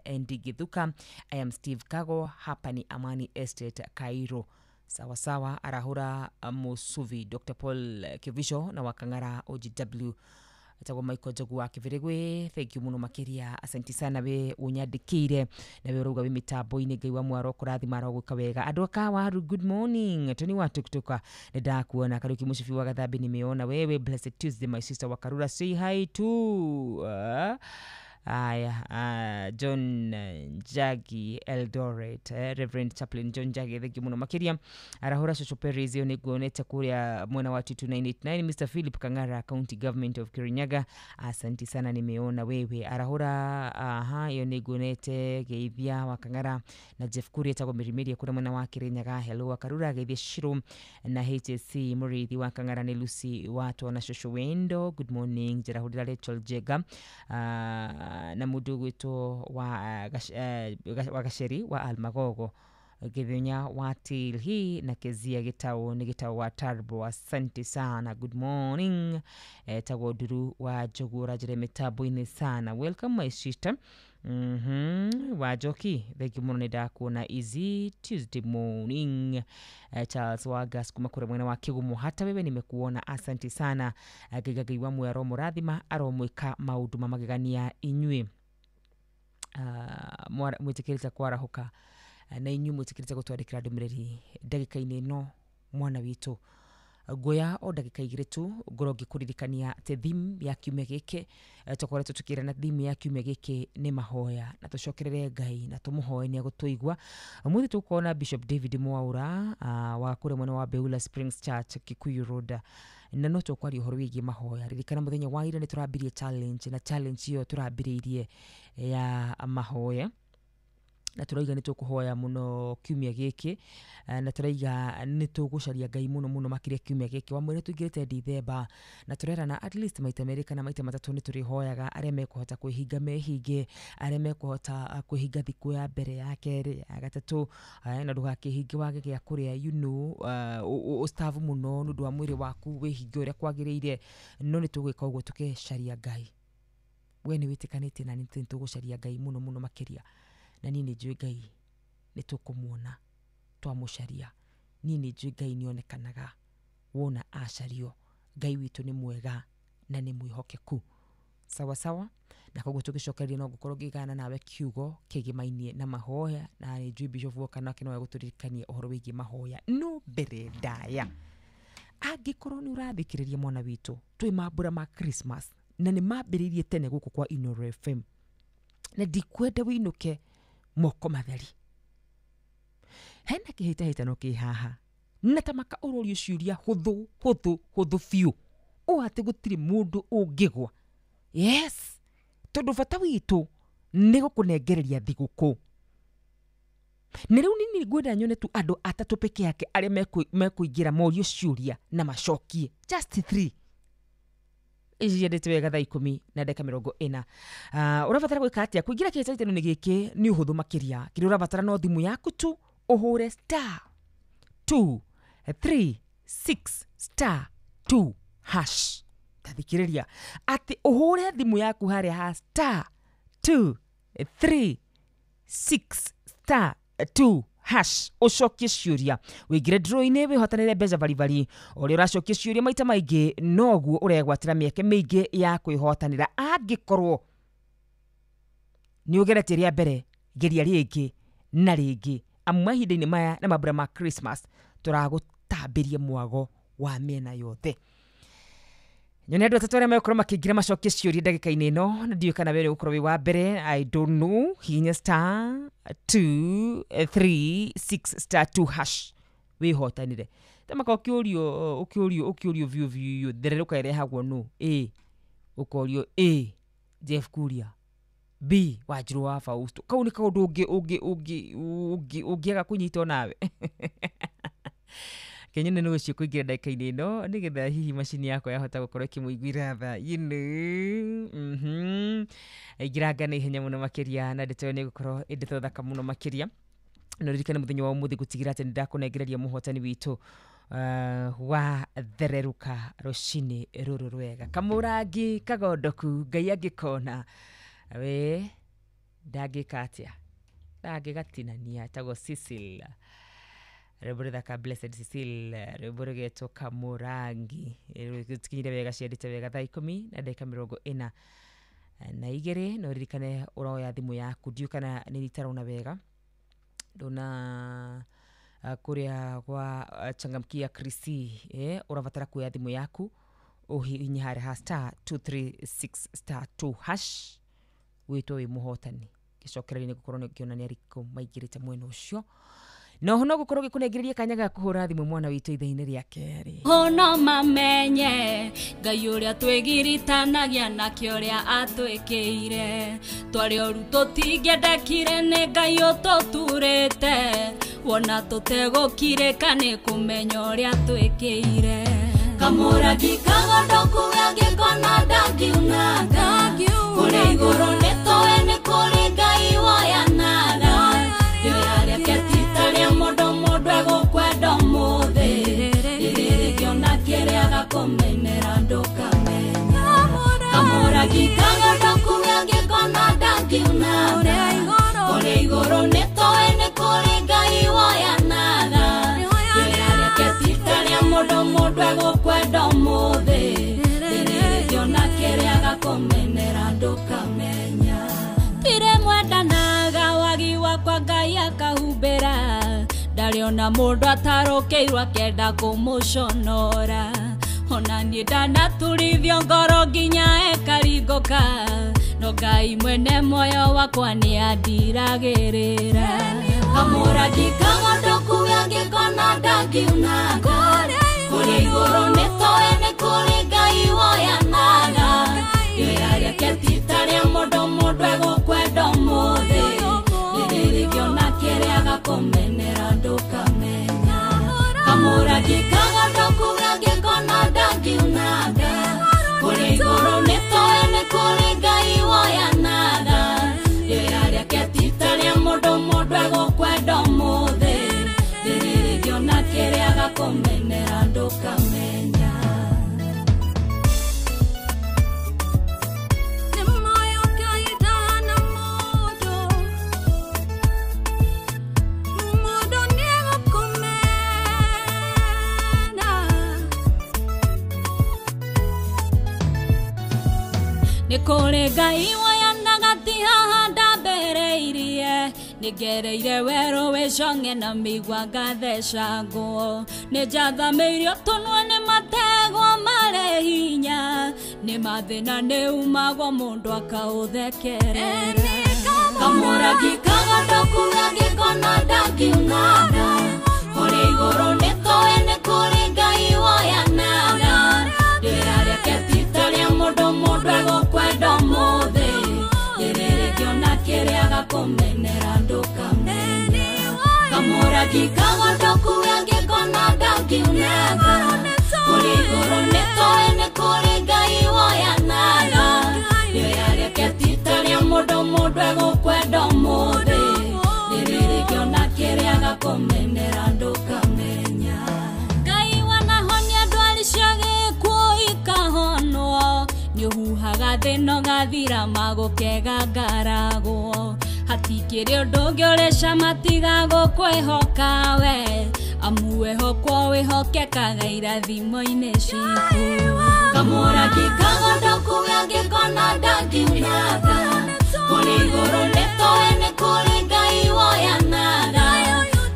ND Githuka. I am Steve Kago. Hapa ni Amani Estate Cairo. Sawa sawa. Arahura Musuvi Dr. Paul Kivisho na Wakang'ara OGW etagwo Michael Njogu wa Kĩbĩrĩgwĩ. Thank you muno makiria. Asante sana we unyandĩkĩire na we ũrauga wĩ mĩtambo-inĩ. Ngai wa mwaro kũrathima arogwĩka wega. Andũ a Kawaru, good morning. Tony wa tuktuka nĩ ndakuona. Kariuki Mũcibi wa Gathambi nimeona wewe. Blessed Tuesday my sister wa Karura, say hi to aya John Njagi Eldoret, Reverend Chaplain John Njagi. Thank you muno makiria. Arahura Shosho Perez yo niguonete kuria mwena wa 22989. Mr Philip Kangara County Government of Kirinyaga, asante sana nimeona wewe. Arahura aha yo niguonete geithia wa Kangara na Jeff Kuria etagwo Mirimiri kuria mwena wa Kirinyaga. Hello wa Karura geithia Shiro na HSC Murithi wa Kangara ni Lucy watu na Shosho Wendo. Good morning. Jerahurira Rachel Jega na mundu gwitwo wa Gaceri wa Almagogo Githenya wa Tilhi na Kezia Gitau ni Gitau wa Tarbo. Asante sana. Good morning. Tagwo Nduru wa Njogu rajire mitambo-inĩ sana. Welcome my sister. Wajoki, thank you muno nĩ ndakuona. Easy Tuesday morning. Charles Wagas kuma kũrĩa mwena wa Kigumo, hata wewe nimekuona, asante sana. Ngai wa muoyo aromũrathima aromwĩka maũndũ ma magegania inyuĩ mwĩtĩkĩrĩte kwarahũka na inyuĩ mwĩtĩkĩrĩte gũtwandĩkĩra ndũmĩrĩri ndagĩka-inĩ ĩno. Mwana witũ Nguoya o ndagĩka igĩrĩ tu ngorwo ngĩkũririkania atĩ theme ya kiumia gĩkĩ, tũkoretwo tũkĩrana theme ya kiumia gĩkĩ nĩ mahoya, na tũcokerere Ngai na tũmũhoe nĩ egũtũigua. Ũmũthĩ tũgũkorwo na Bishop David Mwaura wa kũrĩa mwena wa Beula Springs Church, Kikuyu Road, na no tũkwaria ũhoro wĩgiĩ mahoya. Ririkana mũthenya wa ira nĩ tũrambirie challenge, na challenge ĩyo tũrambĩrĩirie ya mahoya, na tũraiga nĩ tũkũhoya mũno kiumia gĩkĩ, na tũraiga nĩ tũgũcaria Ngai mũno mũno makĩria kiumia gĩkĩ. Wamwĩra tũingĩrĩte Dithemba na tũrerana at least maita merĩ kana maita matatũ nĩ tũrĩhoyaga, arĩa mekũhota kwĩhinga mehinge, arĩa mekũhota kwĩhinga thikũ ya mbere, ya kerĩ, ya gatatũ, na ndũgakĩhinge wage gĩa kũrĩa, you know, ũstavu mũno nĩ ũndũ wa mwĩrĩ waku, wĩhinge ũrĩa kwagĩrĩire, no nĩ tũgwĩka ũguo tũkĩcaria Ngai. We nĩ wĩtĩkanĩtie na nĩ tũgũcaria Ngai mũno mũno makĩria, na niĩ nĩ njũĩ Ngai nĩ tũkũmuona twamũcaria. Niĩ nĩ njũĩ Ngai nĩ onekanaga wona acario. Ngai witũ nĩ mwega na nĩ mwĩhokeku, sawa sawa. Na koguo tũgĩcokereria no ngũkorwo ngĩgana nawe kiugo kĩgĩmainie na mahoya, na nĩ njũĩ Bishop woka nake no egũtũririkania ũhoro wĩgiĩ mahoya. No mbere ndaya, angĩkorwo nĩ ũrathikĩrĩria mwana witũ, twĩ mambura ma Christmas na nĩ mambĩrĩirie tene gũkũ kwa Inooro FM, na ndikwenda wĩinũke moko matheri. Hena kĩhĩtahĩtano kĩ haha, na ta maka ũrorio ciũria hũthũ hũthũ hũthũ biũ, ũũ atĩ gũtirĩ mũndũ ũngĩgwa. Yes, tondũ bata witũ nĩ gũkũnengereria thigũkũ. Na rĩu nini ngwenda nyone tu andũ atatũ peke yake arĩa mekũingĩra morio ciũria na macokie, just 3. Iciendete wega thaa 10 na ndagĩka 40. Ũrabatara gwĩka atĩa kũingĩra kĩhĩtahĩtano-inĩ gĩkĩ? Nĩ ũhũthũ makĩria. Kĩrĩa ũrabatara no thimũ yaku tu, ũhũre star 2 3 6 star 2 hash. Tathikĩrĩria atĩ ũhũre thimũ yaku harĩa ha star 2 3 6 star 2 hash, ũcokie ciũria, wĩingĩre draw-inĩ, wĩhotanĩre mbeca baribari. Ũrĩa ũracokia ciũria maita maingĩ noguo ũregwatĩra mĩeke mĩingĩ ya kwĩhotanĩra. Angĩkorwo nĩ ũgeretie rĩa mbere, geria rĩngĩ na rĩngĩ, amu mahinda-inĩ maya na mambura ma Christmas tũragũtambĩria mwago wa mĩena yothe. Nyone andũ atatũ arĩa megũkorwo makĩingĩra macokie ciũria ndagĩka-inĩ ĩno, na ndiũĩ kana we nĩ ũgũkorwo wĩ wa mbere, I don't know. Hihinya star 2 3 6 star 2 hash wĩhotanĩre. Tamaka ũkĩũrio ũkĩũrio ũkĩũrio biũ biũ, thererũka ĩrehagwo nũ? A ũkorio A Jeff Kuria, B Wanjirũ wa Fausto. Kau nĩ kaũndũ ũngĩ ũngĩ ũngĩ ũngĩ ũngĩaga kũnyitwo nawe. Kenyone nĩ ũcio kũingĩra ndagĩka-inĩ ĩno nĩgetha hihi macini yakwa yahota gũkorwo ĩkĩmũiguĩra tha, you know. Aingĩranga na ihenya mũno makĩria, na ndeto ĩyo nĩ ĩgũkorwo ĩ ndeto thaka mũno makĩria. Na ririkane mũthenya wa ũmũthĩ gũtigĩra atĩ nĩndakũnengereria mũhotani witũ wa thererũka rũcinĩ rũrũ rwega. Kamũrangi kagondoku, Ngai angĩkona we ndangĩka atĩa, ndangĩgatinania. Etagwo Cecil, rwĩmbo rũthaka Blessed Cecil, rwĩmbo rũgetwo Kamũrangi. Rũkinyire wega, ciendete wega thaa 10 na ndagĩka 42. No ririkane ũroya thimũ yaku, ndiũĩ kana nĩ itarona wega, ndona kũrĩa gwa changamkia Krisi, ũrabatara kuoya thimũ yaku ũhihinye harĩa ha star 236 star 2 hash, wĩtwo wĩ mũhotani. Gĩcokereria nĩ gũkorwo ngĩonania riko maingĩrĩte mwena ũcio. No no gũkorwo gĩkũnengereria kanya ga kũhũra thimũ mwana witũ ithaa-inĩ rĩa kerĩ. Hono mamenye Ngai ũrĩa twĩgiritanagia nake ũrĩa atwĩkĩire, twarĩ oru tũtingĩendekire nĩ Ngai ũtũturĩte, wona tũtegũkirĩka nĩ kũmenya ũrĩa twĩkĩire. Kamũrangi kagondoku gangĩkona ndangiunanga, kũrĩa igũrũ nĩ tũĩ nĩ kũrĩ Ngai woyanaga, rĩoya rĩake ti ta rĩa mũndũ, mũndũ egũkwenda ũmũthĩ, rĩrĩrĩkĩona kĩrĩa agakũmenera ndũkamenya. Kamũrangi kagondoku gangĩkona ndangiunanga, kũrĩa igũrũ nĩ tũĩ nĩ kũrĩ Ngai woyanaga, rĩoya rĩake ti ta rĩa mũndũ, mũndũ egũkwenda ũmũthĩ, rĩrĩrĩkĩona kĩrĩa agakũmenera ndũkamenya. Ndarĩ ona mũndũ atarũkĩirwo akenda kũmũconora. Ona niĩ ndanaturithio ngoro nginya ĩkaringũka, no Ngai mwene muoyo wakwa nĩandiragĩrĩra. Kamũrangi kagondoku angĩkona ndangiunanga, kũrĩa igũrũ nĩtoĩ nĩ kũrĩ Ngai woyanaga. Rĩera rĩake ti ta rĩa mũndũ, mũndũ egũkwenda ũmũthĩ, rĩrĩrĩkĩona kĩrĩa agakũmenera ndũkamenya. Kamũrangi kagondoku angĩkona ndangiunanga, kũrĩa igũrũ nĩtoĩ nĩ kũrĩ Ngai woyanaga. Rĩera rĩake ti ta rĩa mũndũ, mũndũ egũkwenda ũmũthĩ, rĩrĩrĩkĩona kĩrĩa agakũmenera ndũkamenya. Nĩ kũrĩ Ngai woyanaga ti haha ndambĩrĩirie, nĩngereire werũ wĩ cong'e na mĩigua ngathecangwo. Nĩnjathamĩirio tũnua nĩ mategwa marĩ hinya, nĩ mathĩna nĩumagwo mũndũ akaũthekerera. Kamũrangi kagondoku angĩkona ndangiunanga, kũrĩa igũrũ nĩtoĩ nĩ kũrĩ Ngai woyanaga. Rĩera rĩake ti ta rĩa mũndũ, mũndũ egũkwenda ũmũthĩ, rĩrĩrĩkĩona kĩrĩa agakũmenera ndũkamenya. Kamũrangi kagondoku angĩkona ndangiunanga, kũrĩa igũrũ nĩtoĩ nĩ kũrĩ Ngai woyanaga. Rĩera rĩake ti ta rĩa mũndũ, mũndũ egũkwenda ũmũthĩ, rĩrĩrĩkĩona kĩrĩa agakũmenera ndũkamenya. Ngai wanahonia ndwari cia gĩkuũ ikahonwo, nĩũhuhaga thĩna ũgathira magũkega ngaragwo. Hatikĩrĩ ũndũ ũngĩ ũrĩ cama tiga gũkwĩhoka we, amu wĩhokwo wĩhokekaga irathimo-inĩ citũ. Kamũrangi kagondoku angĩkona ndangiunanga, kũrĩa igũrũ nĩtoĩ nĩ kũrĩ Ngai woyanaga.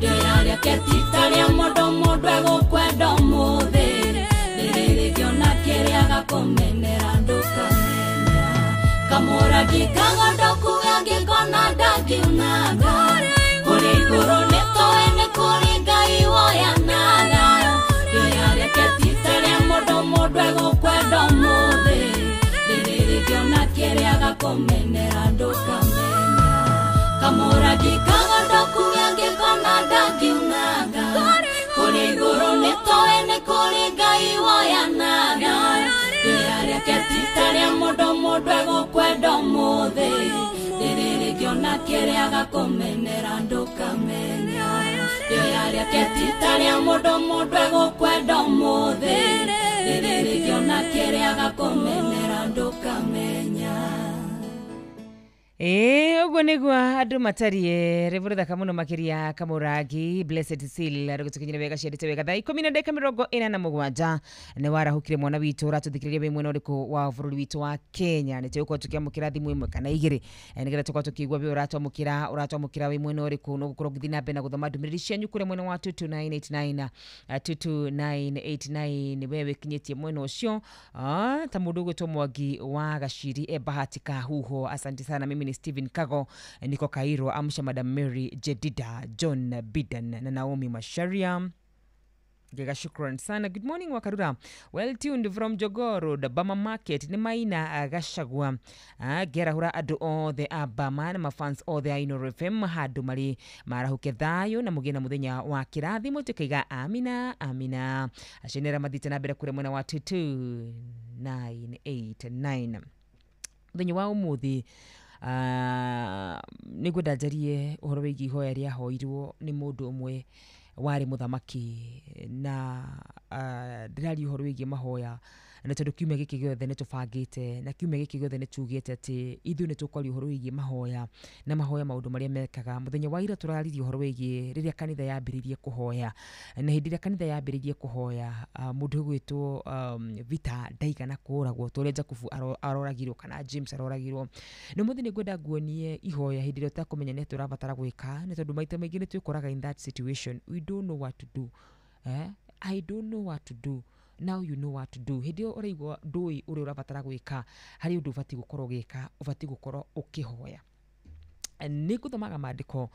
Rĩera rĩake ti ta rĩa mũndũ, mũndũ egũkwenda ũmũthĩ, rĩrĩrĩkĩona kĩrĩa agakũmenera ndũkamenya. Kamũrangi kagondoku angĩkona ndangiunanga, kũrĩa igũrũ nĩtoĩ nĩ kũrĩ Ngai woyanaga. Rĩera rĩake ti ta rĩa mũndũ, mũndũ egũkwenda ũmũthĩ, rĩrĩrĩkĩona kĩrĩa agakũmenera ndũkamenya. Kamũrangi kagondoku angĩkona ndangiunanga, kũrĩa igũrũ nĩtoĩ nĩ kũrĩ Ngai woyanaga. Rĩera rĩake ti ta rĩa mũndũ, mũndũ egũkwenda ũmũthĩ, rĩrĩrĩkĩona kĩrĩa agakũmenera ndũkamenya. Rĩera rĩake ti ta rĩa mũndũ, mũndũ egũkwenda ũmũthĩ, rĩrĩrĩkĩona kĩrĩa agakũmenera ndũkamenya. Ũguo nĩguo andũ matariĩ rĩbũrĩ thaka mũno makĩria Kamũrangi Blessed Seal rũgĩtũkinyĩra wega ciendete wega thaa 10:47 nĩ warahũkire mwana witũ ũratũthikĩrĩria wĩ mwena ũrĩkũ wa bũrũri witũ wa Kenya. Nĩ tũgũkorwo tũkĩamũkĩra thimũ ĩmwe kana igĩrĩ nĩgetha tũkorwo tũkĩigua wĩ ũratwamũkĩra wĩ mwena ũrĩkũ. No gũkorwo ngĩthiĩ na mbere na gũthoma ndũmĩrĩri cianyu kũrĩa mwena wa 22989 22989 we wĩkinyĩtie mwena ũcio ta mũndũ ũgwĩtwo Mwangi wa Gaciri e Bahati Kahuho, asante sana. Mimi ni Stephen Kago, niko Cairo. Amsha Madam Mary Jedida, John Bidan na Naomi Masharia. Gega shukran sana. Good morning Wakarura. Well tuned from Jogoro, the Bama Market. Ni Maina Gashagwa. Gerahura adu othe a Bama na mafans othe a Inooro FM handu mari marahuke thayo na mugie na muthenya wa kirathimo tukiiga amina amina. Acio mathiĩte na mbere kũrĩa mwena wa 22989 muthenya wa umuthi. Nĩngwenda njarie ũhoro wĩgiĩ ihoya rĩahoirwo nĩ mũndũ ũmwe warĩ mũthamaki na ndĩraria ũhoro wĩgiĩ mahoya Nĩ tondũ kiumia gĩkĩ gĩothe nĩ tũbangĩte na kiumia gĩkĩ gĩothe nĩ tugĩte atĩ ithuĩ nĩ tũkwaria ũhoro wĩgiĩ mahoya na mahoya maũndũ marĩa mekaga. Mũthenya wa ira tũraririe ũhoro wĩgiĩ rĩrĩa kanitha yambĩrĩirie kũhoya, na hĩndĩ ĩrĩa kanitha yambĩrĩirie kũhoya mũndũ ũgwĩtwo Vita ndaigana kũragwo ta ũrĩa Jakubu aroragirwo kana James aroragirwo. Na ũmũthĩ nĩ ngwenda nguonie ihoya hĩndĩ ĩrĩa ũtakũmenya nĩ atĩa ũrabatara gwĩka, nĩ tondũ maita maingĩ nĩ twĩkoraga in that situation, we don't know what to do. I don't know what to do. Now you know what to do. Hĩndĩ ĩyo ũraigua ndũĩ ũrĩa ũrabatara gwĩka, harĩ ũndũ ũbatiĩ gũkorwo ũgĩka, ũbatiĩ gũkorwo ũkĩhoya. Nĩ ngũthomaga maandĩko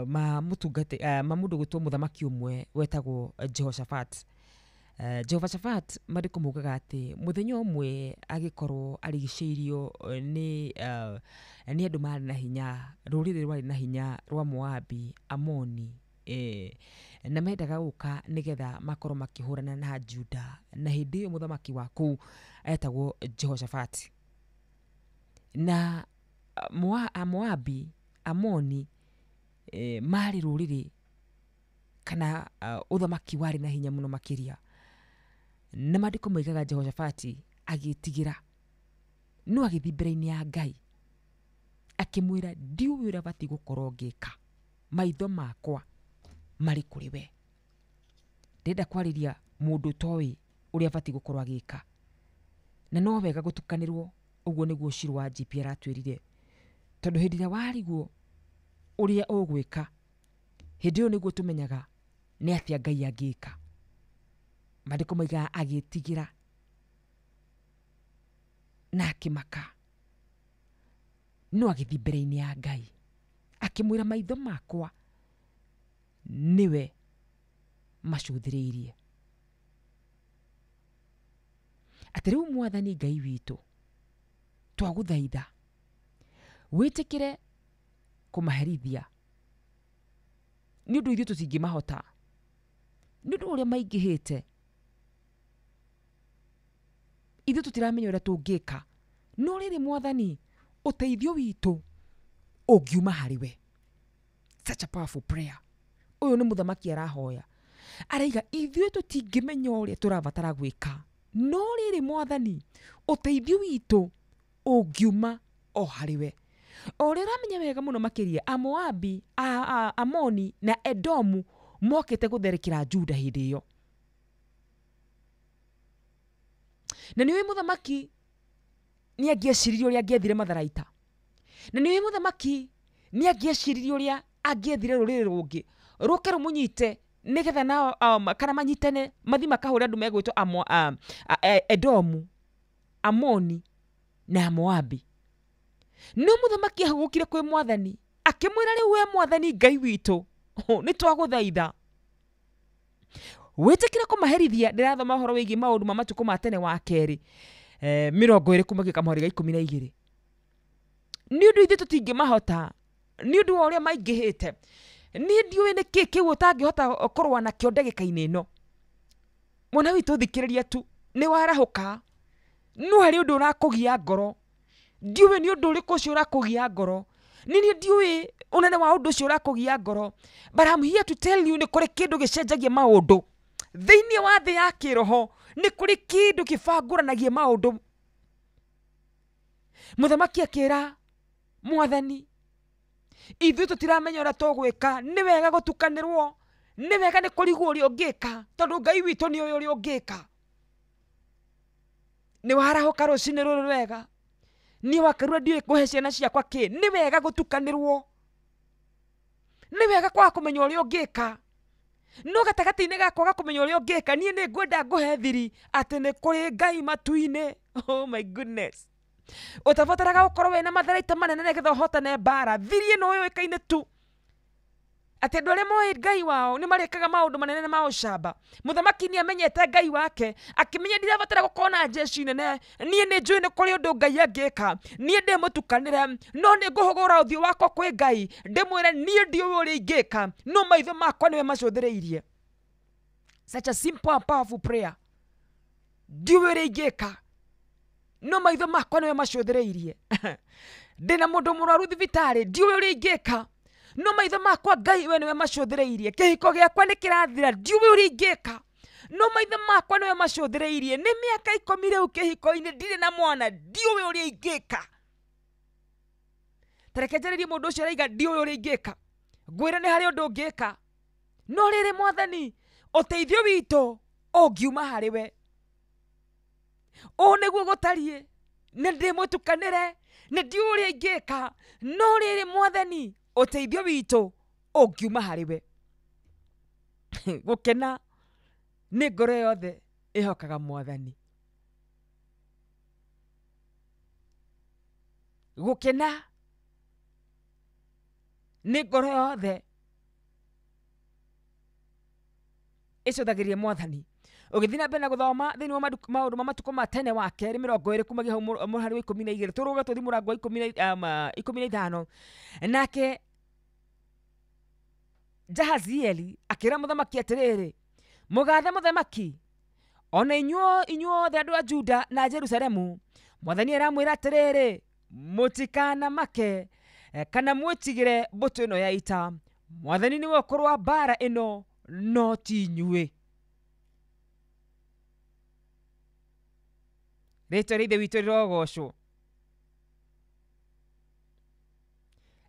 ma mũtungati ma mũndũ gwĩtwo mũthamaki ũmwe wetagwo Jehoshaphat. Jehoshaphat maandĩko maugaga atĩ mũthenya ũmwe agĩkorwo arigicĩirio nĩ andũ marĩ na hinya, rũrĩrĩ rwarĩ na hinya rwa Moabi, Amoni, na mendaga gũka nĩgetha makorwo makĩhũrana na Juda, na hĩndĩ ĩyo mũthamaki wa kũu etagwo Jehoshaphat. Na Moabi, Amoni marĩ rũrĩrĩ kana ũthamaki warĩ na hinya mũno makĩria. Na maandĩko moigaga Jehoshaphat agĩtigĩra, no agĩthiĩ mbere-inĩ ya Ngai akĩmwĩra, ndiũĩ ũrĩa batiĩ gũkorwo ngĩka, maitho makwa marĩ kũrĩ we. Ndĩrenda kwarĩria mũndũ ũtoĩ ũrĩa batiĩ gũkorwo agĩka, na no wega gũtukanĩrwo. Ũguo nĩguo Shiro wa GP aratwĩrire, tondũ hĩndĩ ĩrĩa warigwo ũrĩa ũgwĩka, hĩndĩ ĩyo nĩguo tũmenyaga nĩ atĩa Ngai angĩka. Maandĩko moigaga agĩtigĩra na akĩmaka, no agĩthiĩ mbere-inĩ ya Ngai akĩmwĩra, maitho makwa nĩwe macũthĩrĩirie, atĩ rĩu Mwathani Ngai witũ twagũthaitha wĩtĩkĩre kũmaherithia, nĩ ũndũ ithuĩ tũtingĩmahota, nĩ ũndũ ũrĩa maingĩhĩte, ithuĩ tũtiramenya ũrĩa tũngĩka, no rĩrĩ Mwathani ũteithio witũ ũngiuma harĩ we. Such a powerful prayer. Ũyũ nĩ mũthamaki arahoya, araiga ithuĩ tũtingĩmenya ũrĩa tũrabatara gwĩka, no rĩrĩ Mwathani ũteithio witũ ũngiuma o harĩ we. O ũrĩa ũramenya wega mũno makĩria, Amoabi, Amoni na Edomu mokĩte gũtharĩkĩra Juda hĩndĩ ĩyo. Na nĩũĩ mũthamaki nĩ angĩeciririe ũrĩa angĩethire matharaita, na nĩũĩ mũthamaki nĩ angĩeciririe ũrĩa angĩethire rũrĩrĩ rũngĩ rũke rũmũnyite nĩgetha nao kana manyitane mathiĩ makahũre andũ megwĩtwo Edomu, Amoni na Moabi. No mũthamaki ahũgũkire kwĩ Mwathani akĩmwĩra, rĩu we Mwathani Ngai witũ nĩ twagũthaitha wĩtĩkĩre kũmaherithia. Ndĩrathoma ũhoro wĩgiĩ maũndũ ma matukũ ma tene wa kerĩ 20 kuma kamũhari ga 12. Nĩ ũndũ ithuĩ tũtingĩmahota, nĩ ũndũ wa ũrĩa maingĩhĩte. Niĩ ndiũĩ nĩ kĩ kĩu ũtangĩhota kũrũa nakĩo ndagĩka-inĩ ĩno. Mwana witũ thikĩrĩria tu, nĩ warahũka, no harĩ ũndũ ũrakũgia ngoro. Ndiũĩ nĩ ũndũ ũrĩkũ ũcio ũrakũgia ngoro. Niĩ ndiũĩ ũnene wa ũndũ ũcio ũrakũgia ngoro, but I'm here to tell you nĩ kũrĩ kĩndũ gĩcenjagia maũndũ thĩinĩ wa thĩ ya kĩroho. Nĩ kũrĩ kĩndũ kĩbangũranagia maũndũ. Mũthamaki akĩra Mwathani, ithuĩ tũtiramenya ũrĩa tũgwĩka, nĩ wega gũtukanĩrwo, nĩ wega nĩ kũrigwo ũrĩa ũngĩka, tondũ Ngai witũ nĩ ũĩ ũrĩa ũngĩka. Nĩ warahũka rũcinĩ rũrũ rwega, niĩ wakarua ndiũĩ kũhe ciana ciakwa kĩ, nĩ wega gũtukanĩrwo, nĩ wega kwaga kũmenya ũrĩa ũngĩka. No gatagatĩ-inĩ ga kwaga kũmenya ũrĩa ũngĩka, niĩ nĩ ngwenda ngũhe thiri atĩ nĩ kũrĩ Ngai matu-inĩ. Oh my goodness. Ũtabataraga gũkorwo wĩna matharaita manene nĩgetha ũhotane mbara. Thiri ĩno yũĩkaine tu atĩ andũ arĩa moĩ Ngai wao nĩ marĩkaga maũndũ manene na ma ũcamba. Mũthamaki nĩ amenyete Ngai wake, akĩmenya ndirabatara gũkorwo na jeshi nene, niĩ nĩ njũĩ nĩ kũrĩ ũndũ Ngai angĩka, niĩ ndĩ mũtukanĩre, no nĩ ngũhũgũra ũthiũ wakwa kwĩ Ngai ndĩmwĩre niĩ ndiũĩ ũrĩa ingĩka, no maitho makwa nĩwe macũthĩrĩirie. Such a simple and powerful prayer. Ndiũĩ ũrĩa ingĩka, no maitho makwa nĩwe macũthĩrĩirie. Ndĩna mũndũ mũrwaru thibitarĩ, ndiũĩ ũrĩa ingĩka, no maitho makwa Ngai we nĩwe macũthĩrĩirie. Kĩhiko gĩakwa nĩ kĩrathira, ndiũĩ ũrĩa ingĩka, No maithe makwa nĩwe macũthĩrĩirie. Nĩ mĩaka 10 rĩu kĩhiko-inĩ ndirĩ na mwana, ndiũĩ ũrĩa ingĩka. Tareke njarĩrie mũndũ ũcio araiga ndiũĩ ũrĩa ingĩka. Ngwĩre nĩ harĩ ũndũ ũngĩka. No rĩrĩ mwathani, ũteithio witũ ũngiuma harĩ we. Ũũ nĩguo gũtariĩ, nĩ ndĩmũtukanĩre, nĩ ndiũĩ ũrĩa ingĩka. No rĩrĩ mwathani, ũteithio witũ ũngiuma harĩ we. Gũkena nĩ ngoro yothe ĩhokaga mwathani. Gũkena nĩ ngoro yothe ĩcũthagĩrĩria mwathani. Ũgĩthiĩ na mbere na gũthoma thĩinĩ wa maũndũ ma matukũ ma tene wa kerĩ 20 kumagia hau mũhari wa 12 tũrũge tũthiĩ mũrango wa 15. Nake Jahazieli akĩra mũthamaki atĩrĩrĩ, mũgathe mũthamaki, ona inyuothe andũ a Juda na Jerusalemu, mwathani aramwĩra atĩrĩrĩ, mũtikanamake kana mwĩtigĩre mbũtũ ĩno ya ita. Mwathani nĩwe ũkũrũa mbaara ĩno, no ti inyuĩ. Rĩtwa rĩa Ithe witũ rĩrogocwo.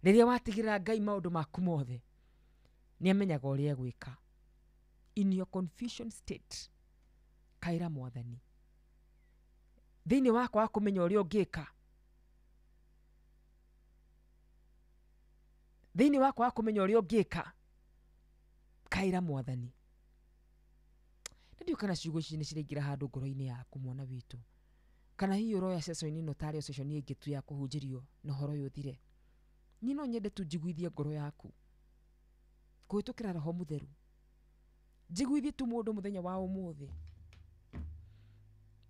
Rĩrĩa watigĩra Ngai maũndũ maku mothe, nĩ amenyaga ũrĩa egwĩka. In your confusion state, kaĩra mwathani. Thĩinĩ wakwa wa kũmenya ũrĩa ũngĩka, thĩinĩ wakwa wa kũmenya ũrĩa ũngĩka, kaĩra mwathani. Nĩ ndiũĩ kana ciugo ici nĩ ciraingĩra handũ ngoro-inĩ yaku mwana witũ, kana hihi ũroya session ĩno tarĩ o session ĩngĩ tu ya kũhunjĩrio na ũhoro ũyũ ũthire. Niĩ no nyende tu njiguithie ngoro yaku kũhĩtũkĩra Roho Mũtheru. Njiguithie tu mũndũ mũthenya wa ũmũthĩ.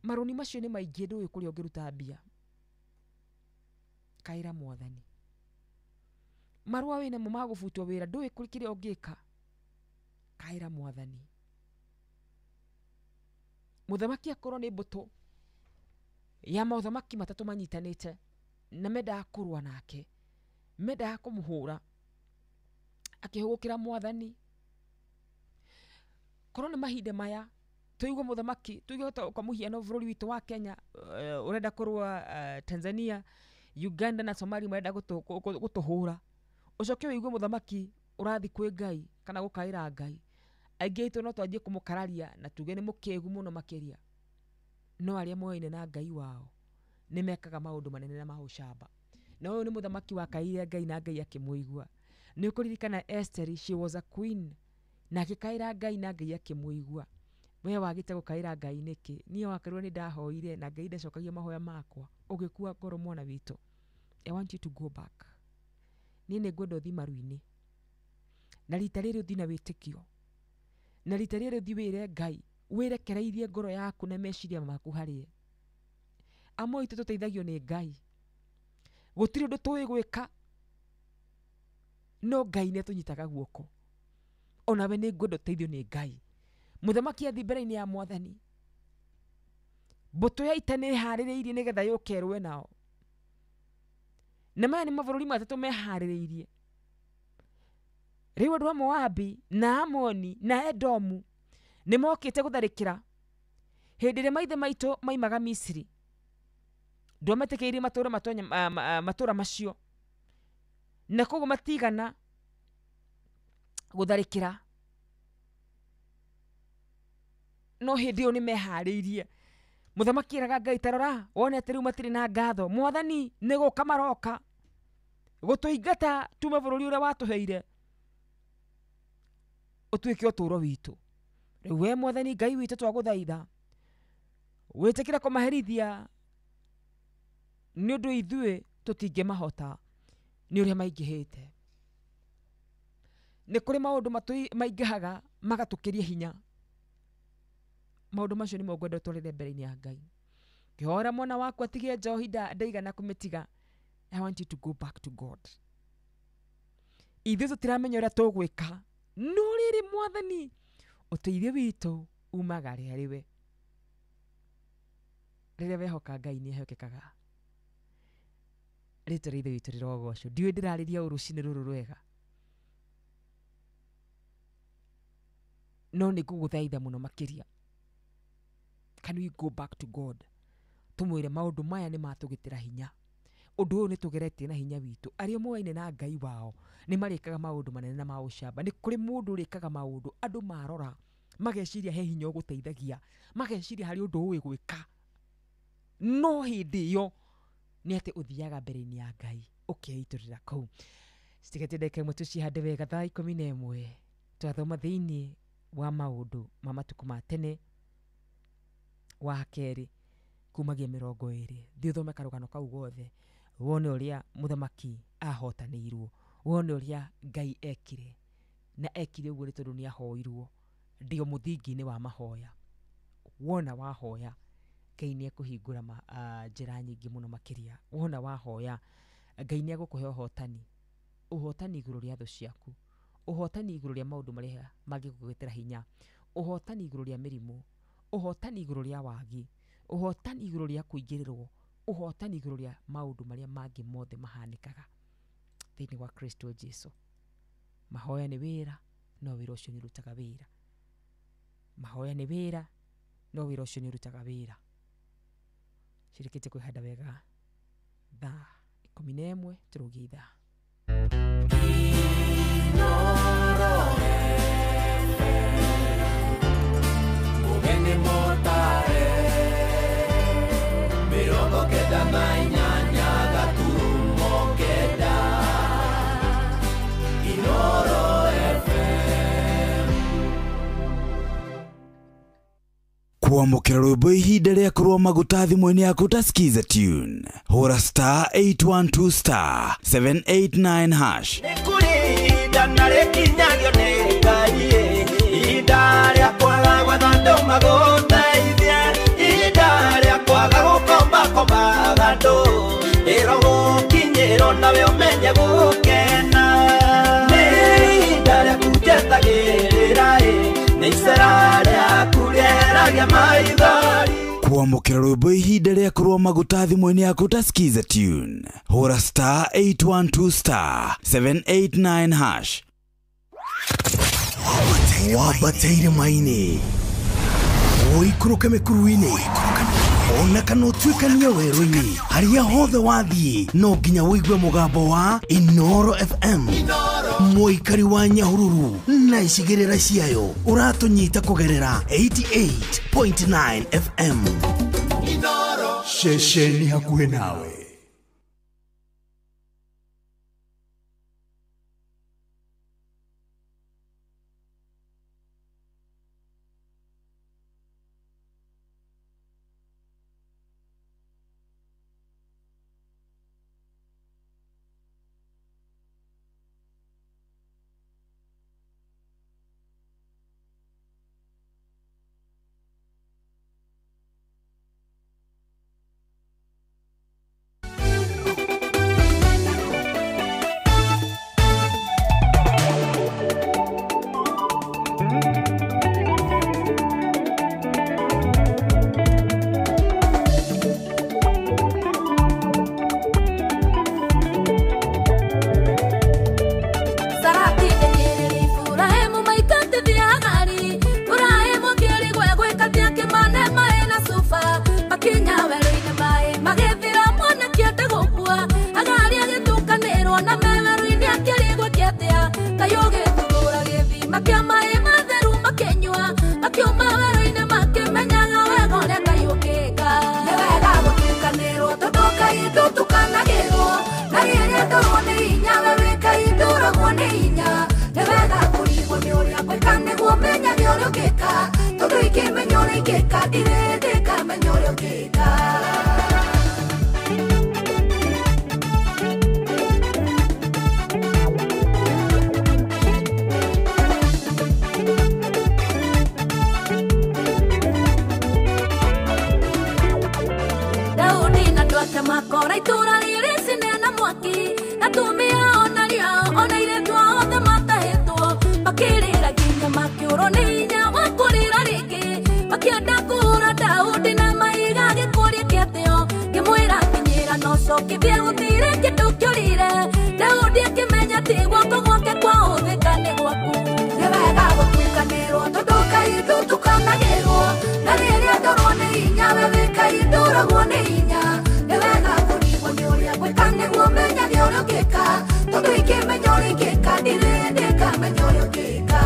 Marũni macio nĩ maingĩ, ndũĩ kũrĩa ũngĩruta mbia. Kaĩra mwathani. Marũa wĩnamo ma gũbutwo wĩra, ndũĩ kĩrĩa ũngĩka. Kaĩra mwathani. Mũthamaki akorwo nĩ mbũtũ ya maũthamaki matatũ manyitanĩte na mendaga kũrũa nake, mendaga kũmũhũra, akĩhũgũkĩra mwathani. Korwo nĩ mahinda maya tũigue mũthamaki, tuigue kwa mũhiano bũrũri witũ wa Kenya ũrenda kũrũa Tanzania, Uganda na Somalia marenda gũtũhũra, ũcoke ũigue mũthamaki ũrathiĩ kwĩ Ngai kana gũkaĩra Ngai. Aingĩ aitũ no twanjie kũmũkararia na tuge nĩ mũkĩgu mũno makĩria. No arĩa moyaine na Ngai wao nĩ mekaga maũndũ manene na ma ũcamba. Na ũyũ nĩ mũthamaki wakaĩire Ngai na Ngai akĩmũigua. Nĩ ũkũririkana Esther, she was a queen, na akĩkaĩra Ngai na Ngai akĩmũigua. We wagĩte gũkaĩra Ngai nĩkĩ? Niĩ wakorirwo nĩ ndahoire na Ngai ndacokagia mahoya makwa, ũgĩkua ngoro mwana witũ. I want you to go back. Niĩ nĩ ngwenda ũthiĩ maru-inĩ, na rita rĩrĩ ũthiĩ na wĩtĩkio, na rita rĩrĩ ũthiĩ wĩre Ngai, wĩrekereirie ngoro yaku na meciria maku harĩ ye. Amwe aitũ tũteithagio nĩ Ngai. Gũtirĩ ũndũ tũĩ gwĩka, no Ngai nĩ atũnyitaga guoko. Onawe nĩ ngwenda ũteithio nĩ Ngai. Mũthamaki athiĩ mbere-inĩ ya mwathani, mbũtũ ya ita nĩ ĩharĩrĩirie nĩgetha yũke ĩrũe nao. Na maya nĩ mabũrũri matatũ meharĩrĩirie. Rĩu andũ a Moabi na Amoni na Edomu nĩ mokĩte gũtharĩkĩra. Hĩndĩ ĩrĩa maithe maitũ maimaga Misiri, ndwametĩkĩirie matũũra macio, na koguo matigana gũtharĩkĩra. No hĩndĩ ĩyo nĩ meharĩirie. Mũthamaki eraga Ngai, ta rora wone atĩ rĩu matirĩ na ngatho. Mwathani nĩ gũka maroka gũtũingata tume bũrũri ũrĩa watũheire ũtuĩke ũtũũro witũ. Rĩu we mwathani Ngai witũ twagũthaitha wĩtĩkĩre kũmaherithia, nĩ ũndũ ithuĩ tũtingĩmahota nĩ ũrĩa maingĩhĩte. Nĩ kũrĩ maũndũ maingĩhaga magatũkĩria hinya. Maũndũ macio nĩmo ngwenda ũtwarĩre mbere-inĩ ya Ngai. Kĩhora mwana waku atige njohi ndaigana kũmĩtiga. I want you to go back to God. Ithuĩ tũtiramenya ũrĩa tũgwĩka, no rĩrĩ mwathani ũteithio witũ umaga harĩ we. Rĩrĩa wehoka Ngai nĩ ehokekaga. Rĩtwa rĩa Ithe witũ rĩrogocwo. Ndiũĩ ndĩrarĩria ũũ rũcinĩ rũrũ rwega, no nĩ ngũgũthaitha mũno makĩria. Can we go back to God? Tumwire maundu maya ni matugitira hinya. Undu uyu ni tugeretie na hinya witu. Aria moaine na Ngai wao ni marikaga maundu manene na ma ucamba. Ni kuri mundu urikaga maundu andu marora mageciria he hinya uguteithagia, mageciria hari undu uwi gwika. No hindi iyo ni ati uthiaga mbere-ini ya Ngai ukeiturira kuu. Citigete ndagika imwe tucihande wega thaa 11 twathoma thiini wa maundu ma matuku ma tene wa keri kumagia 20. Thiĩ ũthome karũgano kau gothe wone ũrĩa mũthamaki ahotanĩirwo, wone ũrĩa Ngai ekire, na ekire ũguo nĩ tondũ nĩ ahoirwo. Ndio mũthingi-inĩ wa mahoya. Wona wahoya Ngai nĩ ekũhingũra njĩra nyingĩ mũno makĩria. Wona wahoya Ngai nĩ egũkũhe ũhotani, ũhotani igũrũ rĩa thũ ciaku, ũhotani igũrũ rĩa maũndũ marĩa mangĩgũgwĩtĩra hinya, ũhotani igũrũ rĩa mĩrimũ, ũhotani igũrũ rĩa wagi, ũhotani igũrũ rĩa kũingĩrĩrwo, ũhotani igũrũ rĩa maũndũ marĩa mangĩ mothe mahanĩkaga thĩinĩ wa Kristo Jesu. Mahoya nĩ wĩra, no wĩra ũcio nĩ ũrutaga wĩra. Mahoya nĩ wĩra, no wĩra ũcio nĩ ũrutaga wĩra. Cirĩkĩtie kwĩhanda wega thaa 11 tũrũgie ithaa. Mugeni motare 98.9 Inoro FM. Kwamũkĩra rwĩmbo ihinda rĩa kũrũa maguta thimũ-inĩ yaku ta Skiza Tune. Hũra star 812 star 789 hash. Nĩ kũrĩ ihinda na rĩkinyagio nĩ Ngai, ihinda rĩa kwaga gwetha andũ magũteithie, ihinda rĩa kwaga gũkombakombaga andũ, ĩro gũkinyĩrwo nawe ũmenye gũkena. Nĩ ihinda rĩaku njetagĩrĩra, nĩ icera rĩaku rĩeragia maithori. Kwamũkĩra rwĩmbo ihinda rĩa kũrũa maguta thimũ-inĩ yaku ta Skiza Tune. Hũra star 812 star 789 hash. Wambateire maini ũikũrũke mĩkuru-inĩ ona kana ũtuĩkanie werũ-inĩ, harĩa hothe wathiĩ no nginya ũigue mũgambo wa Inoro FM. Mũikari wa Nyahururu na icigĩrĩra ciayo ũratũnyita kũgerera 88.9 FM. Ceceni hakuhĩ nawe. Nĩ wega gũtukanĩrwo tondũ kaĩ ndũtukanagĩrwo na rĩrĩa ndorwo nĩ ũrĩa ũngĩka tondũ ingĩmenya ũrĩa ingĩka ndirĩ ndĩkamenya ũrĩa ũngĩka.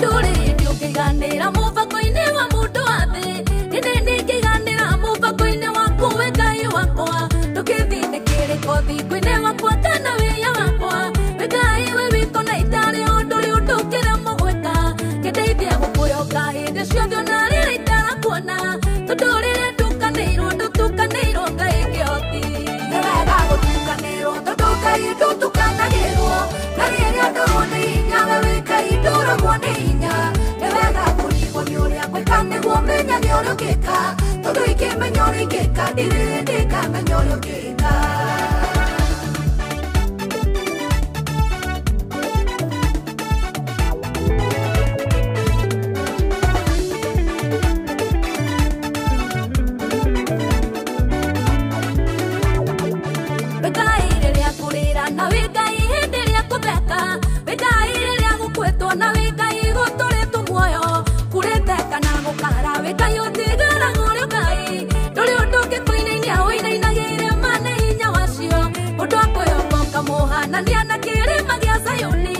Ndũrĩ hĩndĩ ũngĩiganĩra mũbango-inĩ wa mũndũ wa thĩ, ĩndĩ nĩngĩiganĩra mũbango-inĩ waku we Ngai wakwa. Ndũkĩthiĩ nĩ kĩrĩko thingo-inĩ wakwa kana wĩya wakwa, we Ngai wĩ wiko na itarĩ ũndũ rĩ ũndũ ũngĩremwo gwĩka. Kĩndeithia gũkwĩhoka hĩndĩ ciothe ona rĩrĩa itarakuona, tondũ rĩrĩa ndukanĩirwo ndũtukanĩirwo Ngai kĩhoti. Nĩ wega gũtukanĩrwo tondũ Ngai ndũtukanagĩrwo, na rĩrĩa ndorwo nĩ hinya we wĩ Ngai ndũragwo nĩ hinya. Nĩ wega kũrigwo nĩ ũrĩa ngwĩka nĩguo menye nĩ ũrĩa ũngĩka, tondũ ingĩmenya ũrĩa ingĩka ndirĩ ndĩkamenya ũrĩa ũngĩka. Wĩ Ngai rĩrĩa ngũrĩra na wĩ Ngai hĩndĩ ĩrĩa ngũtheka, wĩ Ngai rĩrĩa gũkwĩtwo na wĩ Ngai gũtũrĩtwo muoyo, kurĩte kana gũkara wĩ Ngai ũtigaraga ũrĩ Ngai. Ndũrĩ ũndũ ũngĩkũinainia ũinainagĩire ma nĩ hinya wacio, ũndũ wa kwĩhoka ũkamũhanania na kĩrĩma gĩa Zayuni,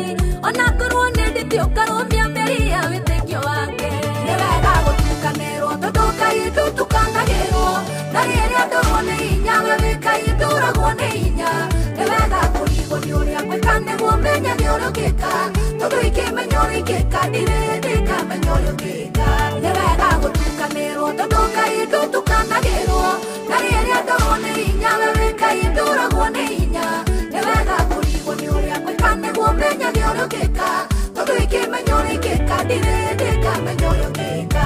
ona korwo nĩ ndĩtĩ ũkarũmia mĩri ya wĩtĩkio wake. Nĩ wega gũtukanĩrwo tondũ Ngai ndũtukanagĩrwo, na rĩrĩa ndorwo nĩ hinya we wĩ Ngai ndũragwo nĩ hinya. Nĩ wega kũrigwo nĩ ũrĩa ngwĩka nĩguo menye nĩ ũrĩa ũngĩka, tondũ ingĩmenya ũrĩa ingĩka ndirĩ ndĩkamenya ũrĩa ũngĩka. Nĩ wega gũtukanĩrwo tondũ Ngai ndũtukanagĩrwo, na rĩrĩa ndorwo nĩ hinya we wĩ Ngai ndũragwo nĩ hinya. Nĩ wega kũrigwo nĩ ũrĩa ngwĩka nĩguo menye nĩ ũrĩa ũngĩka, tondũ ingĩmenya ũrĩa ingĩka ndirĩ ndĩkamenya ũrĩa ũngĩka.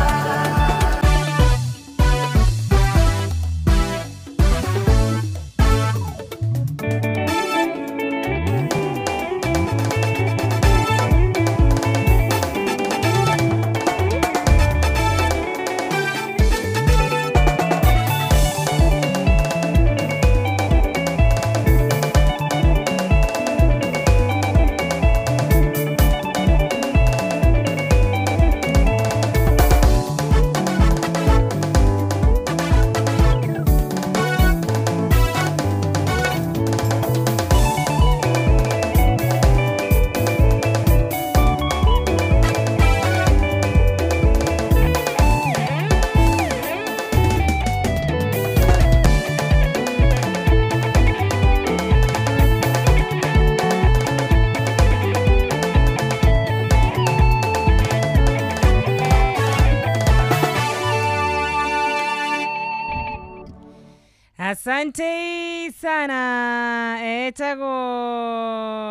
Asante sana. Etago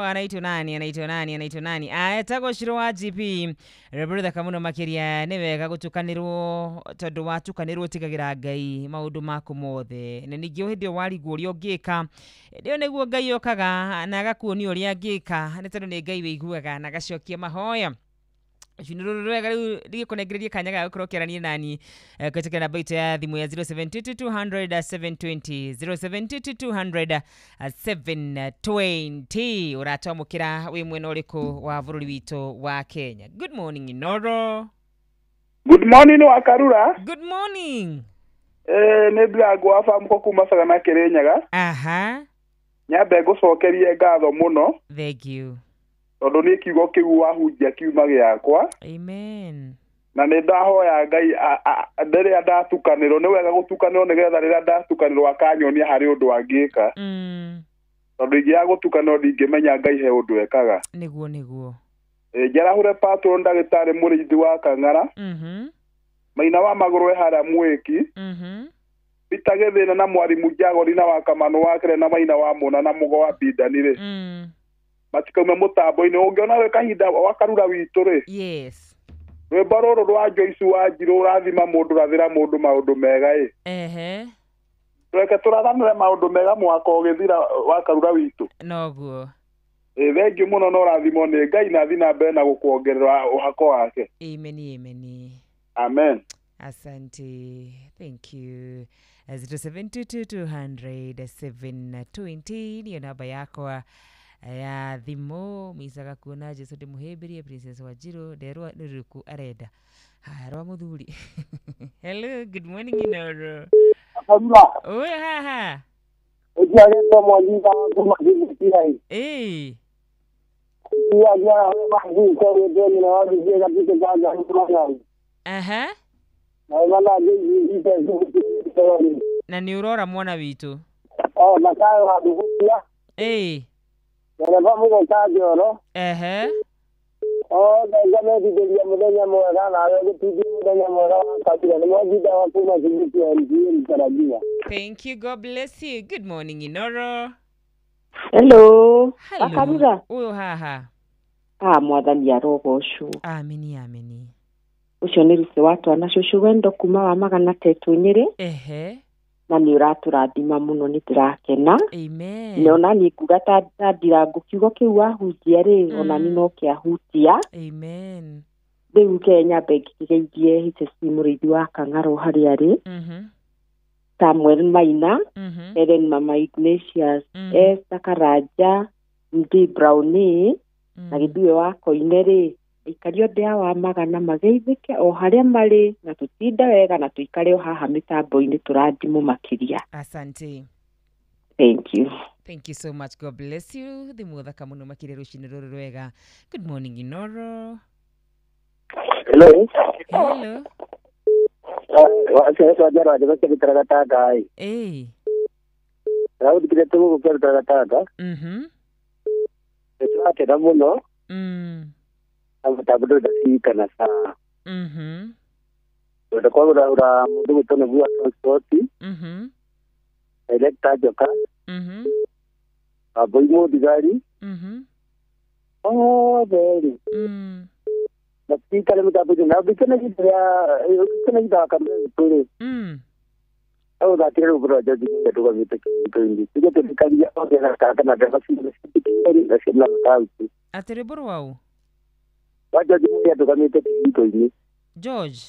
anaitwa nani anaitwa nani anaitwa nani? Etagwo Shiro wa GP. Rwĩmbo kamuno makiria nĩ wega gũtukanĩrwo tondũ watukanĩrwo tigagira Ngai maũndũ maku mothe. Na ningĩ hĩndĩ ĩyo warigwo ũrĩa ũngĩka, hĩndĩ ĩyo nĩguo Ngai okaga na agakuonia ũrĩa angĩka, nĩ tondũ nĩ Ngai wĩiguaga na agacokia mahoya. Ũcio nĩ rwega rĩu ndigĩkũnengereria kanya ga gũkorwo ũkĩarania nani kũhetũkĩra namba itũ ya thimũ ya 0722 200 720 0722 200 720. Ũratwamũkĩra wĩ mwena ũrĩkũ wa bũrũri witũ wa Kenya? Good morning Inoro. Good morning Wakarura. Good morning. Nĩ Ndirango wa Bamko kuma Sagana Kĩrĩnyaga. Aha. Nyambe ngũcokerie ngatho mũno. Thank you. Tondũ nĩ kiugo kĩu wahunjia kiuma gĩakwa. Amen. Na nĩ ndahoya Ngai rĩrĩa ndatukanĩrwo, nĩ wega gũtukanĩrwo nĩgetha rĩrĩa ndatukanĩrwo akanyonia harĩ ũndũ angĩka. Tondũ ingĩaga gũtukanĩrwo ndingĩmenya Ngai he ũndũ ekaga. Nĩguo nĩguo. Njarahũre patron ndagĩtarĩ mũrĩithi wa Kang'ara. Maina wa magũrũ e harĩa Mwĩki. Peter Gĩthĩna na mwarimũ Njagori na wa Kamano wa Kere na Maina wa Mũna na Mũgo wa Bindani rĩ. Matikaume mũtambo-inĩ ũngĩona wĩ kahinda Wakarura witũ rĩ. Yes. Rwĩmbo rũrũ rwa Joyce wa Njirũ ũrathima mũndũ rathĩra mũndũ maũndũ mega ĩ. Ehe. Reke tũrathanĩre maũndũ mega mwaka ũgĩthira Wakarura witũ. Noguo. Thengiũ mũno na ũrathimwo nĩ Ngai na athiĩ na mbere na gũkuongerera ũhako wake. Amen, amen. Amen. Asante, thank you. 0722200720 niyo namba yakwa ya thimũ. Micaga kuona Jesu ndĩmũhĩmbĩrie. Princess Wanjiru nderwa nĩ rũrĩkũ arenda. Haya, rwa mũthuri. Hello, good morning, Inoro. Karura. Ũyũ haha. Ũciarĩtwo mwanyinga kuma gĩgĩtirai. Ĩĩ. Aha. Na nĩ ũrora mwana witũ. Oh, Matayo wa Ndugutia. Ĩĩ. Dereba mũgeka njoro. Ehe. Othe ngamendithĩria mũthenya mwega nawe ũgĩtindie mũthenya mwega wa kabira. Nĩ mwanjinda wa kuma Kibiti MCA mtarajiwa. Thank you, God bless you. Good morning, Inoro. Hello. Hello. Wakarura. Ũyũ haha. Ah, mwathani arogocwo. Amini, amini. Ũcio nĩ Ruth wa twana cũcũ wendo kuma wa magana tetũ Nyĩrĩ. Ehe. Na nĩ ũratũrathima mũno, nĩ ndĩrakena. Amen. Na ona niĩ nguga ta Ndirango kiugo kĩu wahunjia rĩ, ona niĩ no kĩahutia. Amen. Rĩu ke nyambe ngĩgeithie HSC mũrĩithi wa Kang'arũ harĩa arĩ. Samuel Maina, Helen Mama Ignatius, Esther Karanja, Md Brownie, na gĩthuĩ wa Koine rĩ, aikari othe a wa magana mageithĩke o harĩa marĩ, na tũtinde wega na tũikare o haha mĩtambo-inĩ tũrathimwo makĩria. Asante. Thank you. Thank you so much. God bless you. Thimũ thaka mũno makĩria rũcinĩ rũrũ rwega. Good morning, Inoro. Hello. Hello. Waciarĩtwo Njaro Njega kĩrutaraga Tanga ĩ. Ĩĩ. Raũthikire tũgũkũ kĩrutaraga Tanga. Nĩtũrakena mũno. Na mũtambo ndũrĩ ndacirikana saa. Twenda kwagũra mũndũ gwĩtwo nĩguo wa transport. Director Njoka. Wambũi Mũthigari. Othe rĩ. Matikare mũtambo-inĩ na ũngĩkena ihinda rĩa ũngĩkena ihinda wa kanitha witũ rĩ. Agũthakĩre rwĩmbo rwa George Mũhia ndũgamĩte kĩhingo-inĩ. Tuge tũthikarie othe na kaka na ndeba ciothe citikĩrĩ na ciana kauntĩ. Atĩ rwĩmbo rwaũ? Wa George Mũhia ndũgamĩte kĩhingo-inĩ. George?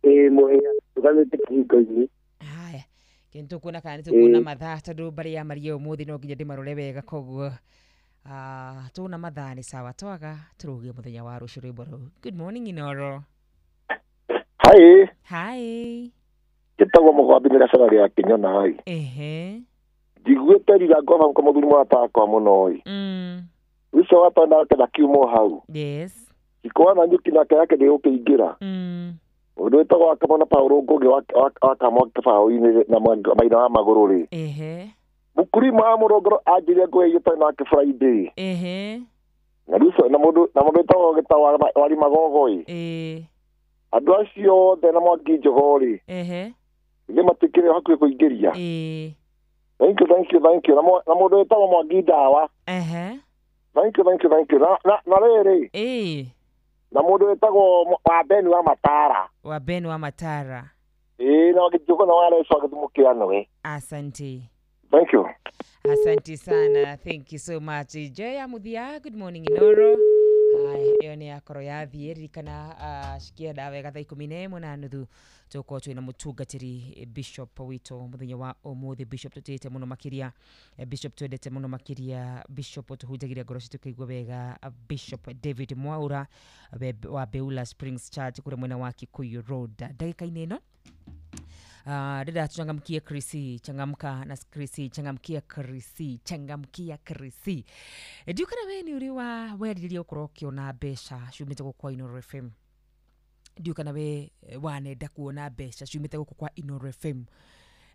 Ĩĩ, Mũhia ndũgamĩte kĩhingo-inĩ. Haya, kĩndũ tũkuona kana nĩ tũkuona mathaa tondũ mbarĩ ya Maria ũmũthĩ no nginya ndĩmarore wega koguo tuna mathaa nĩ sawa twaga tũrũgie mũthenya wa rũciũ rwĩmbo rũu. Good morning, Inoro. Hi. Hi. Njĩtagwo Mũgambi nĩ gacara rĩa Kĩnyona ĩ. Ehe. Njiguĩte rirango hau kwa mũthuri mwatakwa mũno ĩ. Ũcio wa twana nake ndakiuma hau. Yes. Ikoana nyuki nake yake nĩ gũkĩingĩra. Ũndũ wĩtagwo Wakamwana Paũlũ Ngũgĩ wa Kamwa kĩbaũ-inĩ na maina wa magũrũ rĩ. Ehe. Mũkurima wa mũrongoro anjĩrire ngũhe irio nake Friday. Ehe. Na rĩu na mũndũ wĩtagwo Gĩtaũ wa Magogo ĩ. Ĩĩ. Andũ acio othe na Mwangi Njogoo rĩ. Ehe. Nĩ matikĩrĩ hakuhĩ kũingĩria. Ĩĩ. Thank you, thank you, thank you. Na mũndũ wĩtagwo Mwangi Ndawa. Ehe. Thank you, thank you, thank you. Na rĩrĩ. Ĩĩ. Na mũndũ wĩtagwo wa Ben wa Matara. Wa Ben wa Matara. Ĩĩ, na Gĩthumo na wa Leso Gĩthumo kĩa Nũĩ. Asante. Thank you. Asante sana. Thank you so much. Joya Muthia, good morning, Inoro. Haya, ĩyo nĩ yakorwo yathiĩ. Ririkana cikienda wega thaa 11:30 tũgũkorwo twĩna mũtungatĩri Bishop witũ mũthenya wa ũmũthĩ. Bishop tũtĩĩte mũno makĩria, Bishop twendete mũno makĩria, Bishop tũhunjagĩria ngoro citũ ikaigua wega, Bishop David Mwaura wa Beula Springs Church kũrĩa mwena wa Kikuyu Road. Ndagĩka-inĩ ĩno dada tuchangamkie Krisi, changamka na Krisi, changamkia Krisi, changamkia Krisi. Ndiukana we nĩ ũrĩ wa werirĩria gũkorwo ũkĩona mbeca ciumĩte gũkũ kwa Inoro FM. Ndiukana we wanenda kuona mbeca ciumĩte gũkũ kwa Inoro FM.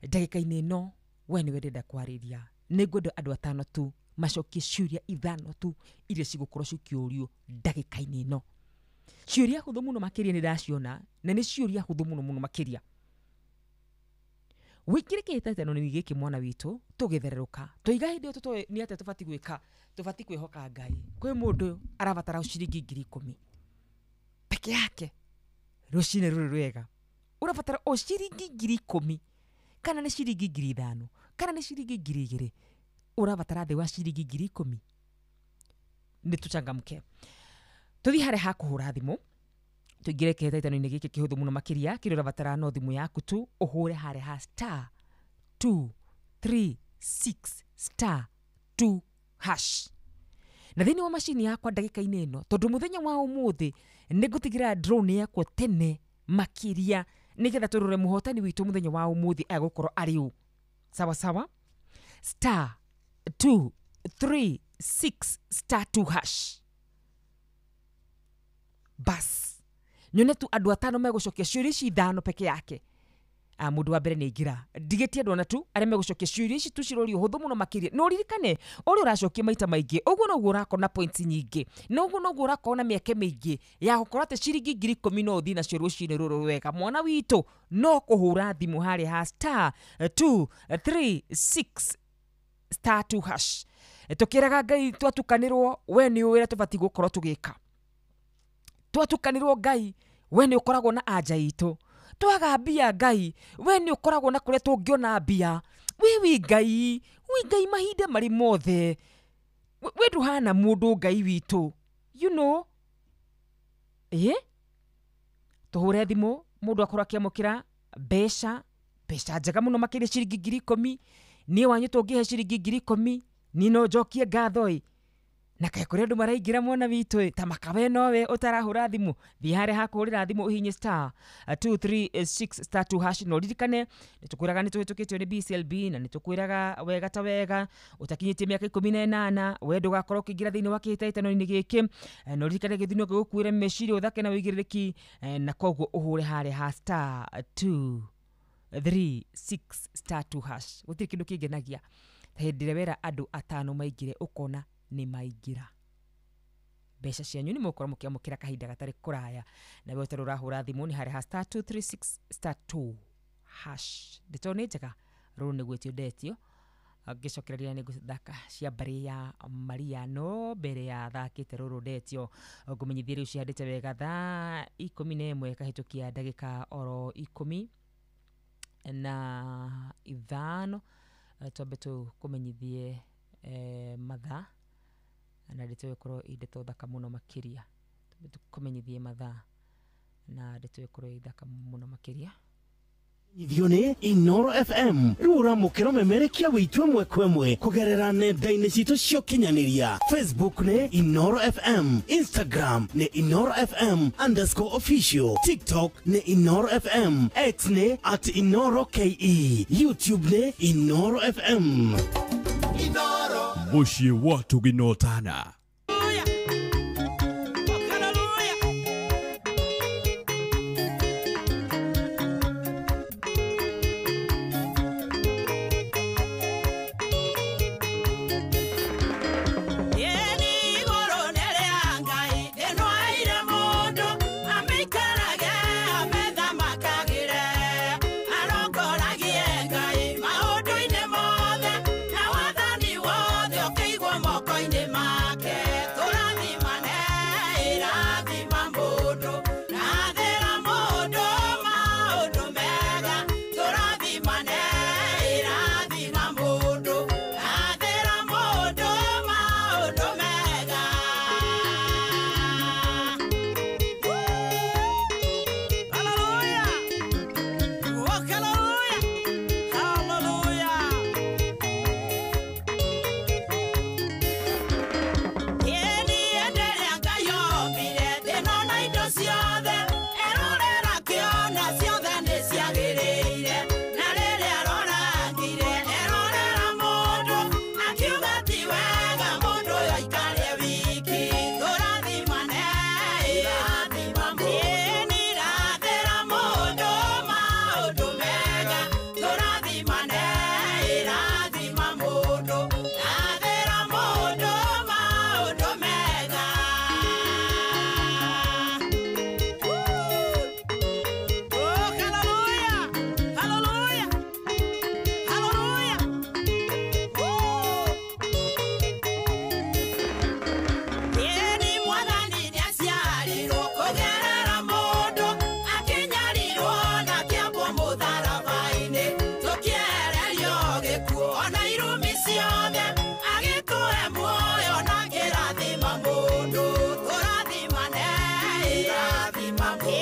Ndagĩka-inĩ ĩno we nĩwe ndĩrenda kwarĩria. Nĩngwenda andũ atano tu macokie ciũria ithano tu iria cigũkorwo cikĩũrio ndagĩka-inĩ ĩno. Ciũria hũthũ mũno makĩria nĩ ndaciona, na nĩ ciũria hũthũ mũno mũno makĩria. Wĩkĩre kĩhĩtahĩtano-inĩ gĩkĩ mwana witũ tũgĩthererũka tũiga hĩndĩ ĩyo tũtoĩ nĩ atĩa tũbatiĩ gwĩka. Tũbatiĩ kwĩhoka Ngai. Kwĩ mũndũ arabatara ciringi 10,000 peke yake rũcinĩ rũrũ rwega. Ũrabatara o ciringi 10,000 kana nĩ ciringi 5,000 kana nĩ ciringi 2,000. Ũrabatara thĩ wa ciringi 10,000. Nĩ tũchangamke. Tũthiĩ harĩa ha kũhũra thimũ. Tũingĩre kĩhĩtahĩtano-inĩ gĩkĩ kĩhũthũ mũno makĩria kĩrĩa ũrabatara no thimũ yaku tu ũhũre harĩa ha star 2 3 6 star 2 hash. Na thĩinĩ wa macini yakwa ndagĩka-inĩ ĩno tondũ mũthenya wa ũmũthĩ nĩngũtigĩra drone yakwa tene makĩria nĩgetha tũrore mũhotani witũ mũthenya wa ũmũthĩ egũkorwo arĩ ũ. Sawa sawa, star 2 3 6 star 2 hash. Bas nyone tu andũ atano megũcokia ciũria ici ithano peke yake. Mũndũ wa mbere nĩ aingĩra ndigĩtie andũ ona tu arĩa megũcokia ciũria ici tu cirorio hũthũ mũno makĩria. No ũririkane ũrĩa ũracokia maita maingĩ ũguo noguo ũrakorwo na points nyingĩ, na ũguo noguo ũrakorwo na mĩeke mĩingĩ ya gũkorwo atĩ ciringi 10,000 no ũthiĩ nacio rũcinĩ rũrũ wega. Mwana witũ no kũhũra thimũ harĩa ha star 2 3 6 star 2 hash. Tũkĩraga Ngai twatukanĩrwo, we nĩ ũĩ ũrĩa tũbatiĩ gũkorwo tũgĩka. Twatukanĩrwo Ngai, we nĩ ũkoragwo na anja itũ. Twaga mbia Ngai, we nĩ ũkoragwo na kũrĩa tũngĩona mbia. We wi Ngai, wi Ngai mahinda marĩ mothe. We ndũhana mũndũ Ngai witũ. You know? Tũhũre thimũ mũndũ akorwo akĩamũkĩra mbeca, mbeca njega mũno makĩria ciringi 10,000. Niĩ wanyu tũngĩhe ciringi 10,000 niĩ no njokie ngatho ĩ. Na kaĩ kũrĩ andũ maraingĩra mwana witũ ĩ, ta makawe nowe ũtarahũra thimũ, thiĩ harĩa hakũhũrĩra thimũ ũhihinye star 2 3 6 star 2 hash. Na ũririkane nĩtũkwĩraga nĩtũhĩtũkĩtio nĩ BCLB na nĩtũkwĩraga wega ta wega ũtakinyĩtie mĩaka 18 we ndũgakorwo ũkĩingĩra thĩinĩ wa kĩhĩtahĩtano-inĩ gĩkĩ. Na ũririkane gĩthimi gĩgũkuĩre meciria ũthake na wĩigĩrĩrĩki, na koguo ũhũre harĩa ha star 2 3 6 star 2 hash. Gũtirĩ kĩndũ kĩngenagia ta hĩndĩ ĩrĩa wera andũ atano maingĩre ũkona nĩ maingĩra. Mbeca cianyu nĩ mũgũkorwo mũkĩamũkĩra kahinda gatarĩ kũraya. Na we ũtarĩ ũrahũra thimũ nĩ harĩa ha star 2 3 6 star 2 hash. Ndeto nĩ njega, rũrũ nĩ gwĩtio ndetio. Ngĩcokereria nĩ ngũthaka cia mbarĩ ya Maria, no mbere ya thakĩte rũrũ ndetio ngũmenyithie rĩu cihandĩte wega thaa 11 kahĩtũkia ndagĩka oro 15. Twambe tũkũmenyithie mathaa na ndeto ĩkorwo ĩ ndeto thaka mũno makĩria. Twambe tũkũmenyithie mathaa na ndeto ĩkorwo ĩ thaka mũno makĩria. Ithio nĩ Inoro FM rĩu ũramũkĩra memerekia witũ ĩmwe kwa ĩmwe kũgerera nenda-inĩ citũ cia ũkinyanĩria. Facebook nĩ Inoro FM, Instagram nĩ Inoro FM _official, TikTok nĩ Inoro FM, X nĩ @InoroKE, YouTube nĩ Inoro FM. Mũciĩ wa Tũginotana. Ĩrathima mũndũ, tũrathimane, ĩrathima mũndũ.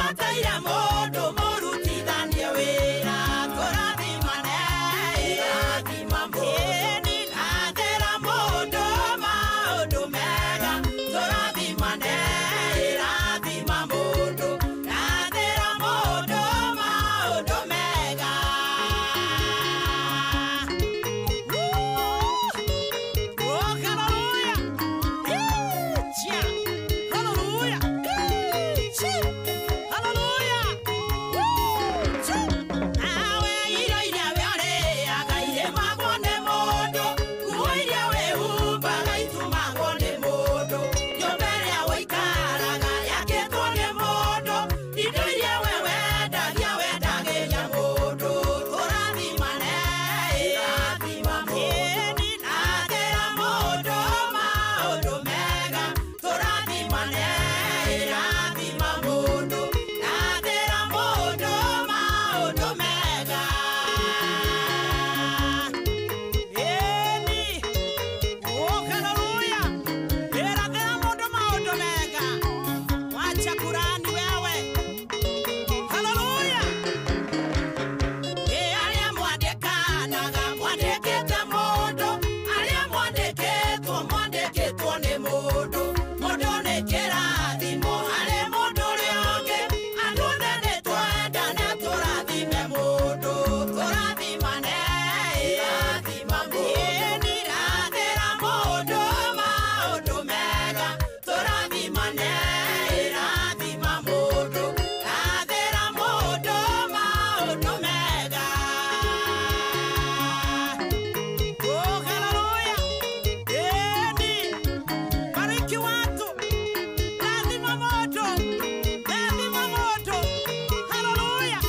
Ndĩbataire mũndũ mũrutithanie wĩra tũrathimane rathima mũndũ rathĩra mũndũ maũndũ mega tũrathimane rathima mũndũ rathĩra mũndũ maũndũ mega. Oh, hallelujah. Chia. Hallelujah. Chi. Hallelujah. Chi. Nawe irio iria we ũrĩaga irĩmagwo nĩ mũndũ, nguo iria wĩhumbaga itumagwo nĩ mũndũ, nyũmba ĩrĩa ũikaraga yakĩtwo nĩ mũndũ, indo iria we wendagia wendagĩria mũndũ. Tũrathimane, rathima mũndũ, rathĩra mũndũ maũndũ mega, tũrathimane, rathima mũndũ, rathĩra mũndũ maũndũ mega. Ĩni, oh hallelujah, rathĩra mũndũ maũndũ mega, wacha kũrani wewe, hallelujah. Ĩ arĩa mwandĩkanaga mwandĩkĩte mũndũ, arĩa mwandĩkĩtwo mwandĩkĩtwo nĩ mũndũ, mũndũ nĩ kĩrathimo harĩ mũndũ ũrĩa ũngĩ, andũ othe nĩ twendane tũrathime mũndũ, tũrathimane rathima mũndũ, rathĩra mũndũ maũndũ mega, tũrathimane rathima mũndũ, rathĩra mũndũ maũndũ mega. Oh, hallelujah. Eni, bariki watu, rathima mũndũ, rathima mũndũ. Hallelujah.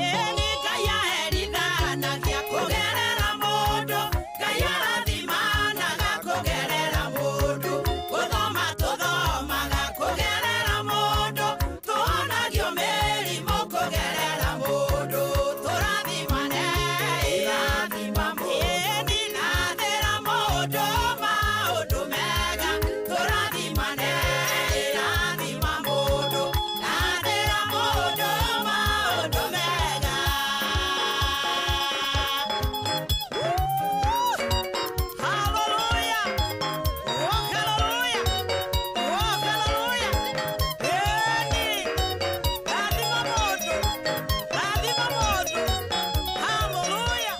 Eni, Ngai aherithanagia kũgerera mũndũ, Ngai arathimanaga kũgerera mũndũ, gũthoma tũthomaga kũgerera mũndũ, tũhonagio mĩrimũ kũgerera mũndũ, tũrathimane, rathima mũndũ, rathĩra mũndũ maũndũ mega, tũrathimane, rathima mũndũ, rathĩra mũndũ maũndũ mega. Hallelujah. Oh, hallelujah. Oh, hallelujah. Eni, rathima mũndũ, rathima mũndũ. Hallelujah.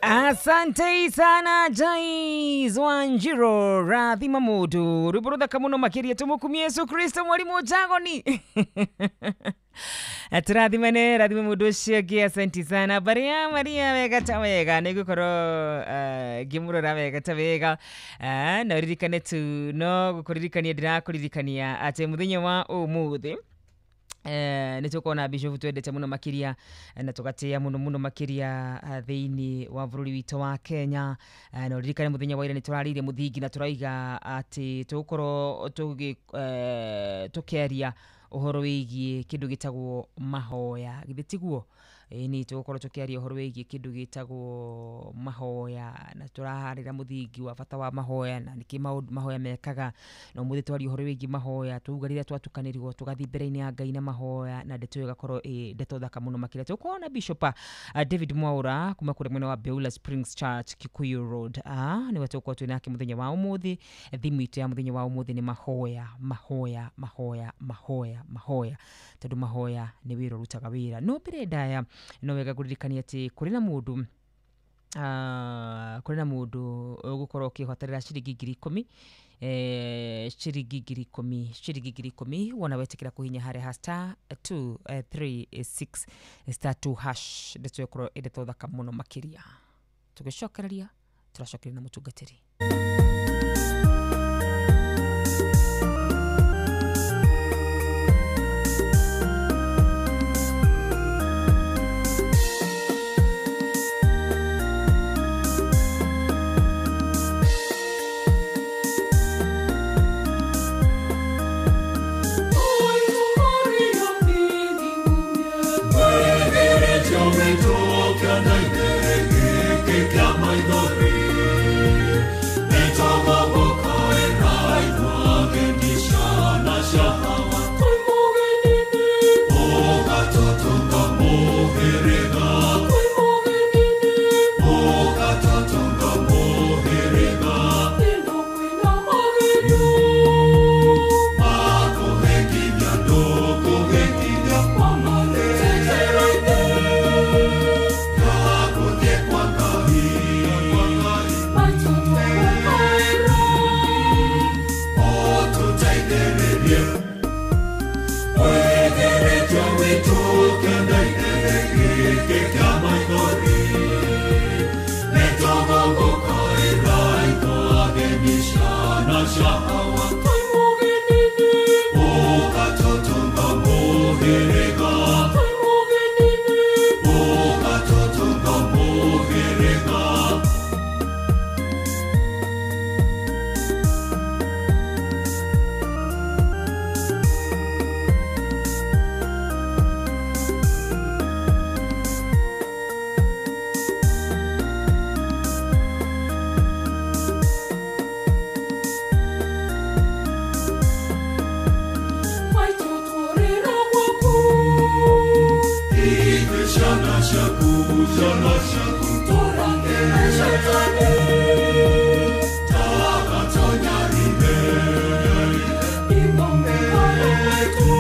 Asante sana Jais Wanjiro rathima mũndũ rwĩmbo rũthaka mũno makĩria tũmũkumie Yesu Kristo mwalimu Jagoni. Tũrathimane rathime mũndũ ũcio ũngĩ. Asante sana Maria Maria, wega ta wega nĩ ngũkorwo ngĩmũrora wega ta wega. Na ũririkane tu no gũkũririkania ndĩrakũririkania atĩ mũthenya wa ũmũthĩ nä tå kona bishop twendete må no makä na tå gatä a må no må no makä ria thä inä wa bå rå ri witå wa Kenya. Na å ririkane må thenya wa ira nä tå rarä ire må thingi na tå raiga atä tå gåkorwo tå kä aria å horo wä giä kä ndå gä tagwo mahoya githä tiguo? Ĩni tũgũkorwo tũkĩaria ũhoro wĩgiĩ kĩndũ gĩtagwo mahoya na tũraharĩra mũthingi wa bata wa mahoya na nĩkĩ mahoya mekaga. Na ũmũthĩ twaria ũhoro wĩgiĩ mahoya twauga rĩrĩa twatukanĩrwo tũgathiĩ mbere-inĩ ya Ngai na mahoya na ndeto ĩyo ĩgakorwo ĩ ndeto thaka mũno makĩria. Tũgũkorwo na Bishop David Mwaura kuma kũrĩa mwena wa Beulah Springs Church, Kikuyu Road. Nĩwe tũgũkorwo twĩ nake mũthenya wa ũmũthĩ. Thimu itũ ya mũthenya wa ũmũthĩ nĩ mahoya mahoya mahoya mahoya mahoya, tondũ mahoya nĩ wĩra ũrutaga wĩra. No mbere ndaya no wega kũririkania atĩ kũrĩ na mũndũ kũrĩ na mũndũ ũgũkorwo ũkĩhotanĩra ciringi 10,000, ciringi 10,000, ciringi 10,000 wona wetĩkĩra kũhinya harĩa ha star 236 star 2 hash. Ndeto ĩkorwo ĩ ndeto thaka mũno makĩria. Tũgĩcokereria tũracokereria na mũtungatĩri. Thank you. Ciana ciaku, ciana ciaku, tũrangĩre Shaitani Ndagatunyarire Imomekano maitu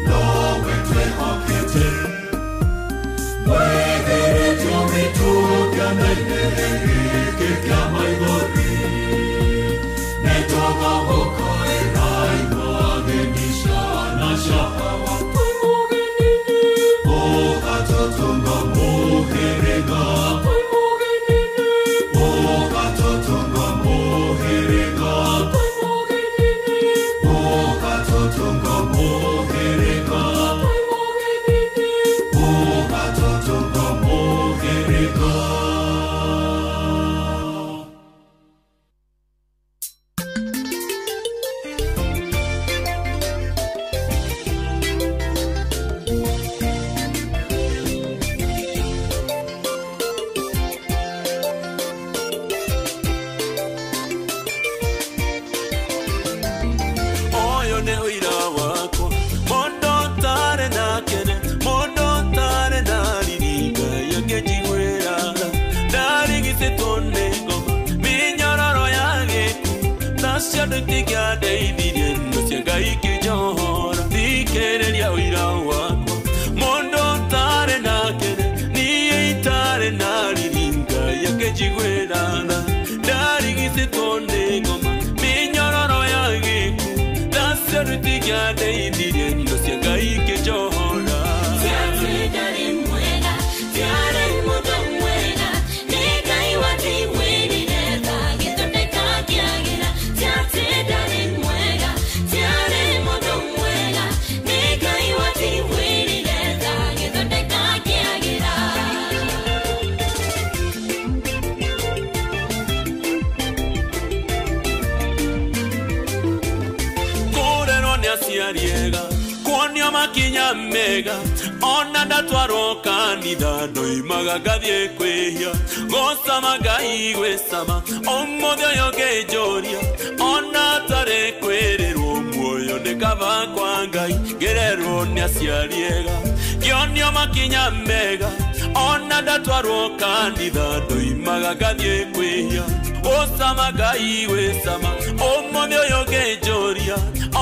Nowe twĩhokete Mwĩgĩrĩtio witũ kĩanda-inĩ gĩkĩ kĩa maithori Nĩtũgagũkaĩra ageni ciana cia Hawa Ũgatutunga mũhĩrĩga Ũgatutunga mũhĩrĩga Ũgatutunga mũhĩrĩga Ũgatutunga mũhĩrĩga. Ũyũ nĩ ũira wakwa mũndũ ũtarĩ na kene mũndũ ũtarĩ na riri Ngai akĩnjiguĩra tha ndarigicĩtwo nĩ ngoma mĩnyororo ya gĩkuũ tha cia andũ itingĩandeithirie no cia Ngai ikĩnjohora thikĩrĩria ũira wakwa mũndũ ũtarĩ na kene niĩ itarĩ na riri Ngai akĩnjiguĩra tha ndarigicĩtwo nĩ ngoma mĩnyororo ya gĩkuũ Ndeithirie indo cia Ngai ikĩnjohora. Tiarĩ mwega, tiarĩ mũndũ mwega, nĩ Ngai wanjiguĩrire tha agĩthondeka ngĩagĩra. Tiarĩ mwega, tiarĩ mũndũ mwega, nĩ Ngai wanjiguĩrire tha agĩthondeka ngĩagĩra. Kũrerwo nĩ aciari ega kuonio makinya mega ona ndatwarwo kanitha ndoimaga ngathiĩ kwĩhia gũcama Ngai gwĩcama ũmũthĩ ũyũ ngĩnjũria ona atarĩ kwĩrĩrwo muoyo nĩ kaba kwa Ngai ngĩrerwo nĩ aciari ega ngĩonio makinya mega ona ndatwarwo kanitha ndoimaga ngathiĩ kwĩhia gũcama Ngai gwĩcama ũmũthĩ ũyũ ngĩnjũria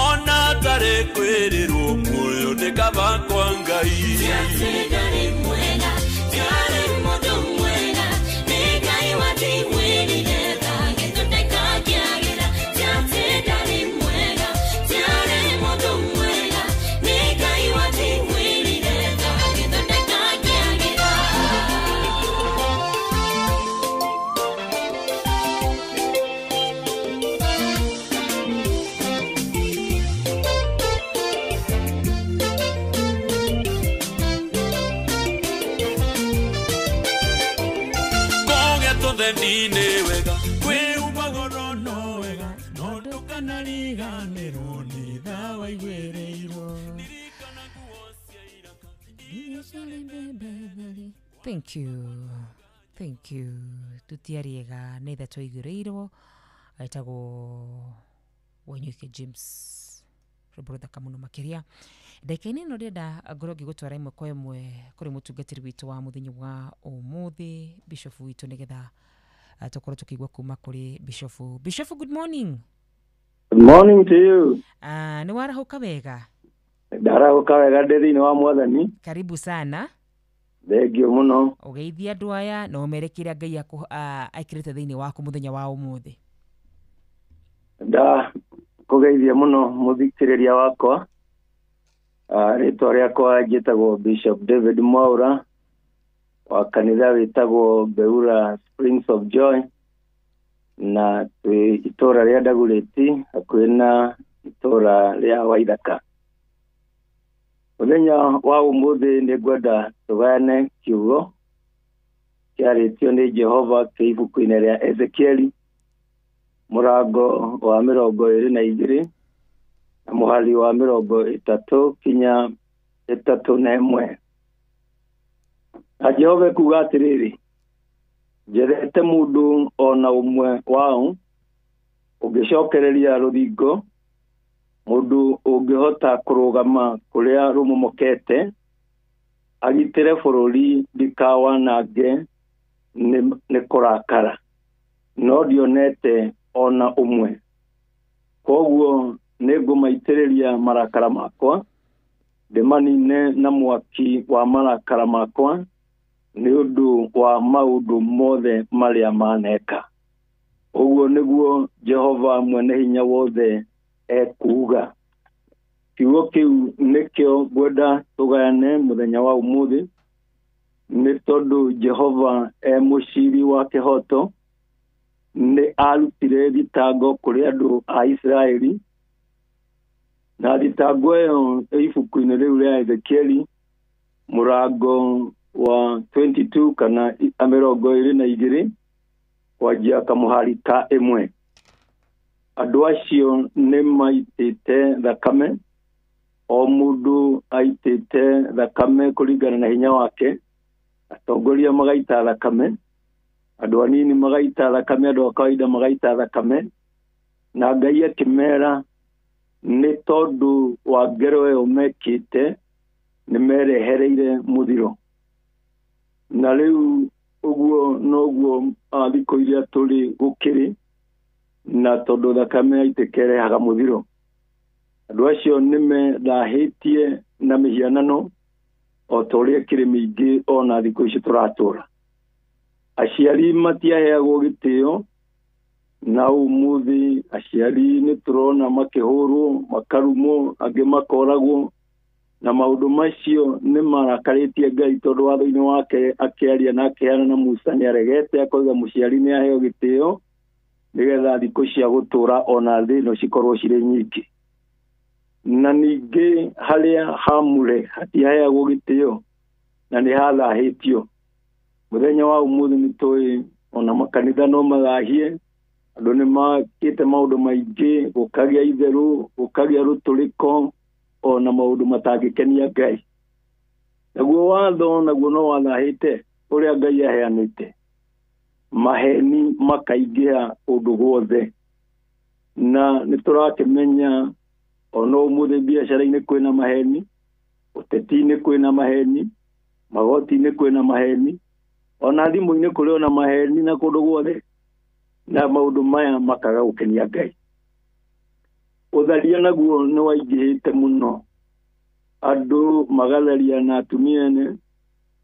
ona atarĩ kwĩrĩrwo muoyo nĩ kaba kwa Ngai. Tiarĩ mwega, tiarĩ mũndũ mwega, nĩ Ngai wanjiguĩrire tha agĩthondeka ngĩagĩra. Tiarĩ mwega, tiarĩ mũndũ mwega, nĩ Ngai wanjiguĩrire tha agĩthondeka ngĩagĩra. Kũgĩa tũthendi-inĩ wega kwĩhumba goro no wega no ndũkanariganĩrwo nĩ tha waiguĩrĩirwo. Thank you. Thank you. Tutiariega nĩ tha twaiguĩrĩirwo etagwo Wanyuike James rwĩmbo rũthaka mũno makĩria. Ndagĩka-inĩ ĩno ndĩrenda ngorwo ngĩgũtwara ĩmwe kwa ĩmwe kũrĩ mũtungatĩri witũ wa mũthenya wa ũmũthĩ Bishop witũ nĩgetha tũkorwo tũkĩigua kuma kũrĩ Bishop. Bishop, good morning. Good morning to you. Nĩ warahũka wega? Ndarahũka wega ndĩ thĩinĩ wa Mwathani. Karibu sana. Thengio mũno. Ũgeithie andũ aya na ũmere kĩrĩa Ngai ekĩrĩte thĩinĩ waku mũthenya wa ũmũthĩ. Nda kũgeithia mũno mũthikĩrĩria wakwa. Rĩtwa rĩakwa njĩtagwo Bishop David Mwaura wa kanitha wĩtagwo Beura Springs of Joy na twĩ itũra rĩa Dagoretti hakuhĩ na itũra rĩa Waithaka. Mũthenya wa ũmũthĩ nĩ ngwenda tũgayane kiugo kĩarĩtio nĩ Jehova kĩ ibuku-inĩ rĩa Ezekieli mũrango wa 22 na mũhari wa 30 kinya 31. Na Jehova ekuuga atĩrĩrĩ, njerete mũndũ ona ũmwe wao ũngĩcokereria rũthingo, mũndũ ũngĩhota kũrũgama kũrĩa rũmomokete, Agitĩre bũrũri ndikawanange nĩ kũrakara, no ndionete ona ũmwe. Koguo nĩngũmaitĩrĩria marakara makwa, ndĩmanine na mwaki wa marakara makwa, nĩ ũndũ wa maũndũ mothe marĩa maneka. Ũguo nĩguo Jehova mwene hinya wothe ekuuga. Kiugo kĩu nĩkĩo ngwenda tũgayane mũthenya wa ũmũthĩ, nĩ tondũ Jehova e mũciri wa kĩhoto. Nĩ arutire thitango kũrĩ andũ a Isiraeli, na thitango ĩyo ĩ ibuku-inĩ rĩu rĩa Ezekieli mũrango wa 22 kana 22 kwanjia kamũhari ka 1. Andũ acio nĩ maitĩte thakame, o mũndũ aitĩte thakame kũringana na hinya wake. Atongoria magaita thakame, andũ anini magaita thakame, andũ a kawaida magaita thakame. Na Ngai akĩmera nĩ tondũ wa ngero ĩyo mekĩte nĩ merehereire mũthiro. Na rĩu ũguo noguo thikũ iria tũrĩ gũkĩrĩ, na tondũ thakame yaitĩka ĩrehaga mũthiro. Andũ acio nĩ methahĩtie na mĩhianano o ta ũrĩa ĩkĩrĩ mĩingĩ ona thikũ ici tũratũra. Aciari matiaheagwo gĩtĩo, na ũmũthĩ aciari nĩ tũrona makĩhũrwo, makarumwo, angĩ makoragwo, na maũndũ macio nĩ marakarĩtie Ngai, tondũ watho-inĩ wake akĩaria na akĩheana na Musa nĩ aregete akoiga mũciari nĩ aheo gĩtĩo nĩgetha thikũ cia gũtũra ona thĩ ĩno cikorwo cirĩ nyingĩ. Na ningĩ harĩa hamũre hatiheagwo gĩtĩo na nĩ hathahĩtio. Mũthenya wa ũmũthĩ nĩ tũĩ ona makanitha no mathahie, andũ nĩ makĩte maũndũ maingĩ, gũkagĩa itherũ, gũkagĩa rũtũrĩko, ona maũndũ matangĩkenia Ngai. Naguo watho naguo no wathahĩte ũrĩa Ngai aheanĩte. Maheni makaingĩha kũndũ guothe, na nĩ tũrakĩmenya ona ũmũthĩ biacara-inĩ kwĩna maheni, ũteti-inĩ kwĩna maheni, magoti-inĩ kwĩna maheni, ona thimũ-inĩ kũrĩ ona maheni na kũndũ guothe, na maũndũ maya makaga gũkenia Ngai. Ũtharia naguo nĩ waingĩhĩte mũno, andũ magatharia na atumia ene,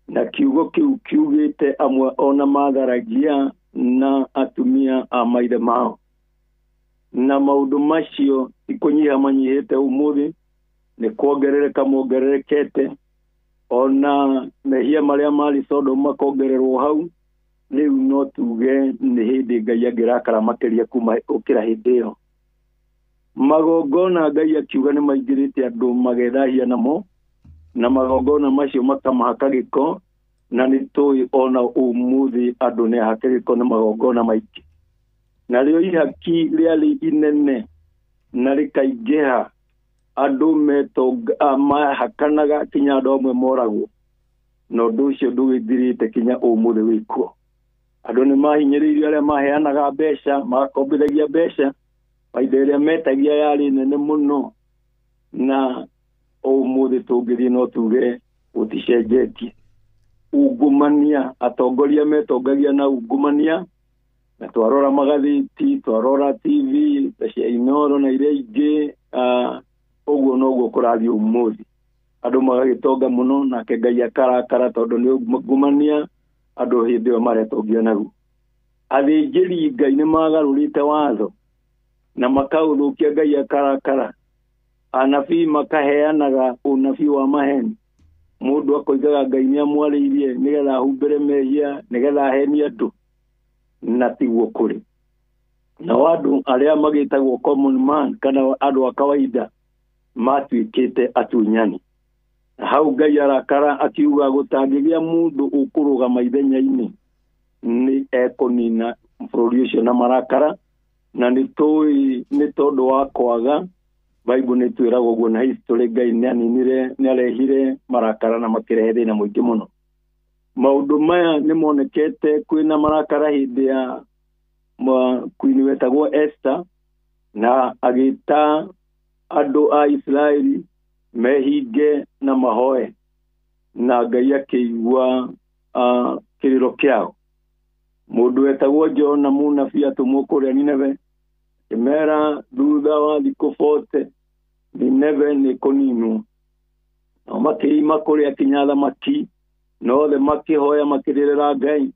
na kiugo kĩu kiugĩte amwe ona matharagia na atumia a maithe mao. Na maũndũ macio ti kũnyiha manyihĩte ũmũthĩ, nĩ kuongerereka mongererekete, ona mehia marĩa marĩ Sodom makongererwo hau. Rĩu no tuge nĩ hĩndĩ Ngai angĩrakara makĩria kuma gũkĩra hĩndĩ ĩyo. Magongona Ngai akiuga nĩ maingĩrĩte andũ magethahia namo, na magongona macio makamahaka gĩko, na nĩ tũĩ ona ũmũthĩ andũ nĩ ahake gĩko nĩ magongona maingĩ. Narĩo ihaki rĩarĩ inene na rĩkaingĩha, andũ mahakanaga kinya andũ amwe moragwo, na ũndũ ũcio ndũgĩthirĩte kinya ũmũthĩ wĩkuo. Andũ nĩ mahinyĩrĩirio arĩa maheanaga mbeca, magakombithagia mbeca, baida ĩrĩa metagia yarĩ nene mũno, na ũmũthĩ tũngĩthiĩ no tuge gũticenjetie. Ungumania, atongoria metongagia na ungumania, na twarora magathĩti, twarora TV ta cia Inooro na iria ingĩ, ũguo noguo kũrathiĩ ũmũthĩ. Andũ magagĩtonga mũno, nake Ngai akarakara tondũ nĩ ungumania andũ hĩndĩ ĩyo maretongia naguo. Athĩnjĩri Ngai nĩ magarũrĩte watho na makaũthũkia, Ngai akarakara. Anabii makaheanaga ũnabii wa maheni, mũndũ akoigaga Ngai nĩ amwarĩirie nĩgetha ahumbĩre mehia, nĩgetha ahenie andũ, na tiguo kũrĩ. Nao andũ arĩa magĩtagwo common man kana andũ a kawaida matuĩkĩte atunyani. Na hau Ngai arakara akiuga gũtangĩgĩa mũndũ ũkũrũgama ithenya-inĩ nĩ ekũnina bũrũri ũcio na marakara. Na nĩ tũĩ nĩ tondũ wa kwaga, Bible nĩ twĩragwo ũguo na history Ngai nĩ aninire, nĩ arehire marakara na makĩrehe thĩna mũingĩ mũno. Maũndũ maya nĩ monekete kwĩna marakara hĩndĩ ya Queen wetagwo Esther, na agĩta andũ a Isiraeli mehinge na mahoe. Na Ngai akĩigua kĩrĩro kĩao. Mũndũ wetagwo Jona mũnabii atũmwo kũrĩa Nineve, akĩmera thutha wa thikũ 40 Nineve nĩ kũninwo. Nao makĩima kũrĩa kinya thamaki, na othe makĩhoya makĩrĩrĩra Ngai.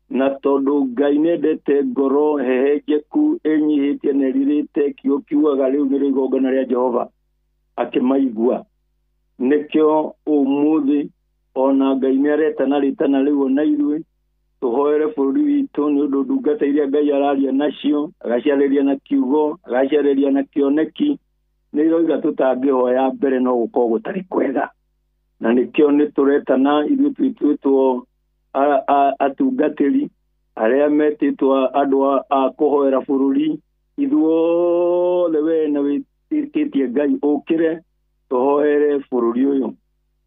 Na tondũ Ngai nĩendete ngoro hehenjeku ĩnyihĩtie na ĩrirĩte, kiugo kiugaga rĩu nĩrĩo igongona rĩa Jehova, akĩmaigua. Nĩkĩo ũmũthĩ ona Ngai nĩaretana rĩtana rĩu ona ithuĩ tũhoere bũrũri witũ, nĩ ũndũ ndungata iria Ngai araria nacio, agaciarĩria na kiugo, agaciarĩria na kĩoneki, nĩ iroiga tũtangĩhoya mbere no gũkorwo gũtarĩ kwega. Na nĩkĩo nĩ tũretana ithuĩ twĩtwĩtwo atungatĩri arĩa metĩtwo andũ a kũhoera bũrũri, ithuothe we na wĩtĩkĩtie Ngai ũkĩre tũhoere bũrũri ũyũ.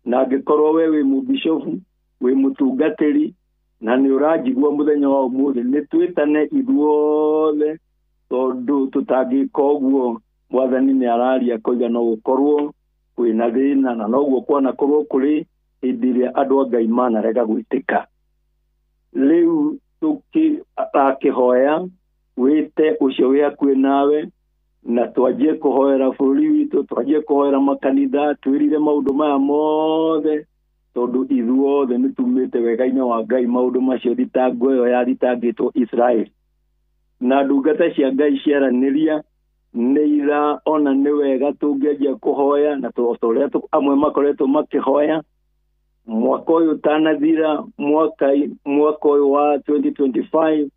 Na angĩkorwo we wĩ mũbishofu, wĩ mũtungatĩri, na nĩ ũranjigua mũthenya wa ũmũthĩ, nĩ twĩtane ithuothe, tondũ tũtangĩka ũguo Mwathani nĩ araria koiga no gũkorwo kwĩna thĩna, na noguo kwanakorwo kũrĩ hĩndĩ ĩrĩa andũ a Ngai manarega gwĩtĩka. Rĩu tũkĩhoya wĩte ũcio wĩ hakuhĩ nawe, na twanjie kũhoera bũrũri witũ, twanjie kũhoera makanitha, twĩrire maũndũ maya mothe, tondũ ithuothe nĩ tumĩte wega-inĩ wa Ngai. Maũndũ macio thitango ĩyo yathitangĩtwo Israeli, na ndungata cia Ngai ciaranĩria nĩ ira ona nĩ wega tũngĩanjia kũhoya, na ta ũrĩa amwe makoretwo makĩhoya mwaka ũyũ ũtanathira, mwaka ũyũ wa 2025,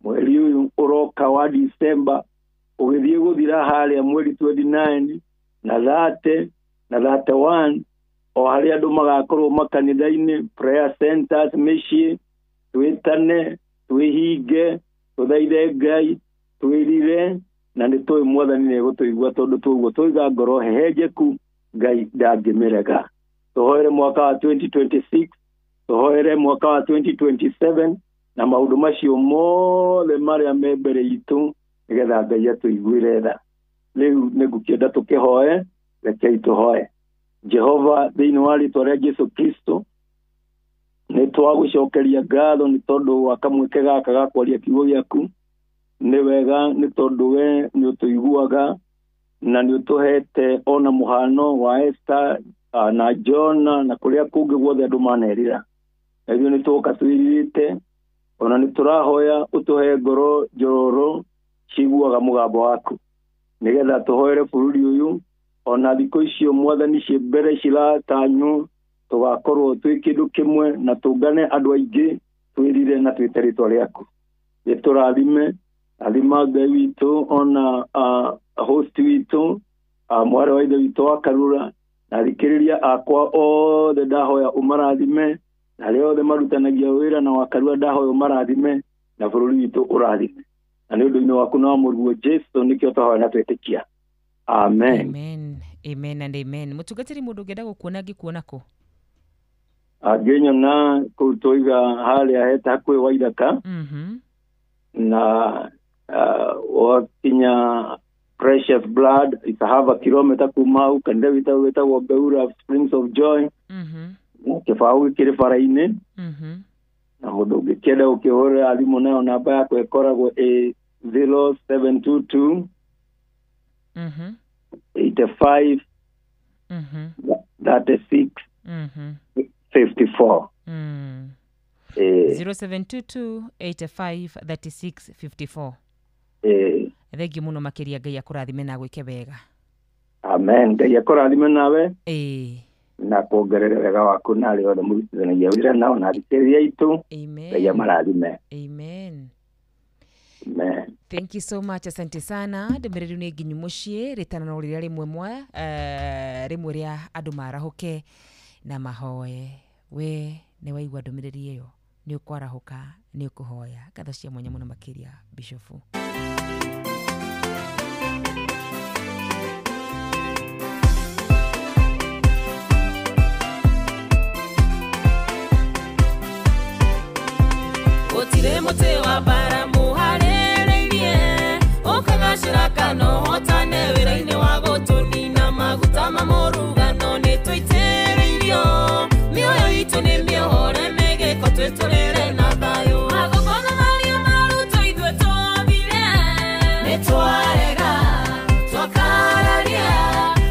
mweri ũyũ ũroka wa December ũgĩthiĩ gũthira harĩa mweri 29 na 30 na 31, o harĩa andũ magakorwo makanitha-inĩ, prayer centers, mĩciĩ, twĩtane, twĩhinge, tũthaithe Ngai, twĩrire, na nĩ tũĩ Mwathani nĩegũtũigua, tondũ tũguo tũiga ngoro hehenjeku, Ngai ndangĩmĩrega. Tũhoere mwaka wa 2026, tũhoere mwaka wa 2027, na maũndũ macio mothe marĩa me mbere itũ, nĩgetha Ngai atũiguĩre tha. Rĩu nĩngũkĩenda tũkĩhoe, rekei tũhoe. Jehova, thĩinĩ wa rĩtwa rĩa Jesu Kristo, nĩ twagũcokeria ngatho nĩ tondũ wa kamweke gaka ga kwaria kiugo gĩaku. Nĩ wega nĩ tondũ we nĩ ũtũiguaga, na nĩ ũtũhete ona mũhano wa Esther na Jona na kũrĩa kũngĩ guothe andũ manerira. Na ithuĩ nĩ tũgoka twĩrirĩte, ona nĩ tũrahoya ũtũhe ngoro njororo ciguaga mũgambo waku, nĩgetha tũhoere bũrũri ũyũ. Ona thikũ icio Mwathani ciĩ mbere ciratanywo, tũgakorwo twĩ kĩndũ kĩmwe, na tũngane andũ aingĩ, twĩrire na twĩte rĩtwa rĩaku. Nĩtũrathime, rathima Ngai witũ, ona host witũ, mwarĩ wa ithe witũ wa Karura, na thikĩrĩria akwa othe ndahoya ũmarathime, na arĩa othe marutanagia wĩra na wa Karura ndahoya ũmarathime, na bũrũri witũ ũrathime. Na nĩ ũndũ-inĩ waku na wa mũrũguo Jesu nĩkĩo twahoya na twĩtĩkia. Amen. Amen. Amen and amen. Mũtungatĩri, mũndũ ũngĩenda gũkuona angĩkuona kũ? Angĩnyona kũu tũiga harĩa heta hakuhĩ wa Ithaka, na wakinya Precious Blood, it's a half a kilometer kuma hau, kanitha wĩtagwo Beura Springs of Joy, na kĩbaũ gĩkĩrĩ bara-inĩ. Na mũndũ ũngĩkĩenda gũkĩhũrĩra thimũ nayo namba yakwa ĩkoragwo ĩ 0722 85 36 54. 0722 85 36 54. Thengiũ mũno makĩria, Ngai akũrathime na agwĩke wega. Amen. Ngai akũrathime nawe na kuongerere wega waku na arĩa othe mũrutithanagia wĩra nao na athikĩrĩria aitũ. Ngai amarathime. Amen. Amen. Thank you so much, asante sana. Ndũmĩrĩri nĩ nginyu mũciĩ, rĩtana no rĩrĩa rĩmwe mwa rĩmwe rĩa andũ marahũke na mahoe. We nĩ waigua ndũmĩrĩri ĩyo, nĩ ũkwarahũka, nĩ ũkũhoya. Ngatho cia mwanya mũno makĩria, Bishofu. Gũtirĩ mũtĩ wa mbara mũharĩrĩirie, ũkagacĩra kana ũhotane wĩra-inĩ wa gũtũnina. Maguta ma mũrugano nĩ tũitĩrĩirio, mĩoyo itũ nĩ mĩohore mĩgĩko twĩtũrĩre na thayũ. Magongona marĩa marutwo ithuĩ twathire nĩ twarega twakararia,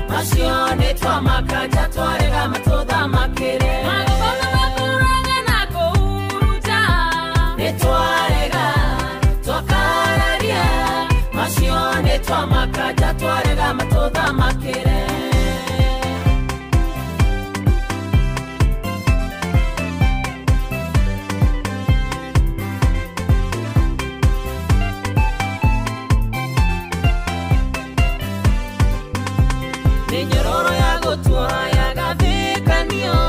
macio nĩ twamakanja twarega matũthamakĩre. Magongona makũraga na kũhurunja nĩ twarega twakararia, macio nĩ twamakanja twarega matũthamakĩre. Mĩnyororo ya gũtua yagathĩkanio,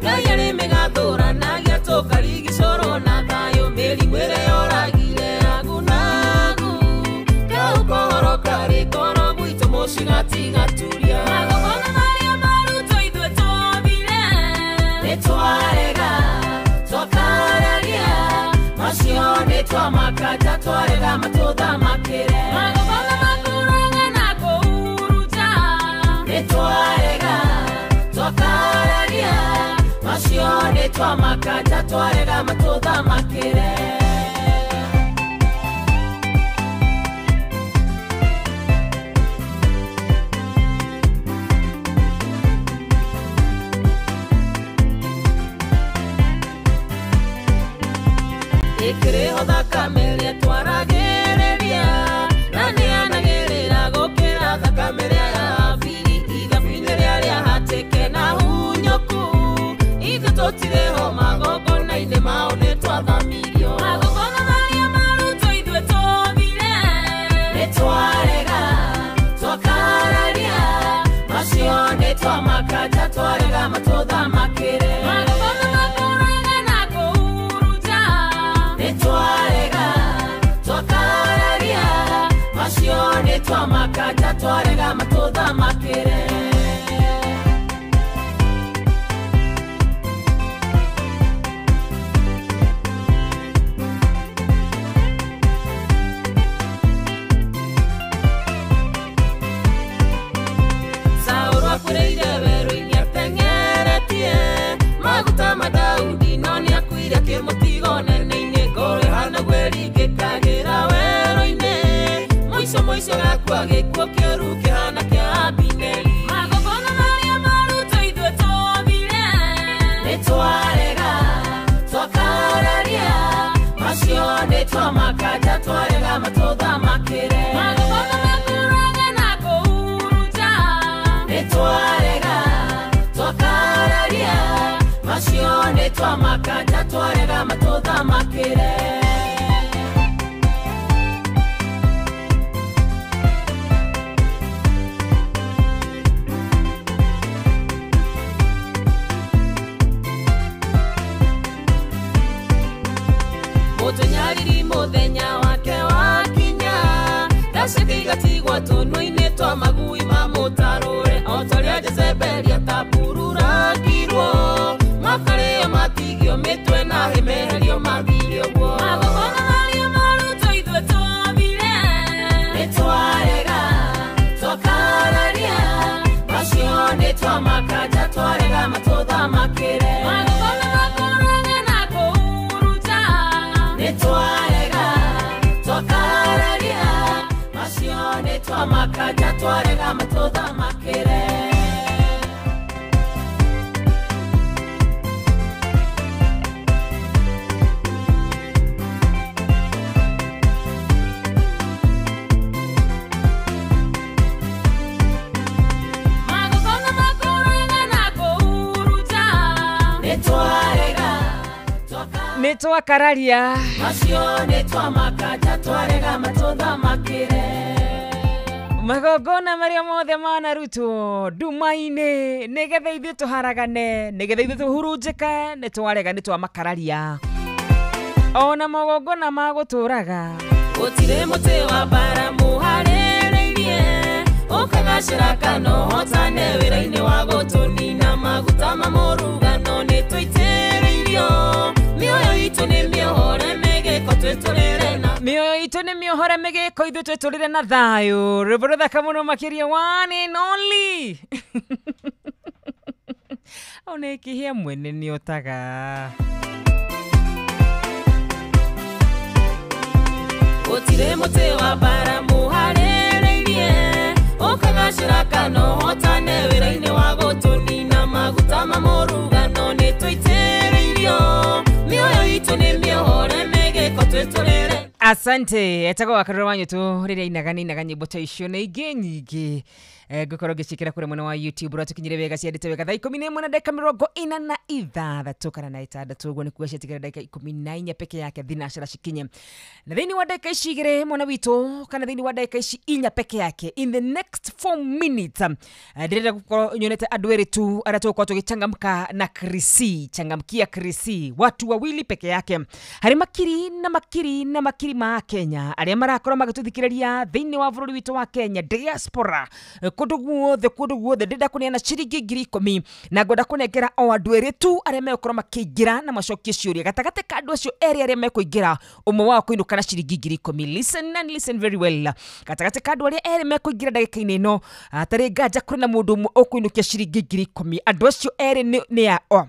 Ngai arĩ mĩgathũranagia tũkarigicũrwo na thayũ. Mĩrimũ ĩrĩa yoragire agunagu, kau kohoro karĩ ngoro gwitũ mũcigatigaturia. Magongona marĩa marutwo ithuĩ twathire nĩ twarega twakararia, macio nĩ twamakanja twarega matũthamakĩre. Magongona makũraga na kũhurunja nĩ twarega twakararia, macio nĩ twamakanja twarega matũthamakĩre. Ĩkĩrĩho thakame ĩrĩa twaragĩrĩria, na nĩyanagĩrĩra gũkĩra thakame ĩrĩa ya Habili. Ithabu-inĩ rĩrĩa rĩahatĩke na hunyũku, ithuĩ tũtirĩho magongona-inĩ mao nĩ twathamirio. Magongona marĩa marutwo ithuĩ twathire nĩ twarega twakararia, macio nĩ twamakanja twarega matũthamakĩre. Magongona makũraga na kũhurunja nĩ twarega twakararia, macio nĩ twamakanja twarega matũthamakĩre. Saũlũ akũrĩire werũ-inĩ ateng'eretie maguta ma Daudi, no nĩakuire kĩmũtigo nene-inĩ. Ngoro ĩhana guo ĩringĩkagĩra werũ-inĩ, mũico mũico gakua gĩkuũ kĩũru kĩhana kĩa Abineri. Magongona marĩa marutwo ithuĩ twathire nĩ twarega twakararia, macio nĩ twamakanja twarega matũthamakĩre. Magongona makũraga na kũhurunja nĩ twarega twakararia, macio nĩ twamakanja twarega matũthamakĩre. Mũtũnyariri mũthenya wake wakinya, ndacĩka igatigwo tũnua-inĩ twa magui ma mũtarũre. O ta ũrĩa Jezebeli atambururangirwo, makarĩo matigio mĩtwe na hĩ meherio mathire ũguo. Magongona marĩa marutwo ithuĩ twathire nĩ twarega twakararia, macio nĩ twamakanja twarega matũthamakĩre. Magongona makũraga na kũhurunja nĩ twarega twakararia, macio nĩ twamakanja twarega matũthamakĩre. Magongona makũraga na kũhurunja nĩ twarega nĩ twakararia, macio nĩ twamakanja twarega matũthamakĩre. Magongona marĩa mothe manarutwo nduma-inĩ nĩgetha ithuĩ tũharagane, nĩgetha ithuĩ tũhurunjĩke, nĩ twarega nĩ twamakararia. Ona magongona ma gũtũraga gũtirĩ mũtĩ wa mbara mũharĩrĩirie ũkagacĩra kana ũhotane wĩra-inĩ wa gũtũnina. Maguta ma mũrugano nĩ tũitĩrĩirio, mĩoyo itũ nĩ mĩohore mĩgĩko twĩtũrĩre na mĩoyo itũ nĩ mĩohore mĩgĩko ithuĩ twĩtũrĩre na thayũ. Rwĩmbo rũthaka mũno makĩria, one and only. Ona ĩkĩhĩa mwene nĩotaga. Gũtirĩ mũtĩ wa mbara mũharĩrĩirie ũkagacĩra kana ũhotane wĩra-inĩ wa gũtũnina maguta ma mũrugano nĩ tũitĩrĩirio mĩoyo itũ nĩ mĩohore mĩgĩko twĩtũrĩre. Asante etagwo Wakarura wa Nyũtũ rĩrĩa inaga nĩ inaga nyĩmbo ta icio na ingĩ nyingĩ ngũkorwo ngĩciĩkĩra kũrĩa mwena wa YouTube ũratũkinyire wega ciendete wega thaa 11 na ndagĩka 46 kana na 6 ũguo nĩ kuga ciatigara ndagĩka 14 peke yake thinacara cikinye na thĩinĩ wa ndagĩka ici igĩrĩ mwana witũ kana thĩinĩ wa ndagĩka ici 4 peke yake in the next 4 minutes ndĩrenda gũkorwo nyonete andũ erĩ tu arĩa tũgũkorwo tũgĩchangamka na Krisi changamkia Krisi watu wawili peke yake harĩ makiri na makiri na makiri ma Kenya arĩa marakorwo magĩtũthikĩrĩria thĩinĩ wa bũrũri witũ wa Kenya diaspora kũndũ guothe ndĩrenda kũneana ciringi 10,000 na ngwenda kũnengera o andũ erĩ tu arĩa megũkorwo makĩingĩra na macokie ciũria gatagatĩ ka andũ acio erĩ arĩa mekũingĩra ũmwe wao kũinũka na ciringi 10,000. Listen and listen very well. Gatagatĩ ka andũ arĩa erĩ mekũingĩra ndagĩka-inĩ ĩno hatarĩ nganja kũrĩ na mũndũ ũmwe ũkũinũkia ciringi 10,000. Andũ acio erĩ nĩ a o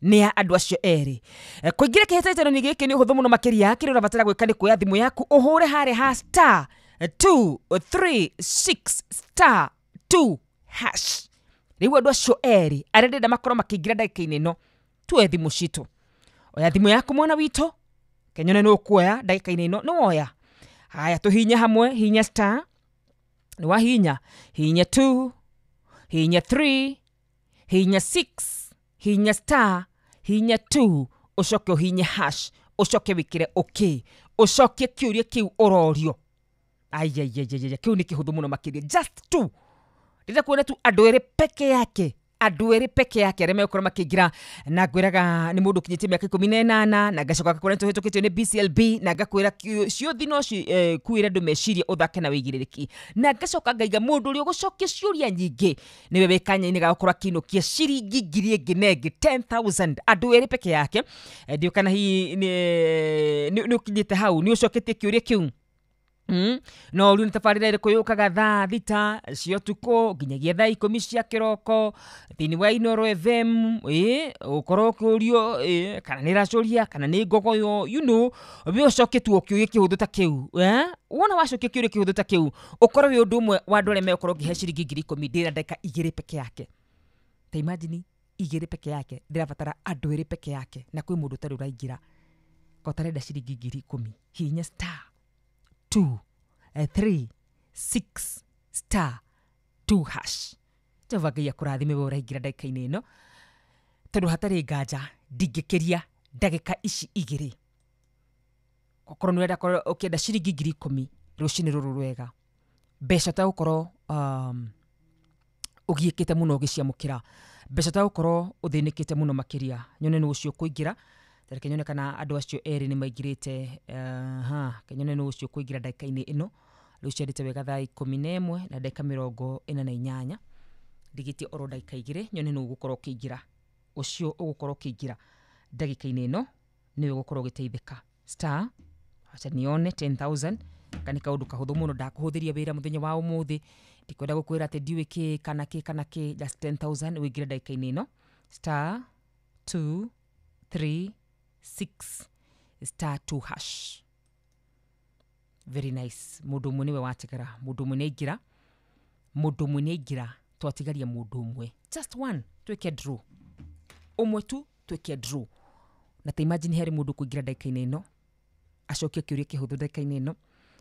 nĩ a andũ acio erĩ kũingĩra kĩhĩtahĩtano-inĩ gĩkĩ nĩ ũhũthũ mũno makĩria kĩrĩa ũrabatara gwĩka nĩ kuoya thimũ yaku ũhũre harĩa ha star 2 3 6 star 2 hash. Rĩu andũ acio erĩ arĩa ndĩrenda makorwo makĩingĩra ndagĩka-inĩ ĩno tuoe thimũ citũ. Oya thimũ yaku mwana witũ kenyone nĩ ũkuoya ndagĩka-inĩ ĩno nĩ woya. Haya tũhinye hamwe hinya star nĩ wahinya hinya 2 hinya 3 hinya 6 hinya star hinya 2 ũcoke ũhinye hash ũcoke wĩkĩre okay ũcokie kĩũria kĩu ũrorio. Aiaiaiaia kĩu nĩ kĩhũthũ mũno makĩria just two ndĩrenda kuona tu andũ erĩ peke yake andũ erĩ peke yake arĩa megũkorwo makĩingĩra na ngwĩraga nĩ mũndũ ũkinyĩtie mĩaka 18 na ngacoka ngakwĩra nĩtũhĩtũkĩtio nĩ BCLB na ngakwĩra ciũthi no cikuĩre andũ meciria ũthake na wĩigĩrĩrĩki na ngacoka ngaiga mũndũ ũrĩa ũgũcokia ciũria nyingĩ nĩwe wĩ kanya-inĩ ga gũkorwo akĩinũkia ciringi 1,000 ĩngĩ na ĩngĩ 10,000 andũ erĩ peke yake. Ndiũ kana hihi nĩ ũkinyĩte hau nĩ ũcoketie kĩũria kĩu. No rĩu nĩ tabarĩra ĩrĩkũ yũkaga thaa 6 cia ũtukũ nginyagia thaa 10 cia kĩroko thĩinĩ wa Inooro FM ũkorwo ũkĩũrio kana nĩ racũria kana nĩ ngogoyo you know we ũcokie tu kĩũria kĩhũthũ ta kĩu wona wacokia kĩũria kĩhũthũ ta kĩu ũkorwo wĩ ũndũ ũmwe wa andũ arĩa megũkorwo ngĩhe ciringi 10,000 ndĩra ndagĩka 2 peke yake. Ta imagine 2 peke yake ndĩrabatara andũ erĩ peke yake na kwĩ mũndũ ũtarĩ ũraingĩra ko ũtarenda ciringi 10,000 hihinya star 2 3 6 star 2 hash. Jehova Ngai akũrathime we ũraingĩra ndagĩka-inĩ ĩno tondũ hatarĩ nganja ndingĩkĩria ndagĩka ici 2 okorwo nĩ ũrenda korwo ũkĩenda ciringi 10,000 rũcinĩ rũrũ rwega mbeca ũtagũkorwo ũgiĩkĩte mũno ũgĩciamũkĩra mbeca ũtagũkorwo ũthĩnĩkĩte mũno makĩria nyone nĩ ũcio ũkũingĩra. Reke nyone kana andũ acio erĩ nĩ maingĩrĩte kenyone nĩ ũcio kũingĩra ndagĩka-inĩ ĩno rĩu ciarĩte wega thaa 11 na ndagĩka 48 ndigĩtie oro ndagĩka 2 nyone nĩ ũgũkorwo ũkĩingĩra ũcio ũgũkorwo ũkĩingĩra ndagĩka-inĩ ĩno nĩwe ũgũkorwo ũgĩteithĩka star acha nione 10,000 kana kaũndũ kahũthũ mũno ndakũhũthĩria wĩra mũthenya wa ũmũthĩ ndikwenda gũkwĩra atĩ ndiũĩ kĩ kana kĩ kana kĩ just 10,000 ũingĩre ndagĩka-inĩ ĩno star 2 3 6 star 2 hash. Very nice. Mũndũ ũmwe nĩwe watigara mũndũ ũmwe nĩaingĩra mũndũ ũmwe nĩaingĩra twatigaria mũndũ ũmwe just one twĩke draw ũmwe tu twĩke draw na ta imagine harĩ mũndũ kũingĩra ndagĩka-inĩ ĩno acokie kĩũria kĩhũthũ ndagĩka-inĩ ĩno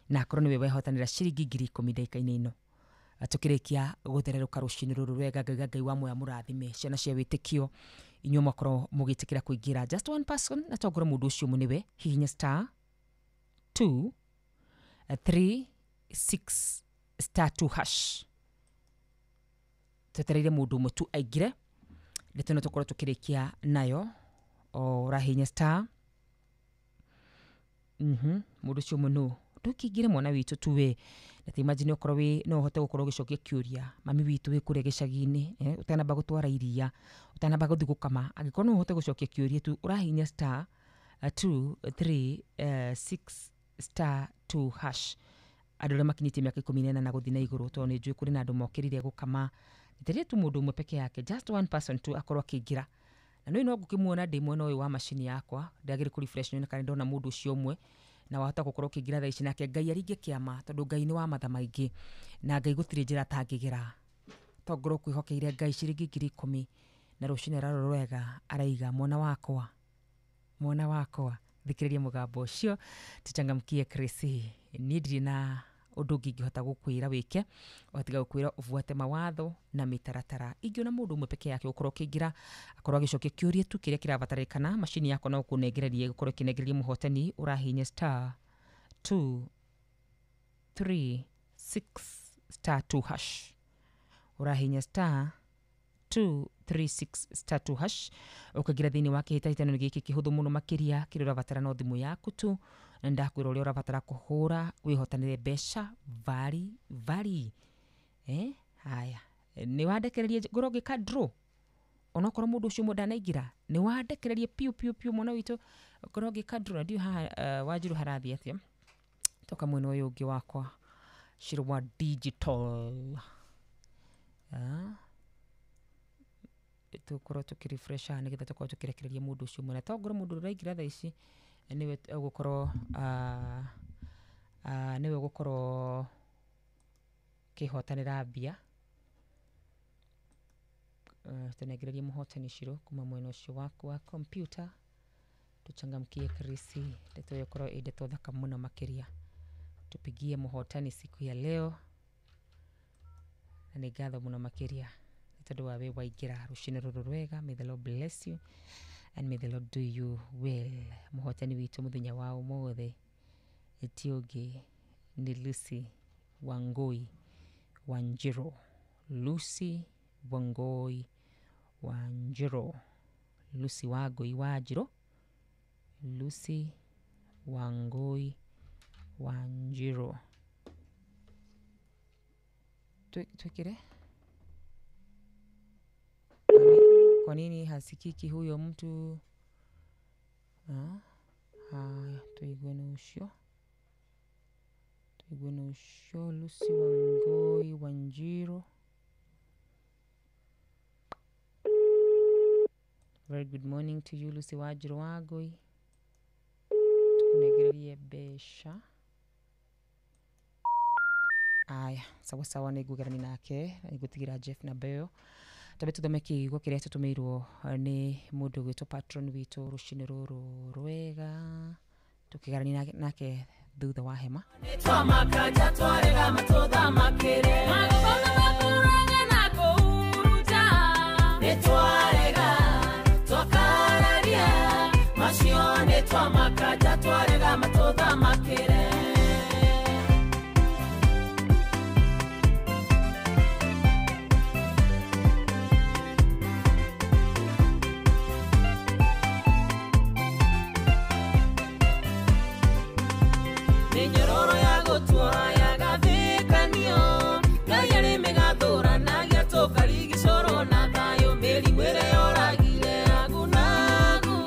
na akorwo nĩwe wehotanĩra ciringi 10,000 ndagĩka-inĩ ĩno tukirikia guthererũka rũcinĩ rũrũ rwega Ngai Ngai wa muoya mũrathime ciana cia wĩtĩkio inyuĩ mwakorwo mũgĩtĩkĩra kũingĩra just one person na tongorwo mũndũ ũcio ũmwe nĩwe hihinya star 2 3 6 star 2 hash twetereire mũndũ ũmwe tu aingĩre ndeto ĩno tũkorwo tũkĩrĩkia nayo o ũrahihinya star mũndũ ũcio ũmwe nũ ndũkĩingĩre mwana witũ tu we na ta imagine okorwo wĩ no ũhote gũkorwo ũgĩcokia kĩũria mami witũ wĩ kũrĩa gĩcagi-inĩ ũtanamba gũtwara iria ũtanamba gũthiĩ gũkama angĩkorwo no ũhote gũcokia kĩũria tu ũrahihinya star 2 3 6 star 2 hash. Andũ arĩa makinyĩtie mĩaka 18 na gũthiĩ na igũrũ tondũ nĩ njũĩ kũrĩ na andũ mokĩrire gũkama Iteria tu mũndũ ũmwe peke yake, just one person tu akorwo akĩingĩra. Na nĩ no ngũkĩmuona ndĩ mwena ũyũ wa macini yakwa, ndagĩrĩ kũ refresh nyone kana ndona mũndũ ũcio ũmwe, na wahota gũkorwo ũkĩingĩra thaa ici, nake Ngai aringe kĩama, tondũ Ngai nĩ wa matha maingĩ, na Ngai gũtirĩ njĩra atangĩgera. Tongorwo kwĩhokeire Ngai ciringi 10,000, na rũcinĩ ararora wega araiga mwana wakwa, mwana wakwa, thikĩrĩria mũgambo ũcio, tuchangamkie Krisi. Niĩ ndirĩ na ũndũ ũngĩ ingĩhota gũkwĩra wĩke o tiga gũkwĩra ũbuate mawatho na mĩtaratara. Ingĩona mũndũ ũmwe peke yake ũkorwo ũkĩingĩra, akorwo agĩcokia kĩũria tu kĩrĩa kĩrabatarĩkana, macini yakwa no kũnengereria ĩgũkorwo ĩkĩnengereria mũhotani. Ũrahihinya star 2 3 6 star 2 hash, ũrahihinya star 2 3 6 star 2 hash, ũkaingĩra thĩinĩ wa kĩhĩtahĩtano gĩkĩ kĩhũthũ mũno makĩria. Kĩrĩa ũrabatara no thimũ yaku tu, na ndakwĩra ũrĩa ũrabatara kũhũra wĩhotanĩre mbeca vari vari. Haya, nĩ wandekereria ngorwo ngĩka draw, onokorwo mũndũ ũcio ũmwe ndanaingĩra, nĩ wandekereria piũ piũ piũ mwana witũ ngorwo ngĩka draw. Na ndiũ haha Wanjiru harathiĩ atĩa, toka mwena ũyũ ũngĩ wakwa Shiro wa digital. Tũkorwo tũkĩrefresh haha nĩgetha tũkorwo tũkĩrekereria mũndũ ũcio ũmwe, na tongorwo mũndũ ũraingĩra thaa ici nĩwe ũgũkorwo nĩwe ũgũkorwo kĩhotanĩra mbia. Tũnengererie mũhotani Shiro kuma mwena ũcio waku wa kompyuta, tuchangamkie Krisi. Ndeto ĩyo ĩkorwo ĩ ndeto thaka mũno makĩria. Tupigie mũhotani siku ya leo, na nĩ ngatho mũno makĩria nĩ tondũ wa wĩ waingĩra rũcinĩ rũrũ rwega. May the Lord bless you and may the Lord do you well. Mũhotani witũ mũthenya wa ũmũthĩ ti ũngĩ nĩ Lucy Wangui Wanjiru. Lucy Wangui Wanjiru, Lucy Wangui Wanjiru, Lucy Wangui Wanjiru. Twikire kwa nini hasikiki huyo mtu? Haya, tuigue na ucio, tuigue na ucio. Lucy Wangui Wanjiru, very good morning to you Lucy Wanjiru Wangui. Tukunegererie mbeca. Aya, sawa sawa, nĩngũgerania nake, nĩngũtigĩra Jeff na mbeo. Tambe tũthome kiugo kĩrĩa tũtũmĩirwo nĩ mũndũ gwĩtwo patron witũ rũcinĩ rũrũ rwega, tũkĩgerania nake thutha wa hema. Twamakaja twarega matũthamakĩre, magongona makũraga na kũhurunja, nĩtwarega twakararia macio, nĩtwamakaja twarega matũthamakĩre. Mĩnyororo ya gũtua yagathĩkanio, Ngai arĩ mĩgathũranagia tũkarigicũrwo na thayũ, mĩrimũ ĩrĩa yoragire agunagu,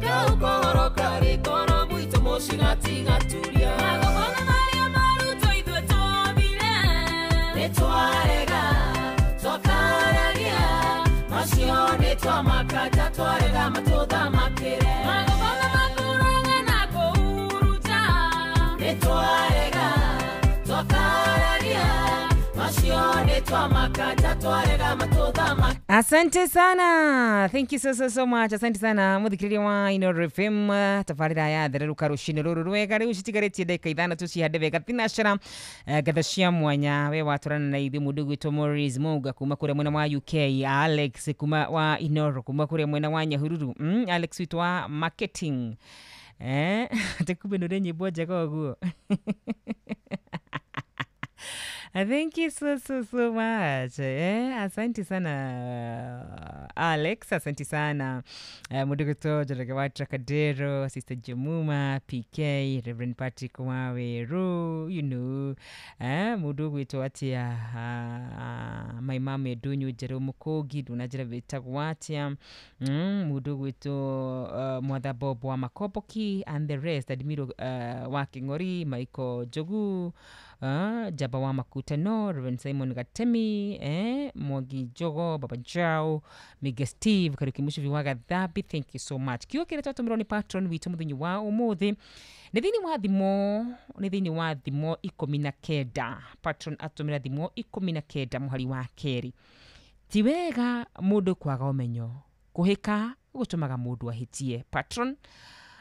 kau kohoro karĩ toro gwitũ mũcigatigaturia. Magongona marĩa marutwo ithuĩ tũthire, nĩtwarega twakararia macio, nĩtwamakaja twarega matũthamakĩre. Magongona makũraga na kũhurunja, nĩtwarega twakararia macio, nĩtwamakaja twarega matũthamakĩre. Asante sana, thank you so so so much. Asante sana muthikiriria wa Inooro FM, tabarĩra ya thereruka rũcinĩ rũrũ rwega. Rĩu citigarĩtie ndagĩka 5 tũcihande wega thinacera. Ngatho cia mwanya we watũrana na ithuĩ mũndũ gwĩtwo Maurice Muga kuma kũrĩa mwena wa UK, Alex kuma wa Inooro kuma kũrĩa mwena wa Nyahururu, Alex witũ wa marketing, atĩ kumbe nĩ ũrĩ nyĩmbo njega ũguo. Thank you so so so much. Asante sana Alex, asante sana Muduguto Njoroge wa Trocadero, Sister Jemuma, PK, Reverend Patrick Waweru, you know, mundu gwitwo atia, my mom Edunyu Njeru Mukungi, ndunanjĩra wĩtagwo atia, mundu gwitwo Mwatha Bob wa Makoboki and the rest, Admiro wa King'ori, Michael Njogu, Jaba wa Makuti. Mkutano, Reverend Simon Gatemi, Mwangi Njogo, Baba Njau, Mige Steve Kariuki Mucibi wa Gathambi, thank you so much. Kiugo kĩrĩa twatũmĩrwo nĩ patron witũ mũthenya wa ũmũthĩ nĩ thĩinĩ wa thimo, nĩ thĩinĩ wa thimo 19. Patron atũmĩra thimo 19 mũhari wa kerĩ. Ti wega mũndũ kwaga ũmenyo, kũhĩka gũtũmaga mũndũ ahĩtie. Patron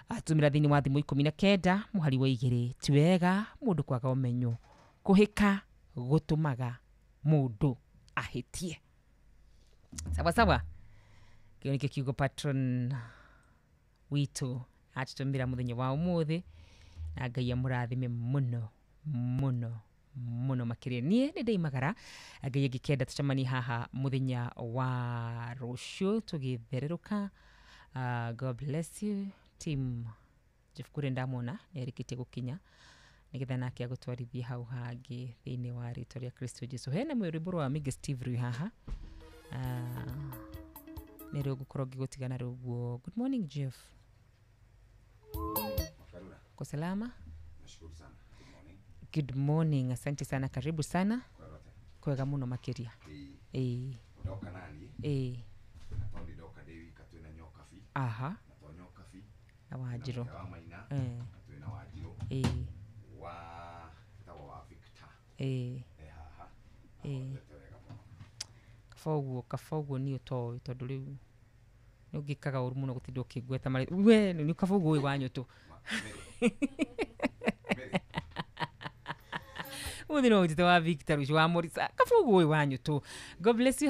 atũmĩra thĩinĩ wa thimo 19 mũhari wa 2. Ti wega mũndũ kwaga ũmenyo, kũhĩka gũtũmaga mũndũ ahĩtie. Sawa sawa, kĩo nĩkĩo kiugo patron witũ atũtũmĩra mũthenya wa ũmũthĩ, na Ngai amũrathime mũno mũno mũno makĩria. Niĩ nĩ ndaimagara, Ngai angĩkenda tũcemanie haha mũthenya wa rũciũ tũgĩthererũka. God bless you team. Jeff Kure ndamwona nĩ arĩkĩtie gũkinya nĩgetha nake agũtwarithie hau hangĩ thĩinĩ wa rĩtwa rĩa Kristo Jesu. Hena rwĩmbo rwa Mige Steve rwĩ haha, nĩ rĩo ngũkorwo ngĩgũtigana rũguo. Good morning Jeff. Uko salama? Nashukuru sana. Good morning. Good morning, asante sana, karibu sana. Kwega mũno makĩria. Ndoka nani? Na tondũ ndoka ndĩ wika twĩna Nyokabi. Aha. Na to Nyokabi. Na Wanjirũ. Na wa Maina. Na twĩna Wanjirũ. Wa tagwo wa Victor. Haha. Wega mũno. Kaba ũguo niĩ ũtoĩ tondũ rĩu nĩ ũngĩkaga ũru mũno gũtinda ũkĩngweta marĩtwa. We nĩ kaba ũguo wĩ wa nyũtũ. Mũthĩ no ũnjĩte wa Victor rũciũ wa Morisa. Kaba ũguo wĩ wa nyũtũ. God bless you.